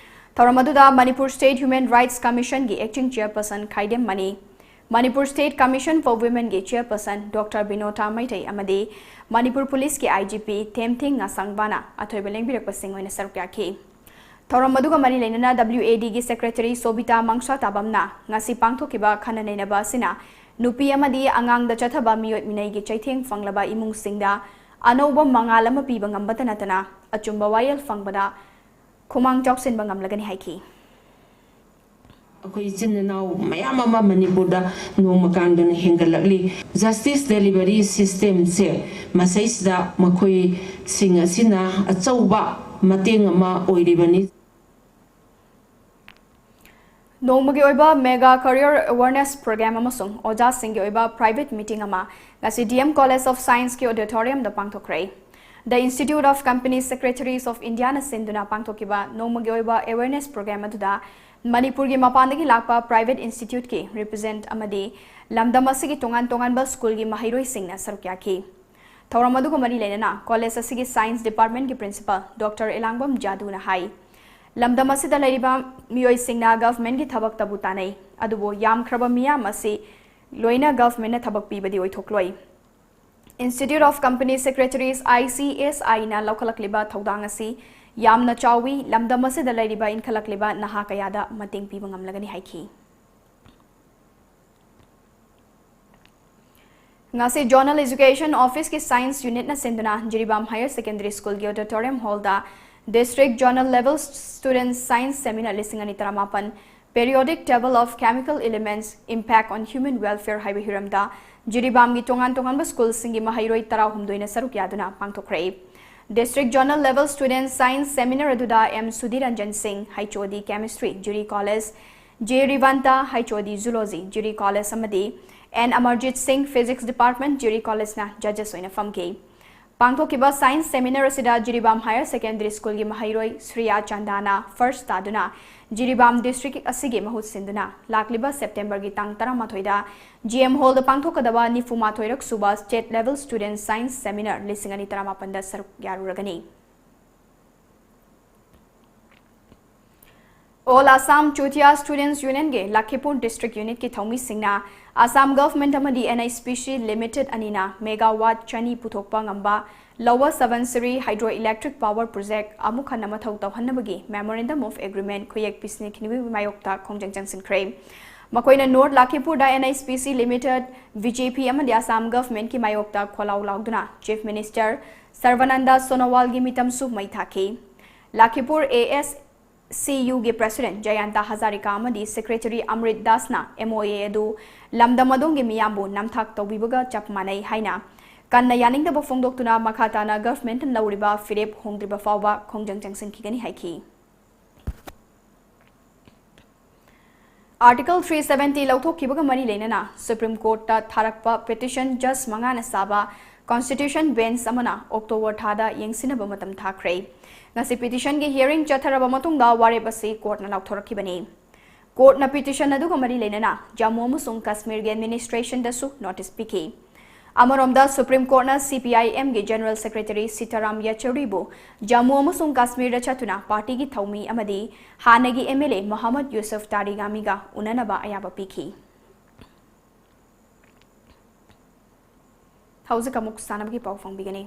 ꯊꯧꯔꯝ ꯑꯗꯨꯗ Manipur State Human Rights Commission ꯒꯤ Acting Chairperson Khaidem Mani, Manipur State Commission for Women ꯒꯤ Chairperson Doctor ꯕꯤꯅꯣꯇꯥ ꯃꯩꯇꯩ ꯑꯃꯗꯤ Manipur Police ꯀꯤ I G P ꯊꯦꯝꯊꯤꯡ ꯉꯥꯁꯥꯡꯕꯥꯅ ꯑꯊꯣꯏꯕ ꯂꯦꯡꯕꯤꯔꯛꯄꯁꯤꯡ ꯑꯣꯏꯅ ꯁꯔꯨꯛ ꯌꯥꯈꯤ꯫ ꯊꯧꯔꯝ ꯑꯗꯨꯒ ꯃꯔꯤ ꯂꯩꯅꯅ W A D ꯒꯤ Secretary ꯁꯣꯕꯤꯇꯥ ꯃꯪꯁꯥ ꯇꯥꯕꯝꯅ ꯉꯁꯤ ꯄꯥꯡꯊꯣꯛꯈꯤꯕ ꯈꯟꯅ ꯅꯩꯅꯕ ꯑꯁꯤꯅ ꯅꯨꯄꯤ ꯑꯃꯗꯤ ꯑꯉꯥꯡꯗ ꯆꯠꯊꯕ ꯃꯤꯑꯣꯠ ꯃꯤꯅꯩꯒꯤ ꯆꯩꯊꯦꯡ ꯐꯪꯂꯕ ꯏꯃꯨꯡꯁꯤꯡꯗ ꯑꯅꯧꯕ ꯃꯉꯥꯜ ꯑꯃ ꯄꯤꯕ ꯉꯝꯕꯇ ꯅꯠꯇꯅ ꯑꯆꯨꯝꯕ ꯋꯥꯌꯦꯜ ꯐꯪꯕꯗ ꯈꯨꯃꯥꯡ ꯆꯥꯎꯁꯤꯟꯕ ꯉꯝꯂꯒꯅꯤ ꯍꯥꯏꯈꯤ꯫ ꯑꯩꯈꯣꯏ ꯏꯆꯤꯟ ꯏꯅꯥꯎ ꯃꯌꯥꯝ ꯑꯃ ꯃꯅꯤꯄꯨꯔꯗ ꯅꯣꯡꯃ ꯀꯥꯡꯗꯅ ꯍꯦꯟꯒꯠꯂꯛꯂꯤ꯫ Justice delivery system ꯁꯦ ꯃꯁꯩꯁꯤꯗ ꯃꯈꯣꯏꯁꯤꯡ ꯑꯁꯤꯅ ꯑꯆꯧꯕ ꯃꯇꯦꯡ ꯑꯃ ꯑꯣꯏꯔꯤꯕꯅꯤ꯫ ꯅꯣꯡꯃꯒꯤ ꯑꯣꯏꯕ Mega Career Awareness Program ꯑꯃꯁꯨꯡ ꯑꯣꯖꯥꯁꯤꯡꯒꯤ ꯑꯣꯏꯕ private meeting ꯑꯃ ꯉꯁꯤ D M College of Science ꯀꯤ auditorium the ꯄꯥꯡꯊꯣꯛꯈ꯭ꯔꯦ꯫ The Institute of Company Secretaries of India ꯅ ꯁꯤꯟꯗꯨꯅ ꯄꯥꯡꯊꯣꯛꯈꯤꯕ ꯅꯣꯡꯃꯒꯤ ꯑꯣꯏꯕ awareness program ꯑꯗꯨꯗ ꯃꯅꯤꯄꯨꯔꯒꯤ ꯃꯄꯥꯟꯗꯒꯤ ꯂꯥꯛꯄ private institute ꯀꯤ represent ꯑꯃꯗꯤ ꯂꯝꯗꯝ ꯑꯁꯤꯒꯤ ꯇꯣꯉꯥꯟ ꯇꯣꯉꯥꯟꯕ school ꯒꯤ ꯃꯍꯩꯔꯣꯏꯁꯤꯡꯅ ꯁꯔꯨꯛ ꯌꯥꯈꯤ꯫ ꯊꯧꯔꯝ ꯑꯗꯨꯒ ꯃꯔꯤ ꯂꯩꯅꯅ college ꯑꯁꯤꯒꯤ Science Department ꯀꯤ Principal Doctor ꯏꯂꯥꯡꯕꯝ ꯖꯥꯗꯨꯅ ꯍꯥꯏ, ꯂꯝꯗꯝ ꯑꯁꯤꯗ ꯂꯩꯔꯤꯕ ꯃꯤꯑꯣꯏꯁꯤꯡꯅ government ꯀꯤ ꯊꯕꯛꯇꯕꯨ ꯇꯥꯅꯩ, ꯑꯗꯨꯕꯨ ꯌꯥꯝꯈ꯭ꯔꯕ ꯃꯤꯌꯥꯝ ꯑꯁꯤ ꯂꯣꯏꯅ government ꯅ ꯊꯕꯛ ꯄꯤꯕꯗꯤ ꯑꯣꯏꯊꯣꯛꯂꯣꯏ꯫ Institute of Company Secretaries, I C S I ꯅ ꯂꯧꯈꯠꯂꯛꯂꯤꯕ ꯊꯧꯗꯥꯡ ꯑꯁꯤ ꯌꯥꯝꯅ ꯆꯥꯎꯏ, ꯂꯝꯗꯝ ꯑꯁꯤꯗ ꯂꯩꯔꯤꯕ ꯏꯟꯈꯠꯂꯛꯂꯤꯕ ꯅꯍꯥ ꯀꯌꯥꯗ ꯃꯇꯦꯡ ꯄꯤꯕ ꯉꯝꯂꯒꯅꯤ ꯍꯥꯏꯈꯤ꯫ ꯉꯁꯤ Zonal Education Office ꯀꯤ Science Unit ꯅ ꯁꯤꯟꯗꯨꯅ ꯖꯤꯔꯤꯕꯥꯝ Higher Secondary School ꯒꯤ auditorium hall ꯗ District Zonal Level Students Science Seminar ꯂꯤꯁꯤꯡ ꯑꯅꯤ ꯇꯔꯥꯃꯥꯄꯟ Periodic Table of Chemical Elements Impact on Human Welfare ꯍꯥꯏꯕ ꯍꯤꯔꯝꯗ ꯖꯤꯔꯤꯕꯥꯝꯒꯤ ꯇꯣꯉꯥꯟ ꯇꯣꯉꯥꯟꯕ ꯁ꯭ꯀꯨꯜꯁꯤꯡꯒꯤ ꯃꯍꯩꯔꯣꯏ ꯇꯔꯥꯍꯨꯝꯗꯣꯏꯅ ꯁꯔꯨꯛ ꯌꯥꯗꯨꯅ ꯄꯥꯡꯊꯣꯛꯈ꯭ꯔꯦ꯫ District Zonal Level Student Science Seminar ꯑꯗꯨꯗ ꯑꯦꯝ ꯁꯨꯙꯤꯔ ꯔꯟꯖꯟ ꯁꯤꯡ, ꯍꯩꯆ ꯑꯣ ꯗꯤ Chemistry, ꯖꯤꯔꯤ College, ꯖꯦ ꯔꯤꯚꯥꯟꯇ, ꯍꯩꯆ ꯑꯣ ꯗꯤ Zoology, ꯖꯤꯔꯤ College, ꯑꯃꯗꯤ ꯑꯦꯟ ꯑꯃꯔꯖꯤꯠ ꯁꯤꯡ, Physics Department, ꯖꯤꯔꯤ Collegeꯅ judges ꯑꯣꯏꯅ ꯐꯝꯈꯤ꯫ ꯄꯥꯡꯊꯣꯛꯈꯤꯕ Science Seminar ꯑꯁꯤꯗ ꯖꯤꯔꯤꯕꯥꯝ Higher Secondary Schoolꯒꯤ ꯃꯍꯩꯔꯣꯏ ꯁ꯭ꯔꯤꯌꯥ ꯆꯟꯗꯥꯅ first ꯇꯥꯗꯨꯅ ꯖꯤꯔꯤꯕꯥꯝ district ꯑꯁꯤꯒꯤ ꯃꯍꯨꯠ ꯁꯤꯟꯗꯨꯅ ꯂꯥꯛꯂꯤꯕ Septemberꯒꯤ ꯇꯥꯡ ꯇꯔꯥꯃꯥꯊꯣꯏꯗ ꯖꯤ ꯑꯦꯝ Hallꯗ ꯄꯥꯡꯊꯣꯛꯀꯗꯕ ꯅꯤꯐꯨ ꯃꯥꯊꯣꯏꯔꯛ ꯁꯨꯕ State Level Student Science Seminar ꯂꯤꯁꯤꯡ ꯑꯅꯤ ꯇꯔꯥꯃꯥꯄꯟꯗ ꯁꯔꯨꯛ ꯌꯥꯔꯨꯔꯒꯅꯤ꯫ All Assam Chutia Students Unionꯒꯤ ꯂꯈꯤꯄꯨꯔ District Unitꯀꯤ ꯊꯧꯃꯤꯁꯤꯡꯅ Assam Government ꯑꯃꯗꯤ N H P C Limited ꯑꯅꯤꯅ megawatt ꯆꯅꯤ ꯄꯨꯊꯣꯛꯄ ꯉꯝꯕ Lower Subansiri Hydroelectric Power Project ꯑꯃꯨꯛ ꯍꯟꯅ ꯃꯊꯧ ꯇꯧꯍꯟꯅꯕꯒꯤ Memorandum of Agreement ꯈꯨꯌꯦꯛ ꯄꯤꯁꯤꯟꯈꯤꯕꯒꯤ ꯃꯥꯌꯣꯛꯇ ꯈꯣꯡꯖꯪ ꯆꯪꯁꯤꯟꯈ꯭ꯔꯦ꯫ ꯃꯈꯣꯏꯅ North ꯂꯈꯤꯄꯨꯔꯗ N H P C Limited, B J P ꯑꯃꯗꯤ Assam Governmentꯀꯤ ꯃꯥꯌꯣꯛꯇ ꯈꯣꯜꯂꯥꯎ ꯂꯥꯎꯗꯨꯅ Chief Minister ꯁꯔꯕꯥꯅꯟꯗ ꯁꯣꯅꯣꯋꯥꯜꯒꯤ ꯃꯤꯇꯝꯁꯨ ꯃꯩ ꯊꯥꯈꯤ꯫ ꯂꯈꯤꯄꯨꯔ A S C Uꯒꯤ President ꯖꯌꯟꯇ Hazarika ꯑꯃꯗꯤ Secretary ꯑꯃ꯭ꯔꯤꯠ ꯗꯥꯁꯅ M O A ꯑꯗꯨ ꯂꯝꯗꯝ ꯑꯗꯣꯝꯒꯤ ꯃꯤꯌꯥꯝꯕꯨ ꯅꯝꯊꯥꯛ ꯇꯧꯕꯤꯕꯒ ꯆꯞ ꯃꯥꯟꯅꯩ ꯍꯥꯏꯅ ꯀꯟꯅ ꯌꯥꯅꯤꯡꯗꯕ ꯐꯣꯡꯗꯣꯛꯇꯨꯅ ꯃꯈꯥ ꯇꯥꯅ governmentꯅ ꯂꯧꯔꯤꯕ ꯐꯤꯔꯦꯞ ꯍꯣꯡꯗ꯭ꯔꯤꯕ ꯐꯥꯎꯕ ꯈꯣꯡꯖꯪ ꯆꯪꯁꯤꯟꯈꯤꯒꯅꯤ ꯍꯥꯏꯈꯤ꯫ Article three seventy ꯂꯧꯊꯣꯛꯈꯤꯕꯒ ꯃꯔꯤ ꯂꯩꯅꯅ Supreme Courtꯇ ꯊꯥꯔꯛꯄ petition judge ꯃꯉꯥꯅ ꯁꯥꯕ Constitution Bench ꯑꯃꯅ October ꯊꯥꯗ ꯌꯦꯡꯁꯤꯟꯅꯕ ꯃꯇꯝ ꯊꯥꯈ꯭ꯔꯦ꯫ ꯉꯁꯤ petitionꯒꯤ hearing ꯆꯠꯊꯔꯕ ꯃꯇꯨꯡꯗ ꯋꯥꯔꯦꯞ ꯑꯁꯤ courtꯅ ꯂꯥꯎꯊꯣꯔꯛꯈꯤꯕꯅꯤ꯫ Courtꯅ petition ꯑꯗꯨꯒ ꯃꯔꯤ ꯂꯩꯅꯅ ꯖꯝꯃꯨ ꯑꯃꯁꯨꯡ ꯀꯥꯁꯃꯤꯔꯒꯤ administrationꯗꯁꯨ notice ꯄꯤꯈꯤ꯫ ꯑꯃꯔꯣꯝꯗ Supreme Courtꯅ C P I Mꯒꯤ General Secretary ꯁꯤꯇꯥꯔꯥꯝ ꯌꯦꯆꯨꯔꯤꯕꯨ Jammu ꯑꯃꯁꯨꯡ ꯀꯥꯁꯃꯤꯔꯗ ꯆꯠꯇꯨꯅ partyꯒꯤ ꯊꯧꯃꯤ ꯑꯃꯗꯤ ꯍꯥꯟꯅꯒꯤ M L A Mohammad Yusuf ꯇꯥꯔꯤꯒꯥꯃꯤꯒ ꯎꯅꯅꯕ ꯑꯌꯥꯕ ꯄꯤꯈꯤ꯫ ꯍꯧꯖꯤꯛ ꯑꯃꯨꯛ ꯁꯥꯟꯅꯕꯒꯤ ꯄꯥꯎ ꯐꯪꯕꯤꯒꯅꯤ꯫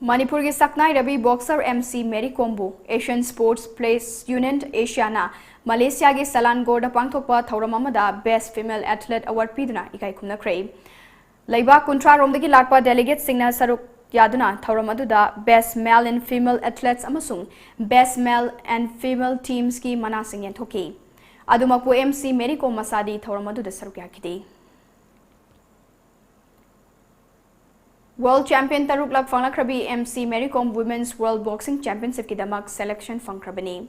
ꯃꯅꯤꯄꯨꯔꯒꯤ ꯁꯛꯅꯥꯏꯔꯕꯤ boxer M C Mary ꯀꯣꯝꯕꯨ Asian Sports Players Union, Asiaꯅ ꯃꯂꯦꯁꯤꯌꯥꯒꯤ ꯁꯂꯥꯟꯒꯣꯔꯗ ꯄꯥꯡꯊꯣꯛꯄ ꯊꯧꯔꯝ ꯑꯃꯗ Best Female Athlete Award ꯄꯤꯗꯨꯅ ꯏꯀꯥꯏ ꯈꯨꯝꯅꯈ꯭ꯔꯦ꯫ ꯂꯩꯕꯥꯛ ꯀꯨꯟꯊ꯭ꯔꯥ ꯔꯣꯝꯗꯒꯤ ꯂꯥꯛꯄ delegateꯁꯤꯡꯅ ꯁꯔꯨꯛ ꯌꯥꯗꯨꯅ ꯊꯧꯔꯝ ꯑꯗꯨꯗ Best Male and Female Athletes ꯑꯃꯁꯨꯡ Best Male and Female Teamsꯀꯤ ꯃꯅꯥꯁꯤꯡ ꯌꯦꯟꯊꯣꯛꯈꯤ꯫ ꯑꯗꯨꯃꯛꯄꯨ MC ꯃꯦꯔꯤ ꯀꯣꯝ ꯃꯁꯥꯗꯤ ꯊꯧꯔꯝ ꯑꯗꯨꯗ ꯁꯔꯨꯛ ꯌꯥꯈꯤꯗꯦ꯫ World champion ꯇꯔꯨꯛꯂꯛ ꯐꯪꯂꯛꯈ꯭ꯔꯕꯤ MC ꯃꯦꯔꯤ ꯀꯣꯝ Women's World Boxing Championshipꯀꯤꯗꯃꯛ selection ꯐꯪꯈ꯭ꯔꯕꯅꯤ꯫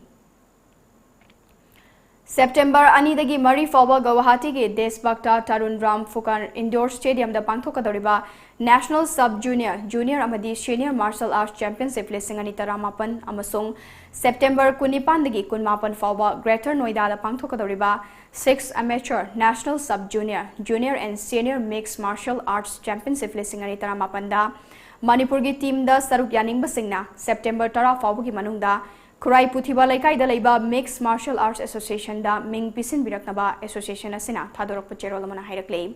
September ꯑꯅꯤꯗꯒꯤ ꯃꯔꯤ ꯐꯥꯎꯕ ꯒꯧꯍꯥꯇꯤꯒꯤ ꯗꯦꯁꯚꯛꯇ Tarun Ram ꯐꯨꯀꯥꯟ Indoor Stadiumꯗ ꯄꯥꯡꯊꯣꯛꯀꯗꯧꯔꯤꯕ National Sub Junior, Junior ꯑꯃꯗꯤ Senior Martial Arts Championship ꯂꯤꯁꯤꯡ ꯑꯅꯤ ꯇꯔꯥꯃꯥꯄꯟ ꯑꯃꯁꯨꯡ September ꯀꯨꯟꯅꯤꯄꯥꯟꯗꯒꯤ ꯀꯨꯟꯃꯥꯄꯟ ꯐꯥꯎꯕ Greater Noidada ꯄꯥꯡꯊꯣꯛꯀꯗꯧꯔꯤꯕ Six Amateur, National Sub Junior, Junior and Senior Mixed Martial Arts Championship ꯂꯤꯁꯤꯡ ꯑꯅꯤ ꯇꯔꯥꯃꯥꯄꯟꯗ ꯃꯅꯤꯄꯨꯔꯒꯤ teamꯗ ꯁꯔꯨꯛ ꯌꯥꯅꯤꯡꯕꯁꯤꯡꯅ September ꯇꯔꯥ ꯐꯥꯎꯕꯒꯤ ꯃꯅꯨꯡꯗ ꯈꯨꯔꯥꯏ ꯄꯨꯊꯤꯕ ꯂꯩꯀꯥꯏꯗ ꯂꯩꯕ Mixed Martial Arts Associationꯗ ꯃꯤꯡ ꯄꯤꯁꯤꯟꯕꯤꯔꯛꯅꯕ association ꯑꯁꯤꯅ ꯊꯥꯗꯣꯔꯛꯄ ꯆꯦꯔꯣꯜ ꯑꯃꯅ ꯍꯥꯏꯔꯛꯂꯤ꯫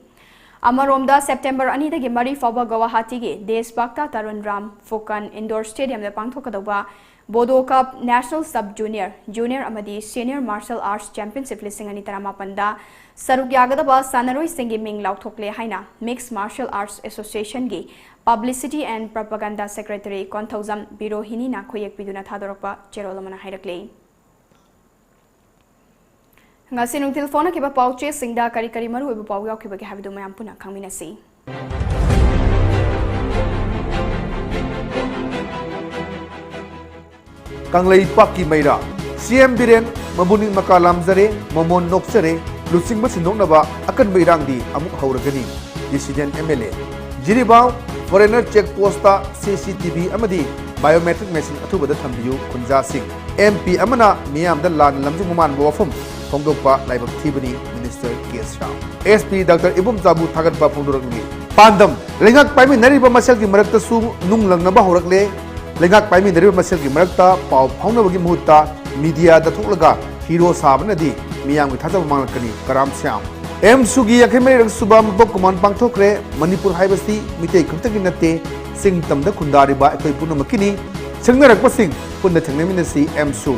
ꯑꯃꯔꯣꯝꯗ, September ꯑꯅꯤꯗꯒꯤ ꯃꯔꯤ ꯐꯥꯎꯕ ꯒꯧꯍꯥꯇꯤꯒꯤ ꯗꯦꯁꯚꯛꯇ Tarun Ram ꯐꯨꯀꯟ Indoor Stadiumꯗ ꯄꯥꯡꯊꯣꯛꯀꯗꯧꯕ Bodo Cup National Sub Junior, Junior ꯑꯃꯗꯤ Senior Martial Arts Championship ꯂꯤꯁꯤꯡ ꯑꯅꯤ ꯇꯔꯥꯃꯥꯄꯟꯗ ꯁꯔꯨꯛ ꯌꯥꯒꯗꯕ ꯁꯥꯟꯅꯔꯣꯏꯁꯤꯡꯒꯤ ꯃꯤꯡ ꯂꯥꯎꯊꯣꯛꯂꯦ ꯍꯥꯏꯅ Mixed Martial Arts Associationꯒꯤ Publicity and Propaganda Secretary Konthoujam ꯕꯤꯔꯣꯍꯤꯅꯤꯅ ꯈꯨꯌꯦꯛ ꯄꯤꯗꯨꯅ ꯊꯥꯗꯣꯔꯛꯄ ꯆꯦꯔꯣꯜ ꯑꯃꯅ ꯍꯥꯏꯔꯛꯂꯤ꯫ ꯉꯁꯤ ꯅꯨꯡꯊꯤꯜ ꯐꯣꯡꯅꯈꯤꯕ ꯄꯥꯎꯆꯦꯁꯤꯡꯗ ꯀꯔꯤ ꯀꯔꯤ ꯃꯔꯨꯑꯣꯏꯕ ꯄꯥꯎ ꯌꯥꯎꯈꯤꯕꯒꯦ ꯍꯥꯏꯕꯗꯨ ꯃꯌꯥꯝ ꯄꯨꯟꯅ ꯈꯪꯃꯤꯟꯅꯁꯤ꯫ ꯀꯪꯂꯩꯄꯥꯛꯀꯤ ꯃꯩꯔꯥ, CM ꯕꯤꯔꯦꯟ, ꯃꯕꯨꯛꯅꯤꯡ ꯃꯀꯥ ꯂꯥꯝꯖꯔꯦ, ꯃꯃꯣꯟ ꯅꯣꯛꯆꯔꯦ, ꯂꯨꯆꯤꯡꯕ ꯁꯤꯟꯗꯣꯛꯅꯕ ꯑꯀꯟꯕ ꯏꯔꯥꯡꯗꯤ ꯑꯃꯨꯛ ꯍꯧꯔꯒꯅꯤ꯫ Dissident MLA꯫ Jiribam foreigner check postꯇ CCTV ꯑꯃꯗꯤ biometric machine ꯑꯊꯨꯕꯗ ꯊꯝꯕꯤꯌꯨ, ꯈꯨꯟꯖꯥꯁꯤꯡ꯫ MP ꯑꯃꯅ ꯃꯤꯌꯥꯝꯗ ꯂꯥꯟꯅ ꯂꯝꯖꯤꯡꯕ ꯃꯥꯟꯕ ꯋꯥꯐꯝ ꯐꯣꯡꯗꯣꯛꯄ ꯂꯥꯏꯕꯛ ꯊꯤꯕꯅꯤ, Minister ꯀꯦ ꯁ꯭ꯌꯥꯝ꯫ SP Doctor ꯏꯕꯣꯝꯆꯥꯕꯨ ꯊꯥꯒꯠꯄ ꯐꯣꯡꯗꯣꯔꯛꯂꯤ꯫ ꯄꯥꯟꯗꯝ, ꯂꯩꯉꯥꯛ ꯄꯥꯏꯃꯤꯟꯅꯔꯤꯕ ꯃꯁꯦꯜꯒꯤ ꯃꯔꯛꯇꯁꯨ ꯅꯨꯡ ꯂꯪꯅꯕ ꯍꯧꯔꯛꯂꯦ꯫ ꯂꯩꯉꯥꯛ ꯄꯥꯏꯃꯤꯟꯅꯔꯤꯕ ꯃꯁꯦꯜꯒꯤ ꯃꯔꯛꯇ ꯄꯥꯎ ꯐꯥꯎꯅꯕꯒꯤ ꯃꯍꯨꯠꯇ mediaꯗ ꯊꯣꯛꯂꯒ hero ꯁꯥꯕꯅꯗꯤ ꯃꯤꯌꯥꯝꯒꯤ ꯊꯥꯖꯕ ꯃꯥꯡꯂꯛꯀꯅꯤ, ꯀꯔꯥꯝ ꯁ꯭ꯌꯥꯝ꯫ AMSUꯒꯤ ꯌꯥꯡꯈꯩ ꯃꯔꯤꯔꯛ ꯁꯨꯕ ꯃꯄꯣꯛ ꯀꯨꯝꯑꯣꯟ ꯄꯥꯡꯊꯣꯛꯈ꯭ꯔꯦ꯫ ꯃꯅꯤꯄꯨꯔ ꯍꯥꯏꯕꯁꯤ ꯃꯤꯇꯩ ꯈꯛꯇꯒꯤ ꯅꯠꯇꯦ, ꯆꯤꯡ ꯇꯝꯗ ꯈꯨꯟꯗꯥꯔꯤꯕ ꯑꯩꯈꯣꯏ ꯄꯨꯝꯅꯃꯛꯀꯤꯅꯤ꯫ ꯁꯤꯡꯅꯔꯛꯄꯁꯤꯡ ꯄꯨꯟꯅ ꯊꯦꯡꯅꯃꯤꯟꯅꯁꯤ, AMSU꯫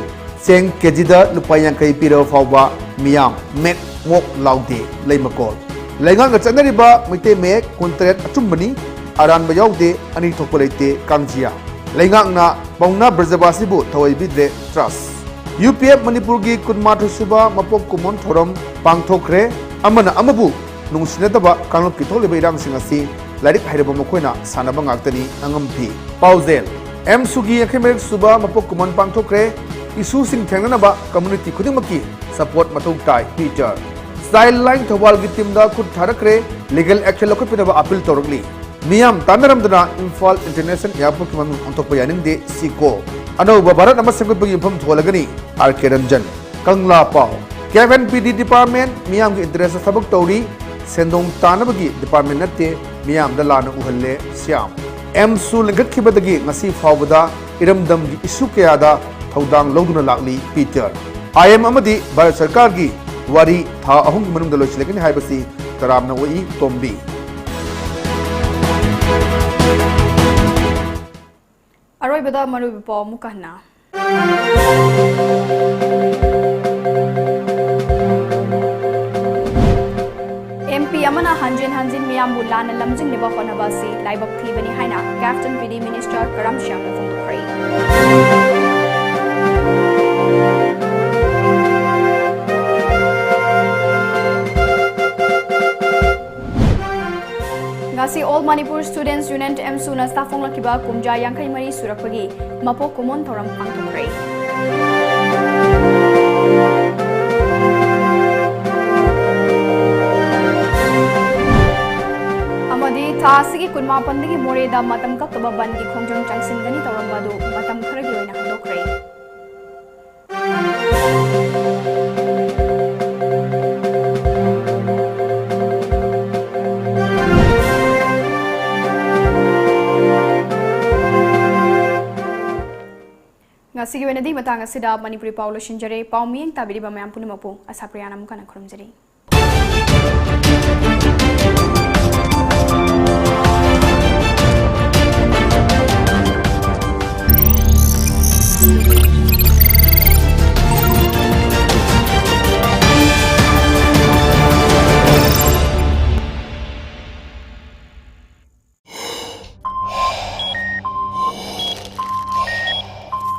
ꯇꯦꯡ ꯀꯦꯖꯤꯗ ꯂꯨꯄꯥ ꯌꯥꯡꯈꯩ ꯄꯤꯔꯕ ꯐꯥꯎꯕ ꯃꯤꯌꯥꯝ ꯃꯦꯛ ꯃꯣꯛ ꯂꯥꯎꯗꯦ ꯂꯩꯃꯀꯣꯜ꯫ ꯂꯩꯉꯥꯛꯅ ꯆꯠꯅꯔꯤꯕ ꯃꯩꯇꯩ ꯃꯌꯦꯛ ꯀꯨꯟꯇꯔꯦꯠ ꯑꯆꯨꯝꯕꯅꯤ, ꯑꯔꯥꯟꯕ ꯌꯥꯎꯗꯦ, ꯑꯅꯤ ꯊꯣꯛꯄ ꯂꯩꯇꯦ ꯀꯥꯡꯖꯤꯌꯥ꯫ ꯂꯩꯉꯥꯛꯅ ꯄꯥꯎꯅꯥ ꯕ꯭ꯔꯖꯕꯥꯁꯤꯕꯨ ꯊꯑꯣꯏꯕꯤꯗ꯭ꯔꯦ ꯇ꯭ꯔꯁ꯫ ꯌꯨ ꯄꯤ ꯑꯦꯐ ꯃꯅꯤꯄꯨꯔꯒꯤ ꯀꯨꯟꯃꯥꯊꯣꯏ ꯁꯨꯕ ꯃꯄꯣꯛ ꯀꯨꯝꯑꯣꯟ ꯊꯧꯔꯝ ꯄꯥꯡꯊꯣꯛꯈ꯭ꯔꯦ꯫ ꯑꯃꯅ ꯑꯃꯕꯨ ꯅꯨꯡꯁꯤꯅꯗꯕ ꯀꯥꯡꯂꯨꯞꯀꯤ ꯊꯣꯛꯂꯤꯕ ꯏꯔꯥꯡꯁꯤꯡ ꯑꯁꯤ ꯂꯥꯏꯔꯤꯛ ꯍꯩꯔꯕ ꯃꯈꯣꯏꯅ ꯁꯥꯟꯅꯕ ꯉꯥꯛꯇꯅꯤ ꯑꯉꯝ ꯐꯤ꯫ ꯄꯥꯎꯖꯦꯜ, ꯑꯦꯝꯁꯨꯒꯤ ꯌꯥꯡꯈꯩ ꯃꯔꯤ ꯁꯨꯕ ꯃꯄꯣꯛ ꯀꯨꯝꯑꯣꯟ ꯄꯥꯡꯊꯣꯛꯈ꯭ꯔꯦ꯫ ꯏꯁꯨꯁꯤꯡ ꯊꯦꯡꯅꯅꯕ ꯀꯝꯃ꯭ꯌꯨꯅꯤꯇꯤ ꯈꯨꯗꯤꯡꯃꯛꯀꯤ ꯁꯄꯣꯔꯠ ꯃꯊꯧ ꯇꯥꯏ, ꯄꯤꯇꯔ꯫ ꯆꯥꯏꯜ ꯂꯥꯏꯟ ꯊꯧꯕꯥꯜꯒꯤ ꯇꯤꯝꯗ ꯈꯨꯠ ꯊꯥꯔꯛꯈ꯭ꯔꯦ, ꯂꯤꯒꯦꯜ ꯑꯦꯛꯁꯟ ꯂꯧꯈꯠꯄꯤꯅꯕ ꯑꯄꯤꯜ ꯇꯧꯔꯛꯂꯤ꯫ ꯃꯤꯌꯥꯝ ꯇꯥꯟꯅꯔꯝꯗꯅ ꯏꯝꯐꯥꯜ ꯏꯟꯇꯔꯅꯦꯁꯅꯦꯜ ꯑꯦꯌꯥꯔꯄꯣꯔꯠꯀꯤ ꯃꯃꯤꯡ ꯑꯣꯟꯊꯣꯛꯄ ꯌꯥꯅꯤꯡꯗꯦ, ꯁꯤꯀꯣ꯫ ꯑꯅꯧꯕ ꯚꯥꯔꯠ ꯑꯃ ꯁꯦꯝꯒꯠꯄꯒꯤ ꯌꯨꯝꯐꯝ ꯊꯣꯜꯂꯒꯅꯤ, ꯑꯥꯔ ꯀꯦ ꯔꯟꯖꯟ꯫ ꯀꯪꯂꯥ ꯄꯥꯎ, ꯀꯦꯞ ꯑꯦꯟ ꯄꯤ ꯗꯤ ꯗꯤꯄꯥꯔꯠꯃꯦꯟ ꯃꯤꯌꯥꯝꯒꯤ ꯏꯟꯇꯔꯦꯁꯇ ꯊꯕꯛ ꯇꯧꯔꯤ, ꯁꯦꯟꯗꯣꯡ ꯇꯥꯅꯕꯒꯤ ꯗꯤꯄꯥꯔꯠꯃꯦꯟ ꯅꯠꯇꯦ, ꯃꯤꯌꯥꯝꯗ ꯂꯥꯟꯅ ꯎꯍꯜꯂꯦ, ꯁ꯭ꯌꯥꯝ꯫ ꯑꯦꯝꯁꯨ ꯂꯤꯡꯈꯠꯈꯤꯕꯗꯒꯤ ꯉꯁꯤ ꯐꯥꯎꯕꯗ ꯏꯔꯝꯗꯝꯒꯤ ꯏꯁꯨ ꯀꯌꯥꯗ ꯊꯧꯗꯥꯡ ꯂꯧꯗꯨꯅ ꯂꯥꯛꯂꯤ, ꯄꯤꯇꯔ꯫ ꯑꯥꯏ ꯑꯦꯝ ꯑꯃꯗꯤ ꯚꯥꯔꯠ ꯁꯔꯀꯥꯔꯒꯤ ꯋꯥꯔꯤ ꯊꯥ ꯑꯍꯨꯝꯒꯤ ꯃꯅꯨꯡꯗ ꯂꯣꯏꯁꯤꯜꯂꯒꯅꯤ ꯍꯥꯏꯕꯁꯤ ꯇꯔꯥꯝꯅ ꯑꯣꯛꯏ, ꯇꯣꯝꯕꯤ꯫ ꯑꯔꯣꯏꯕꯗ ꯃꯔꯨꯑꯣꯏꯕ ꯄꯥꯎ ꯑꯃꯨꯛꯀ ꯍꯟꯅ꯫ ꯑꯦꯝ ꯄꯤ ꯑꯃꯅ ꯍꯟꯖꯤꯟ ꯍꯟꯖꯤꯟ ꯃꯤꯌꯥꯝꯕꯨ ꯂꯥꯟꯅ ꯂꯝꯖꯤꯡꯅꯕ ꯍꯣꯠꯅꯕ ꯑꯁꯤ ꯂꯥꯏꯕꯛ ꯊꯤꯕꯅꯤ ꯍꯥꯏꯅ ꯀꯦꯞ ꯑꯦꯟ ꯄꯤ ꯗꯤ ꯃꯤꯅꯤꯁꯇꯔ ꯀꯔꯝ ꯁ꯭ꯌꯥꯝꯅ ꯐꯣꯡꯗꯣꯛꯈ꯭ꯔꯦ꯫ ꯉꯁꯤ All Manipur Students Union, ꯑꯦꯝꯁꯨꯅ ꯆꯥꯐꯣꯡꯂꯛꯈꯤꯕ ꯀꯨꯝꯖꯥ ꯌꯥꯡꯈꯩ ꯃꯔꯤ ꯁꯨꯔꯛꯄꯒꯤ ꯃꯄꯣꯛ ꯀꯨꯝꯑꯣꯟ ꯊꯧꯔꯝ ꯄꯥꯡꯊꯣꯛꯈ꯭ꯔꯦ꯫ ꯑꯃꯗꯤ ꯊꯥ ꯑꯁꯤꯒꯤ ꯀꯨꯟꯃꯥꯄꯟꯗꯒꯤ ꯃꯣꯔꯦꯗ ꯃꯇꯝ ꯀꯛꯇꯕ ꯕꯟꯒꯤ ꯈꯣꯡꯖꯪ ꯆꯪꯁꯤꯟꯒꯅꯤ ꯇꯧꯔꯝꯕ ꯑꯗꯨ ꯃꯇꯝ ꯈꯔꯒꯤ ꯑꯣꯏꯅ ꯍꯟꯗꯣꯛꯈ꯭ꯔꯦ꯫ ꯉꯁꯤꯒꯤ ꯑꯣꯏꯅꯗꯤ ꯃꯇꯥꯡ ꯑꯁꯤꯗ ꯃꯅꯤꯄꯨꯔꯤ ꯄꯥꯎ ꯂꯣꯏꯁꯤꯟꯖꯔꯦ꯫ ꯄꯥꯎ ꯃꯤꯠꯌꯦꯡ ꯇꯥꯕꯤꯔꯤꯕ ꯃꯌꯥꯝ ꯄꯨꯝꯅꯃꯛꯄꯨ ꯑꯁꯥꯄ꯭ꯔꯤꯌꯥꯅ ꯑꯃꯨꯛ ꯍꯟꯅ ꯈꯨꯔꯨꯝꯖꯔꯤ꯫